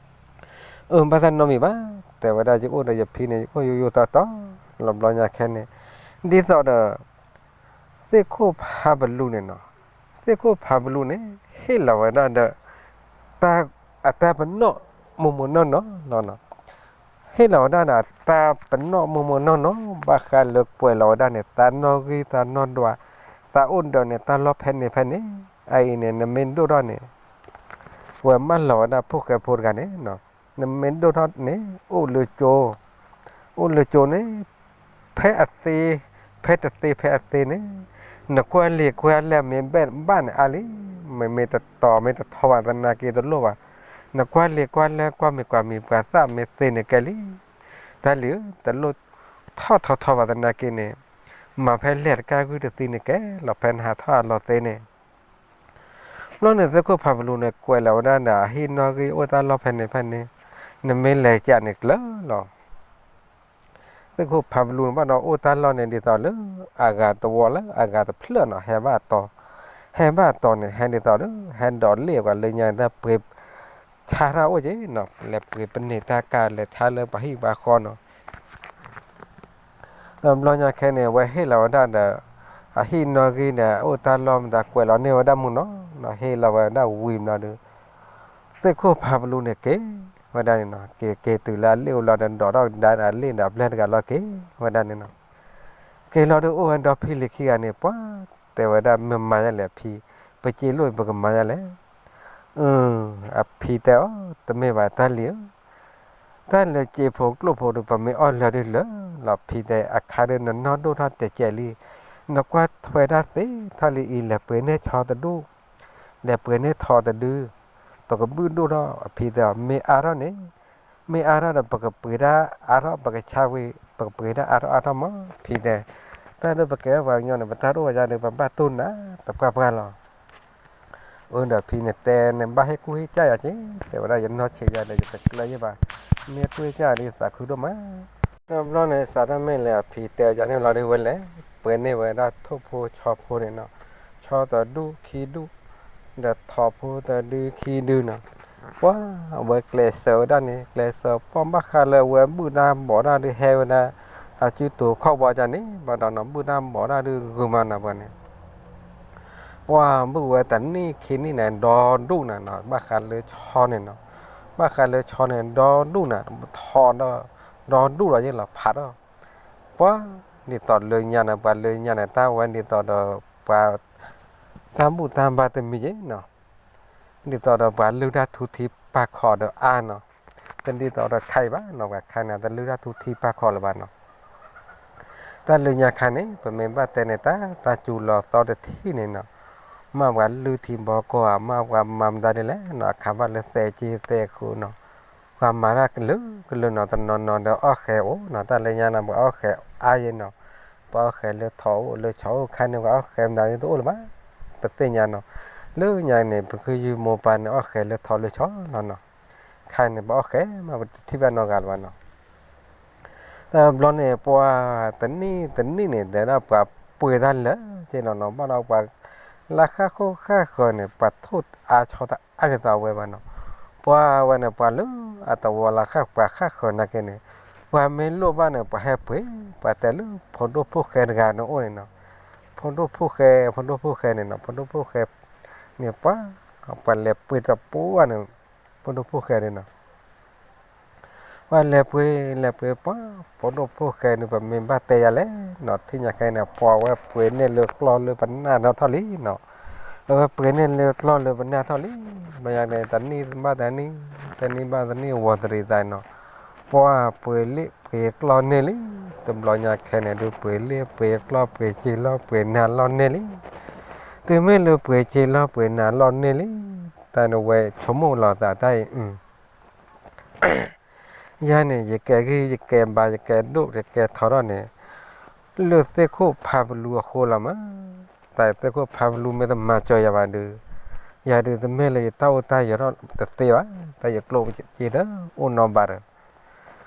အၢ ဘၣ်တၢ်နီတမံၤဘၣ်, တဲဝဲဒၣ် ယအိၣ်ဒီးယဖံန့ၣ် ယအိၣ်ယိယိတီတီ လီၤဘျီညါခဲန့ၣ်, ဒ်သိးဒီး သ့ၣ်ခိၣ်ဖးပလူန့ၣ်နီၤ, သ့ၣ်ခိၣ်ဖးပလူန့ၣ် ဟ့ၣ်လီၤဝဲဒၣ်ဒီး တၢ်အတၢ်ပနီၣ် မိၢ်မိၢ်နီၢ်နီၢ်လီၤနီၤ, ဟ့ၣ်လီၤဝဲဒၣ်ဒီးတၢ်ပနီၣ်မိၢ်မိၢ်နီၢ်နီၢ် ဘၣ်ဃးလၢကွဲးလီၤဝဲဒၣ်န့ၣ် သးနီၣ်ဂံၢ်သးနီၣ်ဒွး, သးအိၣ်ဒီးန့ၣ် တၢ်လီၢ်ဖဲန့ၣ်ဖဲန့ၣ်, အအံၤန့ၣ် နမ့ၢ်ဒိၣ်ထီၣ်န့ၣ်, ဝဲမၢလီၤဝဲဒၣ်ဖိၣ်ဃဲဖိတဂၤန့ၣ်, နမ့ၢ်ဒိၣ်ထီၣ်န့ၣ် အိၣ်လၢကၠိ, အိၣ်လၢကၠိန့ၣ် ဖဲအသ့, ဖဲတသ့ဖဲအသ့န့ၣ်, နကွၢ်လံာ်ကွၢ်လဲၢ်မ့ၢ်ဘၣ်န့ၣ်အါလံ, မ့မ့ၢ်တတီၤမ့ၢ်တထီဘၣ်သနာ်က့တလိၣ်ဘၣ်, နကွၢ်လံာ်ကွၢ်လဲၢ်ကွၢ်မံၤကွၢ်မံၤ ပှၤသၣ်မ့ၢ်သ့န့ၣ်ကဲလံ, တၢ်လံၤဧၢ တလိၣ်ထီၣ်ထီထီဘၣ်သနာ်က့န့ၣ်, မၤဖဲလဲၣ်တကါဂုၢ်တသ့န့ၣ်ကဲလီၤ ဖဲနဟးထီၣ်အလီၤသ့န့ၣ် ဘျီန့ၣ် သ့ၣ်ခိၣ်ဖးပလူန့ၣ် ကွဲးလီၤဝဲဒၣ်ဒီး အဟံၣ်နီၣ်ဂံၢ်အိၣ်တၢ်လီၢ်ဖဲန့ၣ်ဖဲန့ၣ်, နမ့ၢ်လဲၤကးန့ၣ်ကျၢၤလီၤ. သ့ၣ်ခိၣ်ဖးပလူန့ၣ်ဘၣ်ဒီးအိၣ်တၢ်လီၢ်န့ၣ် ဒ်သိးလၢ အဂၤတဝီလၢအဂၤတဖျၢၣ်နီၤ ဟဲဘၣ်တီၤ, ဟဲဘၣ်တီၤန့ၣ် ဟဲဒ်သိးဒီး ဟဲဒိးလ့ၣ်အပှၤလၢညါတၢ်ပှ့ၤ ဆါတၢ်အိၣ်က့နီၤ လဲၤပှ့ၤပန့ၢ်တၢ်ကါ လဲၤဆါလၢပှၤဟံၣ်ပှၤဃီနီၤ တဘျီညါခဲန့ၣ် အဝဲဟ့ၣ်လီၤဝဲဒၣ်ဒီး အဟံၣ်နီၣ်ဂံၢ်ဒီး အိၣ်တၢ်လီၢ်မတၤကွဲးလီၤန့ၢ်ဝဲဒၣ်မုၢ်နီၤနီၤ ဟ့ၣ်လီၤဝဲဒၣ်ဝံၤဘျီဒီး သ့ၣ်ခိၣ်ဖးပလူန့ၣ်က့ၤဝဲဒၣ်န့ၣ်နီၤ က့ၤက့ၤတုၤလၢအလ့ၣ်အိၣ်လီၤဒီး ဒိးထီၣ်ကဒါဒီးအလ့ၣ်ဒီးအပျဲၢ်တဂၤလီၤက့ၤဝဲဒၣ်န့ၣ်နီၤ က့ၤလီၤဒီးအိၣ်ဝဲဒီဖံလံၤခံဂၤန့ၣ် ပှၤတဲဝဲဒၣ်မ့ၢ်မၤယါလဲၣ်အဖံ, ပစ့လိၣ်ပကမၤယါလဲၣ် အဖံတဲအီၤ တမ့ၢ်ဘၣ်တၢ်လံၤဧၢ, တၢ်လၢစ့ဖိကျိၣ်ဖိဒီး ပမ့ၢ်အီၣ်လၢာ်ဒ်လၢာ်လီၤ ဖံတဲ အခါဒီးနနီၢ်ဒိၣ်ထီၣ်တဲာ်ကဲလံ, နကွၢ်ထွဲတၢ်သ့ထီၣ်လံအံၤ လဲၤပှ့ၤန့ၢ်ဆီတဒူၣ်, လဲၤပှ့ၤန့ၢ်ဆီတဒု, ပကဘုၣ်ဒိၣ်ထီၣ် အဖံတဲအီၤ မ့ၢ်အါထီၣ်န့ၣ်, မ့ၢ်အါထီၣ်ဒီး ပကပှ့ၤတၢ်အါထီၣ် ပကဆါဝံၤ ပကပှ့ၤတၢ်အါထီၣ်အါထီၣ်မး ဖံတဲ, တၢ်ဒ်ပကဲပှၤကညီန့ၣ် ပတၢ်ဒိၣ်ဝဲယါဒီး ပဘၣ်တိၢ်နၤတပှၢ်ပှၢ်လီၤ အၢဒီးဖံန့ၣ်တဲန့ၣ် ဘၣ်ဟ့ၣ်ကူၣ်ဟ့ၣ်ကၢ်ယၤက့ၤ, တဲဝဲဒၣ် ယနီၢ်ဆံးယၤဒီး ယတကျၢၤယဲၢ်ဘၣ်, မ့ၢ်ဟ့ၣ်ကူၣ်ဟ့ၣ်ကၢ်ဒီး ယသးခုဒိၣ်မး. တဘျီန့ၣ် စးထီၣ်မ့ၢ်လၢအဖံတဲယၤန့ၣ်လီၤဒီး ဝဲလဲၤပှ့ၤန့ၢ်ဝဲဒၣ်ထိၣ်ဖိဆီဖိန့ၣ်နီၤ, ဆီတဒူၣ်ခံဒူၣ်, ဒီးထိၣ်ဖိတဒုခံဒုနီၤ, ပှၤအဝဲကျဲးစၢးဝဲဒၣ်န့ၣ် ကျဲးစၢးပှၢ်ဘၣ်ဃးလၢအဝဲဘုၣ်တၢ်ဘီးတၢ်ဒုးဟဲဝဲဒၣ် အစုတိၤခီၣ်ဘီကန့ၣ် ဘၣ်ဒီးနီၤ ဘုၣ်တၢ်ဘီးတၢ်ဒုးဂုာ်မးနီၤပှၤန့ၣ် ပှၤဘုၣ်ဝဲတနံၣ်ခံနံၣ်န့ၣ် ဒီဒူၣ်နၤနီၤ ဘၣ်ဃးလၢဆီန့ၣ်နီၤ, ဘၣ်ဃးလၢဆီန့ၣ် ဒီဒူၣ်နၤ ထီၣ်ဒီး ဒီဒူၣ်လီၤယဲၢ်လီၤဖးထီၣ်, ပှၤဒ်သိးလၢညါန့ၣ် ပှၤလၢညါန့ၣ် တၢ်ဝဲဒ်သိးဒီးပှၤ တၢ်ဘူၣ်တၢ်ဘါတမံၤယဲၢ်နီၤ, ဒ်သိးဒီးပှၤလုၢ်တၢ်ထူထံပာ်ခီးဒီးအါနီၤ, တဒ်သိးဒီးခဲအံၤဘၣ်နီၤ ပှၤခဲန့ၣ် တလုၢ်တၢ်ထူထံပာ်ခီးလၢၤဘၣ်နီၤ တၢ်လၢညါခါန့ၣ် ပမ့ၢ်ဘၣ်တဲန့ၣ် တၢ်တၢ်စူၤလီၤသီတထံၣ်န့ၣ်နီၤ, မ့ၢ်ပှၤလုၢ်ထံဘီကီၢ်ဧါ မ့ၢ်ပှၤမၤမတၤဒ်လဲၣ်နီၤ အခါဘၣ်လၢသဲက့သဲဃုနီၤ, ပှၤမၤတၢ်ကလုာ်ကလုာ်နီၤ တနီၤနီၤဒီးအီၣ်ဃဲးအိၣ်နီၤ, တၢ်လၢညါန့ၣ် ပှၤအီၣ်ဃဲးအါယဲၢ်နီၤ, ပှၤအီၣ်ဃဲးလၢထိးအိၣ်လၢဆီအိၣ် ခဲန့ၣ် ပှၤအီၣ်ဃဲးမတၤဒ်တအိၣ်လၢၤဘၣ်, ပသ့ၣ်ညါနီၤ, လၢညါန့ၣ် ပကယုၢ်မိၢ်ပၢ်န့ၣ် အီၣ်ဃဲးလၢထိးလၢဆီလီၤနီၤ, ခဲန့ၣ် ပှၤအီၣ်ဃဲးမး ပတထံၣ်ဘၣ်နီတဂၤလၢၤဘၣ်နီၤ တဘျီန့ၣ် ပှၤတနံၣ်တနံၣ်န့ၣ် တဲဒၣ်ပှၤပှ့ၤတၢ်လၢာ်က့နီၤနီၤ ဘၣ်ဒီးပှၤလၢဃၣ်ဃိၣ်ဃၣ်ဃၢၤန့ၣ် ပှၤထိၣ်အါဆီတအါဒ်သိးအဝဲဘၣ်နီၤ, ပှၤဝဲန့ၣ် ပှၤလၢအတဝီလၢဃၣ်ပှၤဃၣ်ဃၢၤနာ်က့န့ၣ် ပှၤမ့ၢ်လိၣ်ဘၣ်န့ၣ် ပှၤဟဲပှ့ၤ ပှၤတဲလၢဖိဒိၣ်ဖိၣ်ဃဲတဂၤန့ၣ်အိၣ်န့ၣ်နီၤ, ဖိဒိၣ်ဖိၣ်ဃဲ ဖိဒိၣ်ဖိၣ်ဃဲန့ၣ်နီၤ ဖိဒိၣ်ဖိၣ်ဃဲန့ၣ် ပှၤ ပှၤလဲၤပှ့ၤတပူၤဘၣ်န့ၣ် ဖိဒိၣ်ဖိၣ်ဃဲန့ၣ်နီၤ ပှၤလဲၤပှ့ၤ လဲၤပှ့ၤပှၤ ဖိဒိၣ်ဖိၣ်ဃဲန့ၣ် ပမ့ၢ်ဘၣ်တဲယၤလဲၣ်နီၤ ထံၣ်ညါခဲအံၤန့ၣ် ပှၤဝဲပှ့ၤန့ၢ်လၢကျီၢ်လၢပနၢ်ထီၣ်လံနီၤ, အဝဲပှ့ၤန့ၢ်လၢကျီၢ်လၢပနၢ်ထီၣ်လံ, ဘၣ်ယၤန့ၣ် တနံၣ်ဘၣ်တနံၣ် တနံၣ်ဘၣ်တနံၣ် ဝီၤတရံးသးနီၤ, ပှၤပှ့ၤလၢပှ့ၤကျီၢ်န့ၢ်လံ, တဘျီညါခဲန့ၣ်ဒုး ပှ့ၤလၢပှ့ၤကျီၢ် ပှ့ၤစ့လီၢ် ပှ့ၤနၤလီၢ်န့ၢ်လံ, တုၤမ့ၢ်လၢပှ့ၤစ့လီၢ် ပှ့ၤနၤလီၢ်န့ၢ်လံ, တၢ်န့ၣ်ဝဲဆိကမိၣ်လီၤသးတၢ်အံၤ ယၤန့ၣ် ယကဲဂံၢ် ယကဲဘါ ယကဲဒိၣ် ယကဲထီထီၣ်န့ၣ် လၢသ့ၣ်ခိၣ်ဖးပလူအဃိလီၤမး, တၢ်သ့ၣ်ခိၣ်ဖးပလူမ့ၢ်တမၤစၢၤယၤဘၣ်ဒီး ယၤဒုးတမ့ၢ်လၢယတၢ်အိၣ်တၢ်ယၢၤထီၣ်တသ့ဘၣ်, တၢ်ယကျိၣ်စ့တအိၣ်နီဘၣ်ဒီး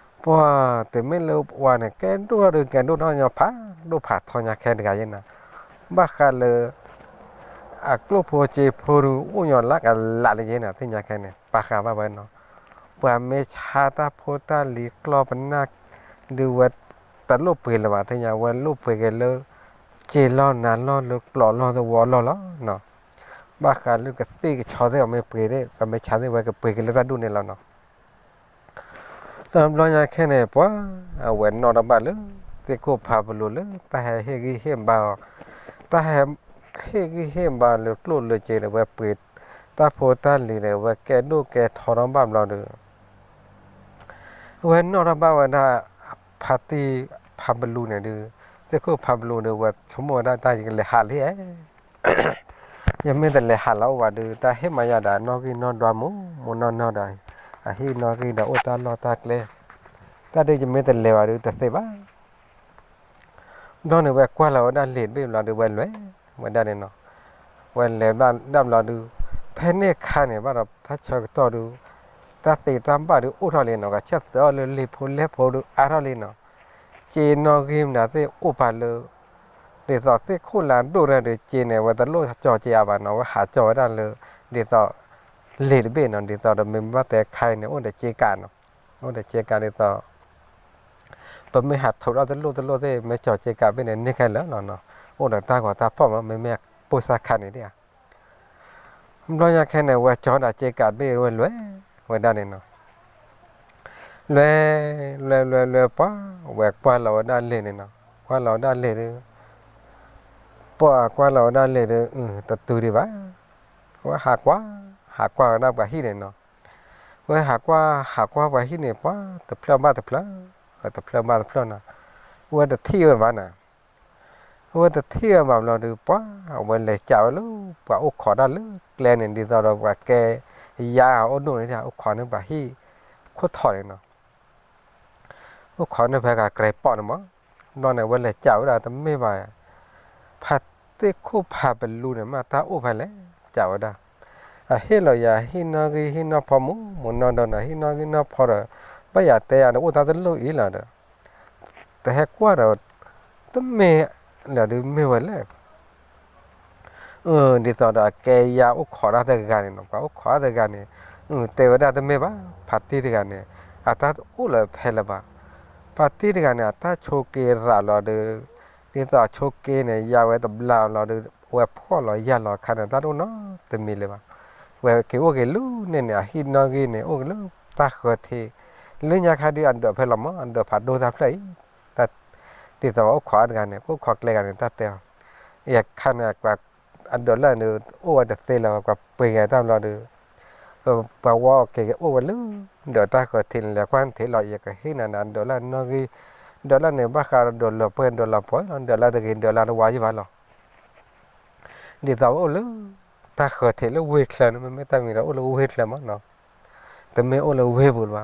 ပှၤတမ့ၢ်လၢပှၤန့ၣ် ကဲဒိၣ်ထီၣ်ဒုး ကဲဒိၣ်ထီၣ်ညီဖးဒိၣ်ဖးထီညါခဲတဂၤယဲၢ်နၤ, ဘၣ်ဃးလၢ အကျိၣ်ဖိစ့ဖိဒုး အိၣ်ညီလၢကလးလၢယဲၢ်နၤ သ့ၣ်ညါခဲန့ၣ် ပာ်ဃာ်ဘၣ်ဝဲနီၤ, ပှၤမ့ၢ်ဆါတၢ်ဖိတၢ်လံၤကျီၢ်ပနၢ် ဒုးဝဲတလိၣ်ပှ့ၤလၢၤဘၣ် သ့ၣ်ညါ ဝဲလိၣ်ပှ့ၤက့ၤလၢ စ့လီၢ်နၤလီၢ်လၢကျီၢ်လီၢ်သဝီလီၢ်လီၤနီၤ, ဘၣ်ဃးလၢကသ့ၣ်ကဆီသ့ၣ် အမ့ၢ်ပှ့ၤသ့ၣ် ကမ့ၢ်ဆါသ့ၣ် ဝဲကပှ့ၤက့ၤလၢတၢ်ဒိၣ်န့ၣ်လီၤနီၤ. တဘျီညါခဲန့ၣ် ပှၤအဝဲနီၣ်ထီၣ်ဘၣ်လၢ သ့ၣ်ခိၣ်ဖးပလူၤလၢ တၢ်ဟဲဟ့ၣ်ဂံၢ်ဟ့ၣ်ဘါအီၤ, တၢ်ဟဲဟ့ၣ်ဂံၢ်ဟ့ၣ်ဘါလၢကျိၣ်လၢစ့ဒီး ဝဲပှ့ၤတၢ်ဖိတၢ်လံၤဒီး ဝဲကဲဒိၣ်ကဲထီထီၣ်ဘၣ်ဘျီဒီး အဝဲနီၣ်ထီၣ်ဘၣ်ဝဲဒၣ် ဖါတံၢ်ဖးပလူၤန့ၣ်ဒုး, သ့ၣ်ခိၣ်ဖးပလူၤဒီး ဝဲဆိကမိၣ်ဝဲဒၣ်တၢ် ယကလဲၤဟးလံဧါ, ယမ့ၢ်တလဲၤဟးလီၤအိၣ်ဘၣ်ဒီး တၢ်ဟ့ၣ်မၤယၤဒီး နီၣ်ဂံၢ်နီၣ်ဒွးမူးမူးနီၢ်နီၢ်ဒီး အဟံၣ်နီၣ်ဂံၢ်ဒီးအိၣ်တၢ်လီၢ်တၢ်ကျဲ, တၢ်ဒ်ယမ့ၢ်တလဲၤဘၣ်ဒီးတသ့ဘၣ်. ဘျီန့ၣ် ဝဲကွၢ်လီၤဝဲဒၣ်လံာ်တဘ့ၣ်ဘျီဒီး ဝဲလဲၤဝဲဒၣ်န့ၣ်နီၤ, ဝဲလဲၤဘၣ်ဒၣ်ဘျီဒီး ဖဲန့ၣ်အခါန့ၣ် ဘၣ်ဒီးတၢ်ဆၢကတီၢ်ဒီး တၢ်သ့တၢ်ဘၣ်ဒီးအိၣ်ထီၣ်လံနီၤ, ကဆၢသၢအီၤလၢလံာ်ဖိလဲၢ်ဖိဒီးအါထီၣ်လံနီၤ, စ့နီၣ်ဂံၢ်မနုၤသ့ၣ်အိၣ်ပာ်လၢ ဒ်သိးသ့ၣ်ခိၣ်လၢအဒိၣ်တၢ်ဒီး စ့န့ၣ် ဝဲတလိၣ်ကၠီၤစ့အါဘၣ်နီၤ, ဝဲဟးကၠီၤဝဲဒၣ်လၢ ဒ်သိး လံာ်တဘ့ၣ်နီၤ, ဒ်သိးဒီးမ့ၢ်ဘၣ်တဲခါအံၤန့ၣ် အိၣ်ဒီးစ့ကးနီၤ, အိၣ်ဒီးစ့ကးဒ်သိး ပမ့ၢ်ဟးထိးထီၣ်တလိၣ်တလိၣ်သ့ၣ် မ့ၢ်ကၠီၤစ့ကးဘ့ၣ်န့ၣ် န့ၢ်ခဲလၢာ်လီၤနီၤ, အိၣ်ဒီးတၢ်ဂီၤတၢ်ဖီၣ်မး မ့မ့ၢ်ပိၢ်စၢ်ခါန့ၣ်ဒၣ်ဧါ. ဘျီညါခဲန့ၣ် ဝဲကၠီၤဒၣ်စ့ကးဘ့ၣ်ဝဲလဲၤဝဲဒၣ်န့ၣ်နီၤ, လဲၤ လဲၤလဲၤလဲၤ ပှၤ ဝဲကွၢ်လီၤဝဲဒၣ်လံာ်န့ၣ်နီၤ, ကွၢ်လီၤဝဲဒၣ်လံာ်ဒီး ပှၤကွၢ်လီၤဝဲဒၣ်လံာ်ဒီး တတုၤဒံးဘၣ်, ဝဲဟးကွၢ် ဟးကွၢ်ဝဲဒၣ်ပှၤဟံၣ်န့ၣ်နီၤ, ဝဲဟးကွၢ် ဟးကွၢ်ပှၤဟံၣ်န့ၣ် ပှၤတဖျၢၣ်ဘၣ်တဖျၢၣ်, တဖျၢၣ်ဘၣ်တဖျၢၣ်နီၤ, ဝဲတထံၣ်ဝဲဘၣ်နီၤ, ဝဲတထံၣ်ဝဲဘၣ်ဘျီဒီး ပှၤ အဝဲလဲၤကးဝဲလၢ ပှၤအိၣ်ခိးတၢ်လၢကျဲန့ၣ် ဒ်သိးဒီးပှၤကဲယါအိၣ်ဒိၣ်န့ၣ် အိၣ်ခိးန့ၢ်ပှၤဟံၣ်ခိၣ်ထီၣ်န့ၣ်နီၤ, အိၣ်ခိးန့ၢ်ဖဲကကြဲးပီၣ်န့ၣ်မး, ဘျီန့ၣ် ဝဲလဲၤကးဝဲဒၣ်တမ့ၢ်ဘၣ်, ဖါသ့ၣ်ခိၣ်ဖးပလူၤန့ၣ် မ့ၢ်တၢ်အိၣ်ဖဲလဲၣ် ကးဝဲဒၣ်, အဟ့ၣ်လီၤယၤဟံၣ်နီၣ်ဂံၢ်ဟံၣ်နီၣ်ဖီမူးမူးနီၢ်နီၢ်ဒီး ဟံၣ်နီၣ်ဂံၢ်နီၣ်ဖီဒီး ဘၣ်ယၤတဲယၤဒီး အိၣ်တၢ်တလိၣ်အံၤလီၤဒီး တဟဲကွၢ်ဒီး တမ့ၢ်လၢာ်ဒုးမ့ၢ်ဝဲလဲၣ်, ဒ်သိးဒီးအကဲယါအိၣ်ခိးတၢ်တဂၤန့ၣ်နီၤ, ပှၤအိၣ်ခိးတၢ်တဂၤန့ၣ် တဲဝဲဒၣ်တမ့ၢ်ဘၣ်, ဖါတံၢ်တဂၤန့ၣ် အတၢ်တအိၣ်လၢဖဲလၢၤဘၣ်, ဖါတံၢ်တဂၤန့ၣ် အတၢ်ဆိးက့ရၤလီၤဒီး ဒ်သိးအဆိးက့န့ၣ် ယါဝဲတဘျါလီၤဒီး ဝဲဖှီၣ်လီၤယၢ်လီၤအခါန့ၣ် တၢ်တအိၣ်နီတမံၤလၢၤဘၣ်, ဝဲက့ၤအိၣ်က့ၤလၢန့ၣ်န့ၣ် အဟံၣ်နီၣ်ဂံၢ်န့ၣ် အိၣ်က့ၤလၢတၢ်ဃၢၤထံး, လၢညါခါဒုးအဒၢးဖဲလီၤမး အဒၢးဖးဒိၣ်တၢ်ဖျၢၣ်အံၤ, ဒ်သိးပှၤအိၣ်ခိးတဂၤန့ၣ် ပှၤအိၣ်ခိးကျဲဂၤန့ၣ် တၢ်တဲအီၤ, ယခါန့ၣ် အဒၢးလၢန့ၣ် အိၣ်ဝဲတသ့လၢၤဘၣ်, ပှၤပှ့ၤဂဲၤတၢ်ဘျီဒီး ပှၤဝီက့ၤအိၣ်ဝဲလၢ ဒၢးတၢ်ဃၢၤထံးန့ၣ် လဲၤကွၢ်ထံးလီၤ ယကဟ့ၣ်နၤန့ၣ် အဒၢးလၢနီၣ်ဂံၢ်, ဒၢးလၢန့ၣ် ဘၣ်ဃးဒီးဒၢးလီၤပှဲၤဒၢးလီၤပှဲၤလီၤ, ဒၢးလၢတဂ့ၤ ဒၢးလၢတဝါယံၢ်ဘၣ်လီၤ. ဒ်သိးအိၣ်လၢ တၢ်ဃၢၤထံးလၢဝ့ၢ်ချၢန့ၣ် မ့မ့ၢ်တၢ်မံၤဒီးအိၣ်လၢဝ့ၢ်ချၢမးနီၤ, တမ့ၢ်အိၣ်လၢဝ့ၢ်ပူၤလၢၤဘၣ်,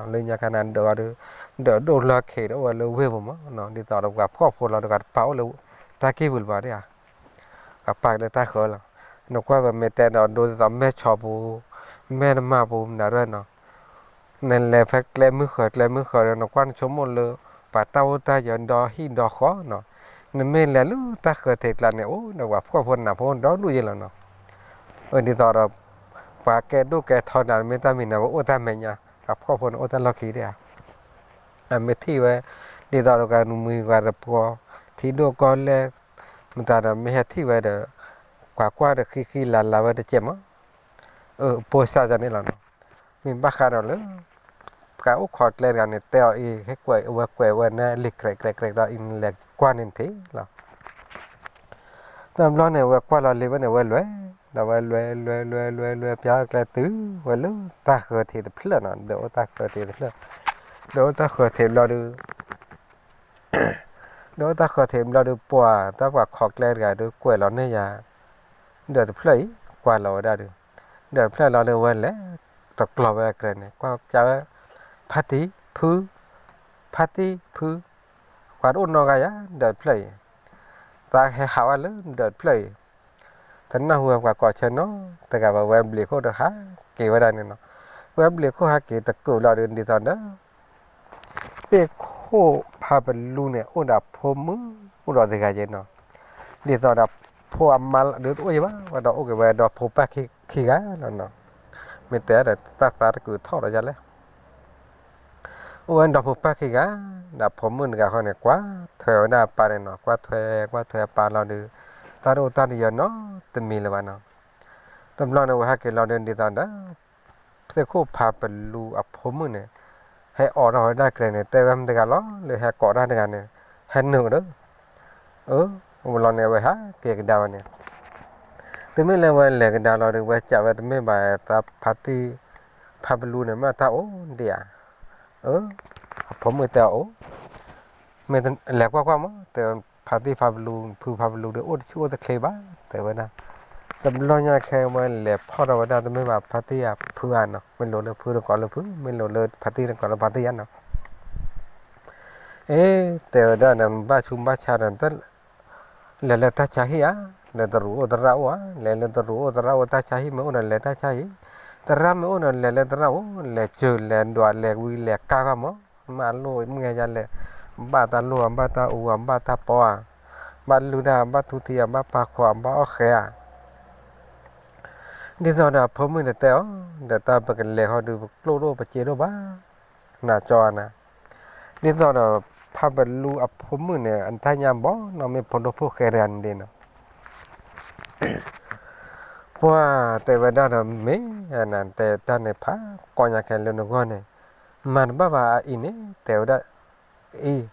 လၢညါခါန့ၣ် ဒၢးဒီး ဒၢးဒိၣ်လီၢ်ခံးဒီးအိၣ်ဝဲလၢဝ့ၢ်ပူၤမးနီၤ, ဒ်သိးဒီးပှၤဖှီၣ်ဖိလီၤဒီး ကပာ်အိၣ်လၢတၢ်ကံၢ်ပူၤလၢၤဘၣ်ဒၣ်ဧါ, ကပာ်လၢတၢ်ဃၢၤလီၤ. နကွၢ်ပမ့ၢ်တဲဒီးဒိဒ်သိးမဲၢ်ဆီးပူၤ, မဲၢ်တမၢ်ပူၤ မနုၤရဲၣ်နီၤ နလဲၤဖဲကျဲမုၢ်ဃၢၤကျဲမုၢ်ဃၢၤဒီး နကွၢ်နဆိကမိၣ်လၢ ပှၤတၢ်အိၣ်တၢ်ယၢၤဒီဟံၣ်ဒီဃီနီၤ, နမ့ၢ်လဲၤလၢတၢ်ဃၢၤထံးကျါန့ၣ် အိၣ်ဒီးပှၤဖှီၣ်ဖိနးဖိဒီဒူၣ်ယဲၢ်လီၤနီၤ. အၢ ဒ်သိးဒီး ပှၤကဲဒိၣ်ကဲထီနၤ မ့ၢ်တၢ်မံၤနၤ ပှၤအိၣ်တၢ်မဲာ်ညါ, ပှၤဖှီၣ်ဖိန့ၣ်အိၣ်တၢ်လီၢ်ခံဒၣ်ဧါ. အမ့ၢ်ထံၣ်ဝဲ ဒ်သိးဒီးကနမံၤဂၤတပှီၤ ထံဒိၣ်ကီၢ်လဲၢ် မတၤဒီးမ့ၢ်ဟဲထံၣ်ဝဲဒီး ကွၢ်ကွၢ်ဒီးဃံဃံလၤလၤဝဲတကဲးမး. အၢ ပိၢ်စၢ်ယၤန့ၣ်လီၤနီၤ. မ့ၢ်ဘၣ်ဃးဒီးလၢ ပှၤအိၣ်ခိးကျဲတဂၤန့ၣ် တဲအီၤအံၤ ဟဲကွဲးဝဲကွဲးဝဲန့ၣ် လံာ်ကြဲးကြဲးကြဲးဒီးအံၤ နလဲၤကွၢ်န့ၣ်ထံၣ်လီၤ. တဘျီန့ၣ် ဝဲကွၢ်လီၤလံာ်ဝဲန့ၣ် ဝဲလဲၤ ဒီးဝဲလဲၤလဲၤလဲၤလဲၤလဲၤ ပျၢ်ကျဲတုၤဝဲလၢတၢ်ဃၢၤထံးတဖျၢၣ်နီၤ, ဒၢးအိၣ်တၢ်ဃၢၤထံးတဖျၢၣ်, ဒၢးအိၣ်တၢ်ဃၢၤထံးဘျီဒီး ဒၢးအိၣ်တၢ်ဃၢၤထံးဘျီဒီး ပှၤတၢ်ပှၤခိးကျဲတဂၤဒီး ကွဲးလီၤန့ၢ်ယၤ ဒၢးတဖျၢၣ်အံၤ ကွၢ်လီၤဝဲဒၣ်ဒီး ဒၢးတဖျၢၣ်လီၤဒီး ဝဲလဲၤတကျီၤဝဲအကြဲးန့ၣ် ကွၢ်ကးဝဲ ဖါတံၢ်ဖု ဖါတံၢ်ဖု ပှၤတအိၣ်နီတဂၤယၤ ဒၢးတဖျၢၣ်အံၤ သးဟဲဟးဝဲလၢဒၢးတဖျၢၣ်အံၤ တနၢ်ဟူဝဲပှၤကိးဆၢနီတဂၤဘၣ်, ဝဲဘျံးခိၣ်ဒီးဟးက့ၤဝဲဒၣ်န့ၣ်နီၤ. ဝဲဘျံးခိၣ်ဟးက့ၤတကုာ်လီၤဒီး ဒ်သိးဒီး သ့ၣ်ခိၣ်ဖးပလူန့ၣ် အိၣ်ဒီးဖိမုၣ်အိၣ်ဒီးတဂၤယဲနီၤ. ဒ်သိးဒီးဖိအမါဒီးတအိၣ်ယဲဘၣ်, ဝဲဒီးအိၣ်က့ၤဝဲဒီးဖိပၢ်ခံဂၤလီၤနီၤ. မ့ၢ်တဲဒီးတၢ်သးတကုာ်ထီၣ်ဒီးယၤလဲၣ်. အိၣ်ဝဲဒီးဖိပၢ်ခံဂၤ, ဒီးဖိမုၣ်တဂၤဃီန့ၣ် ကွၢ်ထွဲဝဲဒၣ်အပၢ်န့ၣ်နီၤ, ကွၢ်ထွဲ ကွၢ်ထွဲအပၢ်လီၤဒီး တၢ်တအိၣ်တၢ်တယၢၤနီတမံၤလၢၤဘၣ်နီၤ. တဘျီန့ၣ် ဝဲဟဲက့ၤလီၤဒီး ဒ်သိးဒီး သ့ၣ်ခိၣ်ဖးပလူအဖိမုၣ်န့ၣ် ဟဲအိးထီၣ်ဝဲဒၣ်ကျဲန့ၣ် တဲဝဲမတၤတဂၤလီၤ လၢဟဲကိးတၢ်တဂၤန့ၣ် ဟဲနုာ်ကဒီး, အၢ, ဝံၤလီၤန့ၣ် အဝဲဟးက့ၤကဒါဝဲန့ၣ်, တုၤမ့ၢ်လၢဝဲလဲၤကဒါလီၤဒီး ဝဲစံးဝဲတမ့ၢ်ဘၣ် သးဖါတံၢ် ဖါပလူန့ၣ် မ့ၢ်တၢ်အိၣ်ဒံးဧါ, အၢ, အဖိမုၣ်တဲအီၤအိၣ် မ့ၢ်လဲၤကွၢ်ကွၢ်မး တဲ ဖါတံၢ်ဖါပလူ ဖုဖါပလူဒီး အိၣ်တဆူၣ်အိၣ်တချ့ဘၣ် တဲဝဲဒၣ်, တဘျီညါခဲဝဲလဲၤဖီၣ်ထီၣ်ဝဲဒၣ် တမ့ၢ်ဘၣ်ဖါတံၢ်အဖုဧါနီၤ မ့ၢ်လိာ်လၢဖုတကိးလၢဖု မ့ၢ်လိာ်လၢဖါတံၢ်တကိးလၢဖါတံၢ်ဧါနီၤ, အ့ တဲဝဲဒၣ်ဒီး ဘၣ်ဆူဘၣ်ဆါဒီး လဲၤလၢတၢ်ဆါဟံၣ်ဧါ, လၢတရူးအိၣ်သရၣ်အိၣ်ဧါ, လဲၤလၢတရူးအိၣ်သရၣ်အိၣ်တၢ်ဆါဟံၣ်မ့ၢ်အိၣ်ဒီး လဲၤတၢ်ဆါဟံၣ်, သရၣ်မ့ၢ်အိၣ်ဒီး လဲၤလၢသရၣ်အိၣ်, လဲၤစၢၤလဲၤဒွးလဲၤဝံၤလဲၤကါဂီၢ်မး, မ့ၢ်အလိၣ်မ့ၢ်ဂဲၤယါလဲၣ်, ဘၣ်တၢ်လိၣ်ဧါ ဘၣ်တၢ်အူဧါ ဘၣ်တၢ်ပီဧါ, ဘၣ်လုၢ်တၢ် ဘၣ်ထူထံးဧါ ဘၣ်ပာ်ခီၣ် ဘၣ်အီၣ်ဃဲဧါ ဒ်သိးဒီးအဖိမုၣ်န့ၣ်တဲအီၤ, ဒီးတၢ်ပကလဲၤဃီဒီး ပကျိၣ်ဒိၣ်ပစ့ဒိၣ်ဘၣ်, နကၠီဧါနၤ, ဒ်သိးဒီး ဖါပလူအဖိမုၣ်န့ၣ် အတၢ်ညါဘီနီၢ်မ့ၢ်ဖိဒိၣ်ဖိၣ်ဃဲတဂၤန့ၣ်ဒ်နီၤ, ပှၤတဲဝဲဒၣ်ဒီး မ့ၢ်နတဲတၢ်န့ၣ်ဖးကီညါခဲလၢနဂီၢ်န့ၣ်, မၤတဘၣ်ဘၣ်အအံၤန့ၣ် တဲဝဲဒၣ် အံၤ,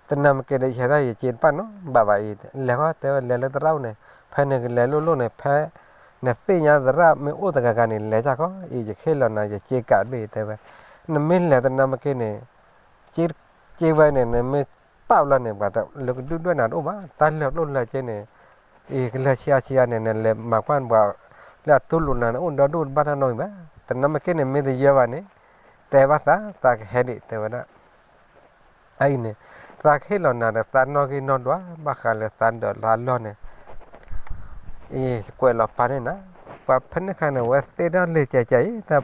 တနၤမ့ၢ်က့ၤဒီး ယဟဲဒၣ်ယစ့တဘၣ်နီၤ ဘၣ်ဘၣ်အံၤ, လဲၤဃီတဲဝဲ လဲၤလၢသရၣ်အိၣ်န့ၣ် ဖဲနကလဲၤလိၣ်လိၣ်န့ၣ် ဖဲနသ့ၣ်ညါသရၣ်မ့ၢ်အိၣ်တဂၤဂၤန့ၣ် လဲၤတၢ်ဃီ အံၤ ယဟ့ၣ်လီၤနၤ ယစ့ကးတဘ့ၣ် တဲဝဲ, နမ့ၢ်လဲၤတနၤမ့ၢ်က့ၤန့ၣ် စ့ဝဲန့ၣ် နမ့ၢ်ပာ်လီၤန့ၣ် ပှၤလၢကဒုၣ်ဒွဲၣ်နၤတအိၣ်ဘၣ်, တၢ်လၢာ်ကျိၣ်လၢာ်စ့န့ၣ် အံၤ ကလၢာ်ဆံးအါဆံးအါန့ၣ် နလဲၤမၤကွၢ်ပှၤ လၢအတူၢ်လိာ်နၤန့ၣ် အိၣ်ဒီဒူၣ်တဘၣ်တၢ်နီတမံၤဘၣ်, တနၤမ့ၢ်က့ၤန့ၣ် မ့ၢ်တယၢဘၣ်န့ၣ် တဲဘၣ်သး သးကဟဲဒံး တဲဝဲဒၣ် အအံၤန့ၣ် သးကဟ့ၣ်လီၤနၤဒီး သးနီၣ်ဂံၢ်နီၣ်ဒွး ဘၣ်ဃးလၢသးဒၢးသးလီၢ်န့ၣ် အံၤ ယကွဲးလီၤပာ်န့ၢ်နၤ, ပှၤဖဲန့ၣ်အခါန့ၣ် အဝဲသ့ၣ်ထီၣ်လံာ်ကဲကဲအံၤ ဒ်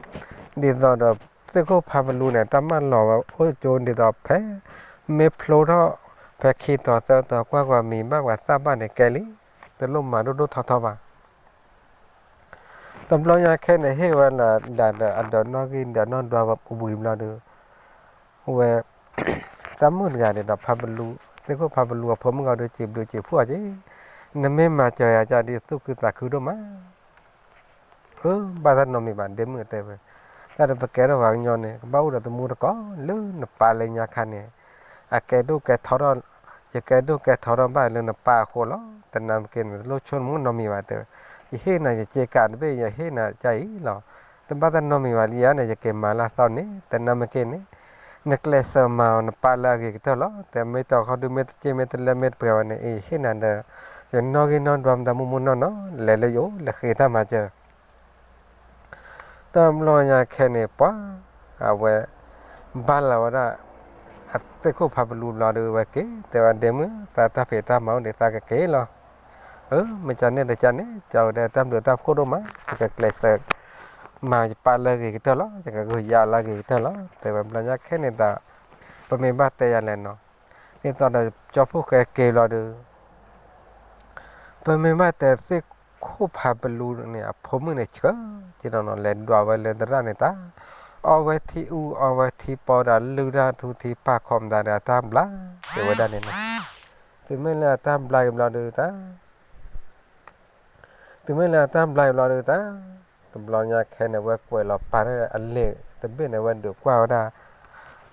သိးဒီး သ့ၣ်ခိၣ်ဖးပလူန့ၣ် တၢ်မၢလီၤဝဲအိၣ်ကၠိဒ်သိးဖဲ မ့ၢ်ဖျိထီၣ် ဖဲခံတီၤသၢတီၤ ကွၢ်ကွၢ်မံၤဘၣ်ပှၤသၣ်ဘၣ်န့ၣ်ကဲလံ, တလိၣ်မၤဒိၣ်ဒိၣ်ထီထီဘၣ် တဘျီညါခဲန့ၣ် ဟ့ၣ်ဝဲလၢဒၣ်ဒီးအဒၢးနီၣ်ဂံၢ်ဒၢးနီၣ်ဒွးဝံၤဘျီဒီး ဝဲ တၢ်မုၣ်တဂၤဒ်သိးဖးပလူ သ့ၣ်ခိၣ်ဖးပလူအဖိမုၣ်ဂီၤဒီး စံးဘျုးစံးဖှိၣ်အီၤက့ၤ, နမ့ၢ်မၤစၢၤယၤကဒီး သူၣ်ခုသးခုဒိၣ်မး အၢ ဘၣ်တၢ်နီတမံၤဘၣ် ဒ့မုၣ်တဲဝဲ, တၢ်ဒီးပကဲထီၣ်ပှၤကညီန့ၣ် ကဘၣ်အိၣ်ဒီးသမူတကိး လၢနပၢ်လၢညါခါန့ၣ် အကဲဒိၣ်ကဲထီထီၣ်, ယကဲဒိၣ်ကဲထီထီၣ်ဘၣ်လၢနပၢ်အဃိလီၤ. တနၤမ့ၢ်က့ၤန့ၣ် တလိၣ်ဆိကမိၣ်နီတမံၤဘၣ်တဲဝဲ, ယဟ့ၣ်နၤယစ့ကးတဘ့ၣ် ယဟ့ၣ်နၤကအံၤလီၤ. တဘၣ်တၢ်နီတမံၤဘၣ်လံဧါန့ၣ် ယက့ၤမၤလၢအသီန့ၣ် တနၤမ့ၢ်က့ၤန့ၣ် နကျဲးစၢးမၤအီၤနပၢ်လၢအဂ့ၤကတၢၢ်လီၤ. တမ့ၢ်တီခီဒုမ့ၢ်တစ့မ့ၢ်တလဲမ့ၢ်တပှဲၤဘၣ်န့ၣ် အံၤဟ့ၣ်နၤဒီး ယနီၣ်ဂံၢ်နီၣ်ဒွးမတၤမုၢ်မုၢ်နီၢ်နီၢ် လဲၤလၢယအိၣ် လဲၤဃ့တၢ်မၤစၢၤ တဘျီညါခဲန့ၣ် ပှၤ အဝဲ ဘၣ်လီၤဝဲဒၣ် အသ့ၣ်ခိၣ်ဖးပလူဘျီဒီး ဝဲက့ၤတဲဝဲဒ့မုၣ် သးတၢ်ဖံးတၢ်မၤအိၣ်ဒံး သးကက့ၤလီၤ. အၢ မ့ၢ်ကန့ၣ်တကန့ၣ် ကၠီဝဲဒၣ်တၢ်ဘျုးတၢ်ဖှိၣ်ဒိၣ်မး ယကကျဲးစၢး မၤယပၢ်လၢအဂ့ၤကတၢၢ်လီၤ ယကဂုာ်ယၤလၢအဂ့ၤကတၢၢ်လီၤ တဲဝဲဘျီညါခဲန့ၣ်ဒီး ပမ့ၢ်ဘၣ်တဲယၤလဲၣ်နီၤ ဒ်သိးဒီးကၠီဖှိၣ်ဃဲက့ၤလီၤဒီး ပမ့ၢ်ဘၣ်တဲသ့ၣ်ခိၣ်ဖးပလူန့ၣ် အဖိမုၣ်န့ၣ်ဆှၢ က့ၤနီၤနီၤ လဲၤဒွးဝဲလၢသရၣ်န့ၣ်တၢ် အီဝဲထံအူ အီဝဲထံပီဒီး လုၢ်တၢ်ထူထံပာ်ခီမတၤဒီး အတၢ်ဘျါက့ၤဝဲဒၣ်န့ၣ်နီၤ တုၤမ့ၢ်လၢအတၢ်ဘျါက့ၤဘျီဒီးတၢ် တုၤမ့ၢ်လၢအတၢ်ဘျါက့ၤဘျီဒီးတၢ် တဘျီညါခဲန့ၣ် ဝဲကွဲးလီၤပာ်န့ၢ်အလံာ်တဘ့ၣ်န့ၣ် ဝဲဒုးကွၢ်ဝဲဒၣ် ဒ်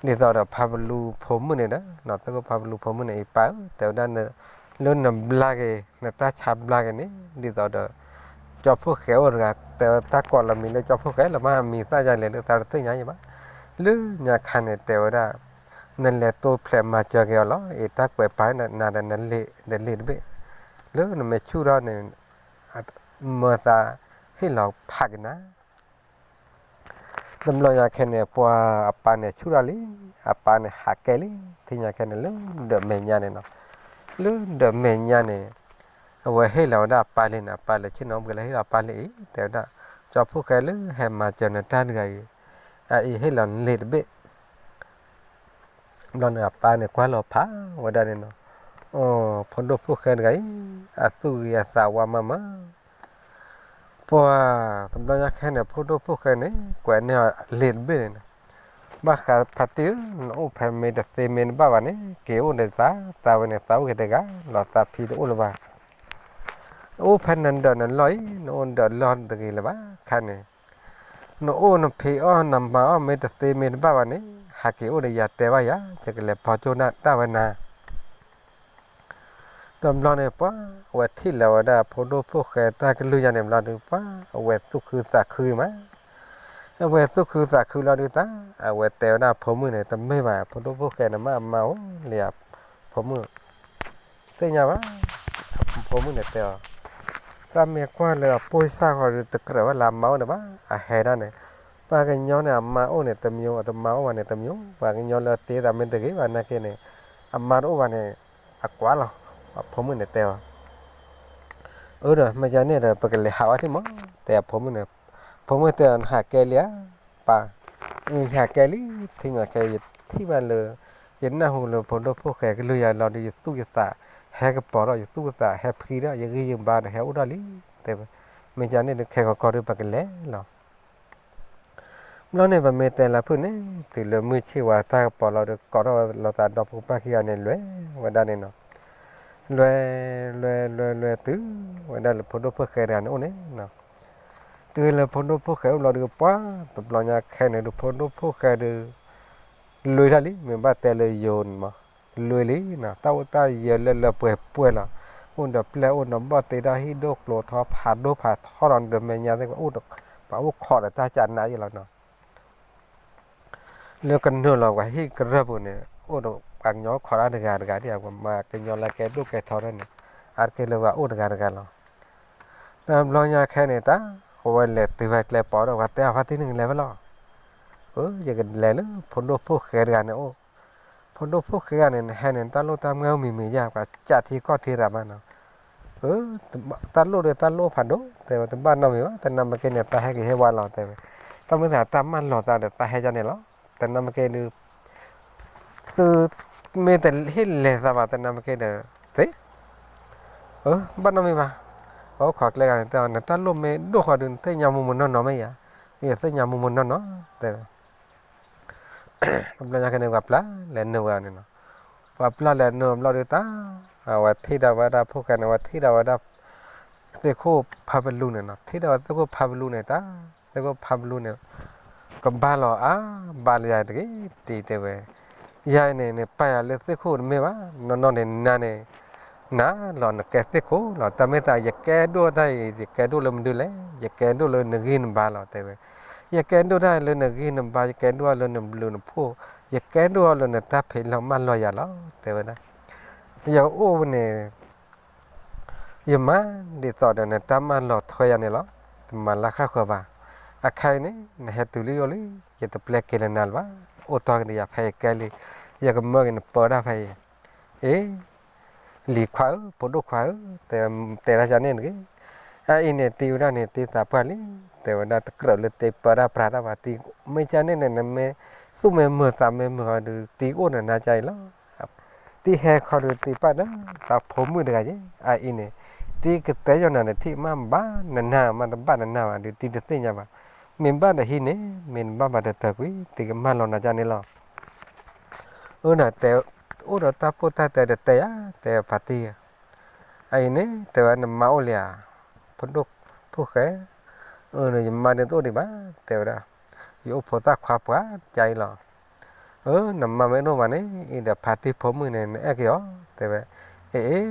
သိးဒီးဖးပလူဖိမုၣ်န့ၣ်ဒီး နီၤသ့ၣ်ခိၣ်ဖးပလူဖိမုၣ်န့ၣ် အံၤပၢ်ဧၢ တဲဝဲဒၣ် လၢနဘျါက့ၤ နတၢ်ဆါဘျါက့ၤန့ၣ် ဒ်သိးဒီး ကၠီဖှိၣ်ဃဲအိၣ်တဂၤ တဲဝဲတၢ်ကိးလီၤမံၤလၢကၠီဖှိၣ်ဃဲလၢမ့ၢ်အမံၤသၣ်ယါလဲၣ်လၢသးတသ့ၣ်ညါယံၤဘၣ် လၢညါခါန့ၣ် တဲဝဲဒၣ် နလဲၤတိဖျဲးမၤစၢၤက့ၤအီၤလီၤ အံၤတၢ်ကွဲးပာ်န့ၢ်နၤဒီးနလံာ် နလံာ်တဘ့ၣ် လၢနမ့ၢ်ဆူၣ်ထီၣ်န့ၣ် မၢသးဟ့ၣ်လီၤဖးက့ၤနၤ တဘျီညါခဲန့ၣ် ပှၤအပၢ်န့ၣ်ဆူၣ်ထီၣ်လံ အပၢ်န့ၣ်ဟးကဲလံ ထံၣ်ညါခဲန့ၣ် လၢဒၢးမဲာ်ညါန့ၣ်နီၤ လၢဒၢးမဲာ်ညါန့ၣ် အဝဲဟ့ၣ်လီၤဝဲဒၣ်အပၢ်လံန့ၣ် အပၢ်လဲၤဆ့ၣ်နီၤ ပှဲၤလၢဟ့ၣ်လီၤအပၢ်လံအံၤ တဲဝဲဒၣ် ကၠီဖှိၣ်ဃဲလၢဟဲမၤစၢၤနတၢ်တဂၤအံၤ အအံၤဟ့ၣ်လီၤနလံာ်တဘ့ၣ် ဘျီန့ၣ်အပၢ်န့ၣ်ကွၢ်လီၤဖးဝဲဒၣ်န့ၣ်နီၤ, အိ ဖိဒိၣ်ဖိၣ်ဃဲတဂၤအံၤ အသူၣ်ဂ့ၤအသးဝါမးမး, ပှၤ တဘျီညါခဲန့ၣ် ဖိဒိၣ်ဖိၣ်ဃဲန့ၣ် ကွဲးန့ၢ်အီၤလံာ်တဘ့ၣ်န့ၣ်နီၤ, ဘၣ်ဃးဖါတံၢ်ဧၢ, နအိၣ်ဖဲမ့ၢ်တသ့မ့ၢ်တဘၣ်ဘၣ်န့ၣ် က့ၤအိၣ်ဒီးသး, သးဝဲန့ၣ် သးအိၣ်က့ၤတဂၤလီၤ, သးဖံတအိၣ်လၢၤဘၣ်. အိၣ်ဖဲနဒၢးနလီၢ်အံၤ နအိၣ်နဒၢးလီၢ်တဂ့ၤလၢၤဘၣ်ခါန့ၣ်, နအိၣ်နဖံးအီၣ်နမၤအီၣ်မ့ၢ်တသ့မ့ၢ်တဘၣ်ဘၣ်န့ၣ် ဟးက့ၤအိၣ်ဒီးယၤတဲဘၣ်ယၤ ယကလဲၤဖီကၠိၣ်တၢ်ဝဲနၤ တဘျီန့ၣ် ပှၤအဝဲထံၣ်လီၤဝဲဒၣ်ဖိဒိၣ်ဖိၣ်ဃဲတၢ်ကလုၢ်ယါန့ၣ်ဘျီဒီး ပှၤအဝဲသူၣ်ခုသးခုမး, အဝဲသူၣ်ခုသးခုလီၤဒုးတၢ် အဝဲတဲဝဲဒၣ်ဖိမုၣ်န့ၣ် တမ့ၢ်ဘၣ် ဖိဒိၣ်ဖိၣ်ဃဲန့ၣ်မ့ၢ်အမါအိၣ်လံဧါ, ဖိမုၣ် သ့ၣ်ညါဘၣ်, ဖိမုၣ်န့ၣ်တဲအီၤ, တၢ်မ့ၢ်ကွၢ်လၢအပိၢ်စၢ်ဃီဒီး တကြၢးဝဲလၢအမါအိၣ်န့ၣ်ဘၣ်, အဟဲဒၣ်န့ၣ်, ပှၤကညီန့ၣ် အမါအိၣ်န့ၣ်တမျိုး အတမါအိၣ်ဘၣ်န့ၣ်တမျိုး, ပှၤကညီလၢတ့သးမ့ၢ်တဂ့ၤဘၣ်နာ်က့န့ၣ်, အမါတအိၣ်ဘၣ်န့ၣ်, အကွၢ်လီၤ, အဖိမုၣ်န့ၣ်တဲအီၤ, အၢဒီး မ့ၢ်ကန့ၣ်ဒီး ပကလဲၤဟးဝဲထံၣ်မး, တဲအဖိမုၣ်န့ၣ်, ဖိမုၣ်တဲအီၤ နဟးကဲလံဧါ, ပၢ်, ယဟးကဲလံ, ထံၣ်ညါခဲ ယထံၣ်ဘၣ်လၢ, ယနၢ်ဟူလၢဖိဒိၣ်ဖိၣ်ဃဲကလုၢ်ယါလီၤဒီး ယသူၣ်ယသး, ဟဲကပီၤထီၣ် ယသူၣ်ယသး ဟဲဖှံထီၣ် ယဂံၢ်ယဘါဒီး ဟဲအိၣ်ထီၣ်လံ, တဲဝဲ, မ့ၢ်ကန့ၣ်ဒီး ခဲကီကီဒီး ပကလဲၤလီၤ ဘျီန့ၣ် ပမ့ၢ်တဲလၢဖုၣ်န့ၣ် တုၤလၢမုၢ်ဆ့ၣ်ဝါတၢ်ကပီၤလီၤဒီး ကိးထီၣ်ဝဲလိာ်သးဒီဖိပၢ်ခံဂၤန့ၣ် လဲၤဝဲဒၣ်န့ၣ်နီၤ, လဲၤ, လဲၤ, လဲၤ, လဲၤတုၤဝဲဒၣ်လၢဖိဒိၣ်ဖိၣ်ဃဲတဂၤန့ၣ်အိၣ်န့ၣ်နီၤ, တုၤလၢဖိဒိၣ်ဖိၣ်ဃဲအိၣ်ဘျီဒီး ပှၤတဘျီညါခဲန့ၣ်ဒီး ဖိဒိၣ်ဖိၣ်ဃဲဒီး လွံၢ်ထီၣ်လံ မ့ၢ်ဘၣ်တဲလၢယိၤန့ၣ်မး, လွံၢ်လံနီၤ, တၢ်အိၣ်တၢ်ယၢၤလၢလၢပှဲၤပှဲၤလီၤ, အိၣ်ဒီးပျဲၢ်အိၣ်ဒီးဘီၣ်သ့ဒီးဟံၣ်ဒိၣ်ကျိၤထီ ဖးဒိၣ်ဖးထီဒီး မ့ၢ်ညါသ့ၣ် ပှၤအိၣ်ဒီးခိးဒီးတၢ်ကနးယဲလီၤနီၤ လၢကနုာ်လီၤပှၤဟံၣ်ကရၢၢ်ပူၤန့ၣ် အိၣ်ဒီးပှၤကညီခိးတၢ်တဂၤတဂၤဒ် ပှၤမၤကညီလၢကဲဒိၣ်ကဲထီထီၣ်န့ၣ် အါတက့ၢ်လၢပှၤအိၣ်တဂၤတဂၤလီၤ. တဘျီညါခဲန့ၣ် တၢ် အဝဲလဲၤတုၤဖဲကျဲပိာ်ဒီး ပှၤတဲအီၤ ဖါတံၢ် နကလဲၤဖဲလဲၣ်, အၢ ယကလဲၤလၢဖိဒိၣ်ဖိၣ်ဃဲတဂၤန့ၣ်အိၣ်, ဖိဒိၣ်ဖိၣ်ဃဲတဂၤန့ၣ် နဟဲန့ၣ် တၢ်လိၣ်တၢ်မၢအိၣ်မံၤမံၤယါ ပှၤကးထံကီၢ်ထံရၣ်မးနီၤ အၢ တၢ်လိၣ်ဒီးတၢ်လိၣ်ဖးဒိၣ် တဲဝဲ တဘၣ်နီတမံၤဘၣ်, တနာ်မ့ၢ်က့န့ၣ် တၢ်ဟဲက့ၤဟ့ၣ်ဝဲလီၤ တဲဝဲ, တၢ်မ့ၢ်သးတၢ်မၢလီၤသးဒီး တၢ်ဟဲကန့ၣ်လီၤ, တနာ်မ့ၢ်က့ဒီး သုမ့ၢ်တဟ့ၣ်လဲၤသးဘၣ် တနာ်မ့ၢ်က့ဒီး သ့, အၢ ဘၣ်နီတမံၤဘၣ်, ပှၤအိၣ်ခိးကျဲဂၤန့ၣ် တဲအီၤ နတၢ်လိၣ်မ့ၢ်ဒိၣ်ဃီဒီး နသ့ၣ်ညါမူမူနီၢ်နီၢ်မ့ၢ်ဧါ, ယသ့ၣ်ညါမူမူနီၢ်နီၢ် တဲဝဲ တဘျီညါခဲန့ၣ် ပှၤပျၢ်လဲၤနုာ်ဝဲန့ၣ်နီၤ, ပှၤပျၢ်လဲၤနုာ်ဘျီဒီးတၢ်, အဝဲထံၣ်ဒၣ်ဝဲဒၣ်ဖိၣ်ဃဲန့ၣ် အဝဲထံၣ်ဒၣ်ဝဲဒၣ် သ့ၣ်ခိၣ်ဖးပလူန့ၣ်နီၤ, ထံၣ်ဒၣ်ဝဲသ့ၣ်ခိၣ်ဖးပလူန့ၣ်တၢ်, သ့ၣ်ခိၣ်ဖးပလူန့ၣ် ကဘၣ်လီၤအါ, ဘၣ်လၢယၤတဂ့ၤ တံၤတဲဝဲ, ယၤအံၤန့ၣ် နပာ်ယၤလၢသ့ၣ်ခိၣ်တမ့ၢ်ဘၣ်, နီၢ်နီၢ်န့ၣ် နၤန့ၣ် နၤလီၤ နကဲသ့ၣ်ခိၣ်လီၤ, တၢ်မ့ၢ်သး ယကဲဒိၣ်တၢ်အံၤ ယကဲဒိၣ်လၢမနုၤလဲၣ်, ယကဲဒိၣ်လၢနဂံၢ်နဘါလီၤ တဲဝဲ, ယကဲဒိၣ်တၢ်လၢနဂံၢ်နဘါ ယကဲဒိၣ်လၢနဘျုးနဖှိၣ်, ယကဲဒိၣ်လၢနတၢ်ဖံးလီၢ်မၢလီၤယၤလီၤ တဲဝဲဒၣ်, ယအိၣ်န့ၣ် ယမၤဒ်သိးဒီးနတၢ်မၢလီၤထွဲယၤန့ၣ်လီၤ, တမၤလၢဃၣ်ဃၢၤဘၣ်, အခါအံၤန့ၣ် နဟဲတုၤလၢယအိၣ်လံ, ယတပျဲက့ၤလၢနၤလၢၤဘၣ်, အိၣ်တီၢ်က့ၤဒီးယၤဖဲအံၤကဲလံ, ယကမၢက့ၤနပၢတၢ်ဖဲအံၤ, အ့ လံၤခွါဧၢ ဖိဒိၣ်ခွါဧၢ, တဲဒၣ်ယၤန့ၣ်တဂ့ၤ, အအံၤန့ၣ် တံၤဝဲဒၣ်န့ၣ် တံၤသးပှၢ်လံ, တဲဝဲဒၣ်တကြၢးလၢတံၤပၢတၢ်ပြးတၢ်ဘၣ်, တံၤမ့ၢ်ကန့ၣ်န့ၣ် နမ့ၢ်သူၣ်မ့ၢ်မုာ်သးမ့ၢ်မုာ်ဃီဒီး တံၤအိၣ်နၤနၤကါအံၤလီၤ တံၤဟဲခီဒီးတံၤပာ်ဒီး တၢ်ဖိမုၣ်တဂၤယဲ, အအံၤန့ၣ် တံၤကတဲယီၤနၤတထံၣ်မးဘၣ်နနၢ်မးတဘၣ်နနၢ်ဘၣ်ဒီး တံၤတသ့ၣ်ညါဘၣ်, မ့ၢ်ဘၣ်ဒီးဟံးန့ၣ် မ့ၢ်နဘၣ်ဘၣ်တတၢၢ်ကွံာ် တံၤကမၢလီၤနၤကၢန့ၣ်လီၤ. အၢ နတဲ အိၣ်ဒီးတၢ်ဖိတၢ်တဲတတဲယၤ တဲဖါတံၢ်ဧၢ, အအံၤန့ၣ် တဲဝဲနမါအိၣ်လံဧါ, ဖိဒိၣ်ဖိၣ်ဃဲ, အၢ ယမါဒ်တအိၣ်ဒံးဘၣ် တဲဝဲဒၣ်, ယအိၣ်ဖိသၣ်ခွါပှၤကါအံၤလီၤ. အၢ နမါမ့ၢ်အိၣ်ဘၣ်န့ၣ် အံၤဒီးဖါတံၢ်ဖိမုၣ်န့ၣ် နအဲၣ်က့ၤအီၤ တဲဝဲ, အ့အ့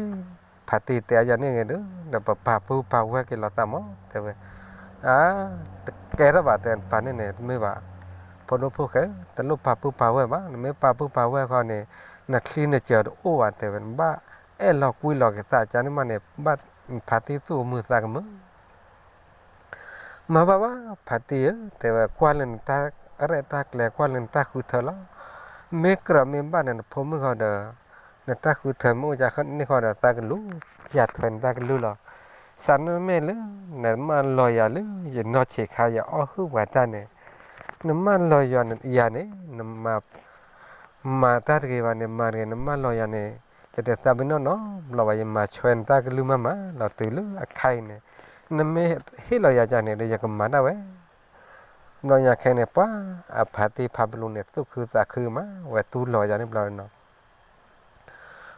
ဖါတံၢ်တဲအါယၤန့ၣ်ဂ့ၤဒီး ဒီးပပာ်ပုၢ်ပာ်ဝဲၢ်က့ၤလိာ်သးမး တဲဝဲ, အါ တကဲထီၣ်ဘၣ် တဲပၢ်န့ၣ်န့ၣ် တမ့ၢ်ဘၣ်, ဖိဒိၣ်ဖိၣ်ဃဲ တလိၣ်ပာ်ပုၢ်ပာ်ဝဲၢ်ဘၣ်, နမ့ၢ်ပာ်ပုၢ်ပာ်ဝဲၢ်ဃီန့ၣ် နချံနကၢၤတအိၣ်ဘၣ် တဲဝဲ, နဘၣ်အဲၣ်လီၤကွံလီၤက့ၤသးကါန့ၣ်မးန့ၣ် ဘၣ်ဖါတံၢ်သူၣ်ကမုာ်သးကမုာ် မၤဘၣ်ဘၣ် ဖါတံၢ်ဧၢ တဲဝဲ ကွၢ်လၢနတၢ်ရဲၣ်တၢ်ကျဲၤ ကွၢ်လၢနတၢ်ဃုထၢလီၤ. မ့ၢ်ကြၢးမ့ၢ်ဘၣ်န့ၣ် နဖိမုၣ်ဃီဒီး နတၢ်ဃုထၢမ့ၢ်အိၣ်ကါန့ၣ်ဃီဒီး သးကလူၤ ယၤထွဲနတၢ်ကလုၢ်လီၤ. စးန့ၣ်မ့ၢ်လၢ နမၢလီၤယၤလၢ ယနီၢ်ဆံးခါ ယအီၣ်ဟုၣ်ပှၤတၢ်န့ၣ် နမၢလီၤယၤန့ၣ် နမၤ မၤတၢ်တဂ့ၤဘၣ်န့ၣ် မၤတဂ့ၤ နမၢလီၤယၤန့ၣ် ယတသးပ့ၤနီၣ်နီတဘျီဘၣ် ယမၤထွဲနတၢ်ကလုၢ်မးမးလီၤ. တုၤလၢအခါအံၤန့ၣ် နမ့ၢ်ဟ့ၣ်လီၤယၤကၢန့ၣ်ဒီး ယကမၤဒၣ်ဝဲ. ဘျီညါခဲန့ၣ် ပှၤအဖါတံၢ်ဖါပလူန့ၣ် သူၣ်ခုသးခုမး ဝဲတူၢ်လိာ်ယၤန့ၣ်ဘျီနီၤ.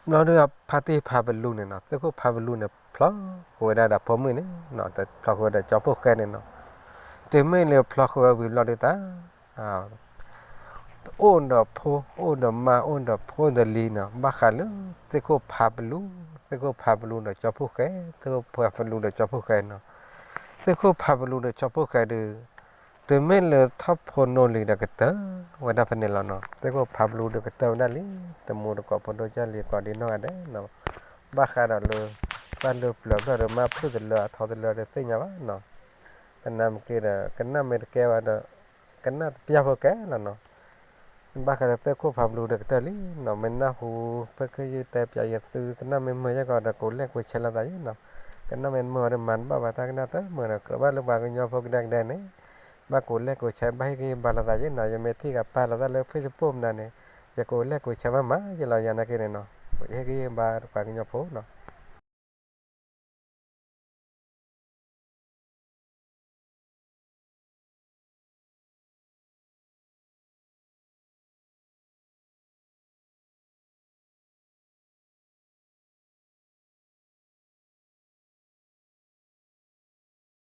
ဘျီဒီးအဖါတံၢ်ဖါပလူန့ၣ်နီၤ သ့ၣ်ခိၣ်ဖါပလူန့ၣ် ဖျီဃုာ်ဝဲဒၣ်ဒီးဖိမုၣ်န့ၣ် ဖျီဃုာ်ဝဲဒီးကၠီဖိၣ်ဃဲန့ၣ်နီၤ. တုၤမ့ၢ်လၢဖျီဃုာ်ဝဲဝံၤဘျီဒီးတၢ် အိၣ်ဒီးဖိ အိၣ်ဒီးမါ အိၣ်ဒီးဖိဒီးလံၤနီၤ, ဘၣ်ဃးလၢ သ့ၣ်ခိၣ်ဖးပလူ, သ့ၣ်ခိၣ်ဖးပလူဒီးကၠီဖီၣ်ဃဲ, သ့ၣ်ခိၣ်ဖးပလူဒီးကၠီဖီၣ်ဃဲနီၤ, သ့ၣ်ခိၣ်ဖးပလူဒီးကၠီဖီၣ်ဃဲဒီး တုၤမ့ၢ်လၢထီၣ်ဖိနီၢ်လံၤဒီးကတၢၢ်ဝဲဒၣ်ဖဲန့ၣ်လီၤနီၤ, သ့ၣ်ခိၣ်ဖးပလူဒီးကတၢၢ်ဝဲဒၣ်လံ, တမူတကိးဖိဒိၣ်ကၢ်လံၤကိးဒံနီၢ်ဂၤဒဲးနီၤ, ဘၣ်ဃးဒီးလၢ တၢ်လၢပျၢၤဖျၢၣ်ဒီး မါဖျၢၣ်တလၢအထီတလၢဒီးသ့ၣ်ညါဘၣ်နီၤ, သနာ်က့ဒီး ကနၣ်မ့ၢ်တကဲဘၣ်ဒီး ကနၣ်တပျၢ်ဖိကဲလီၤနီၤ, ဘၣ်ဃးဒီးသ့ၣ်ခိၣ်ဖးပလူဒီးကတၢၢ်လံနီၤ, မ့ၢ်နၢ်ဟူ ဖဲခုယုၢ်တဲပၠးယသု ကနၣ်မ့ၢ်မုာ်ယဲၢ်ကီးဒီး ကိးလဲၢ်ကိးဆဲးလိာ်သးယဲၢ်နီၤ, ကနၣ်မ့ၢ်မုာ်ဒီးမၤတဘၣ်ဘၣ်တၢ်ကနၣ်တမုာ်ဒီး ကြၢးဘၣ်လၢပှၤကညီဖိကဒါကဒဲန့ၣ် ဘၣ်ကိးလဲၢ်ကိးဆဲး ဘၣ်ဟ့ၣ်ဂံၢ်ဟ့ၣ်ဘါလိာ်သးယဲၢ်နီၤ, ယမ့ၢ်ထံၣ်ကပာ်လိာ်သးလၢ Facebook မနုၤန့ၣ် ယကိးလဲၢ်ကိးဆဲးမးမးယဲၢ်လီၤ, ယနာ်က့န့ၣ်နီၤ, ယဟ့ၣ်ဂံၢ်ဟ့ၣ်ဘါပှၤကညီဖိနီၤ,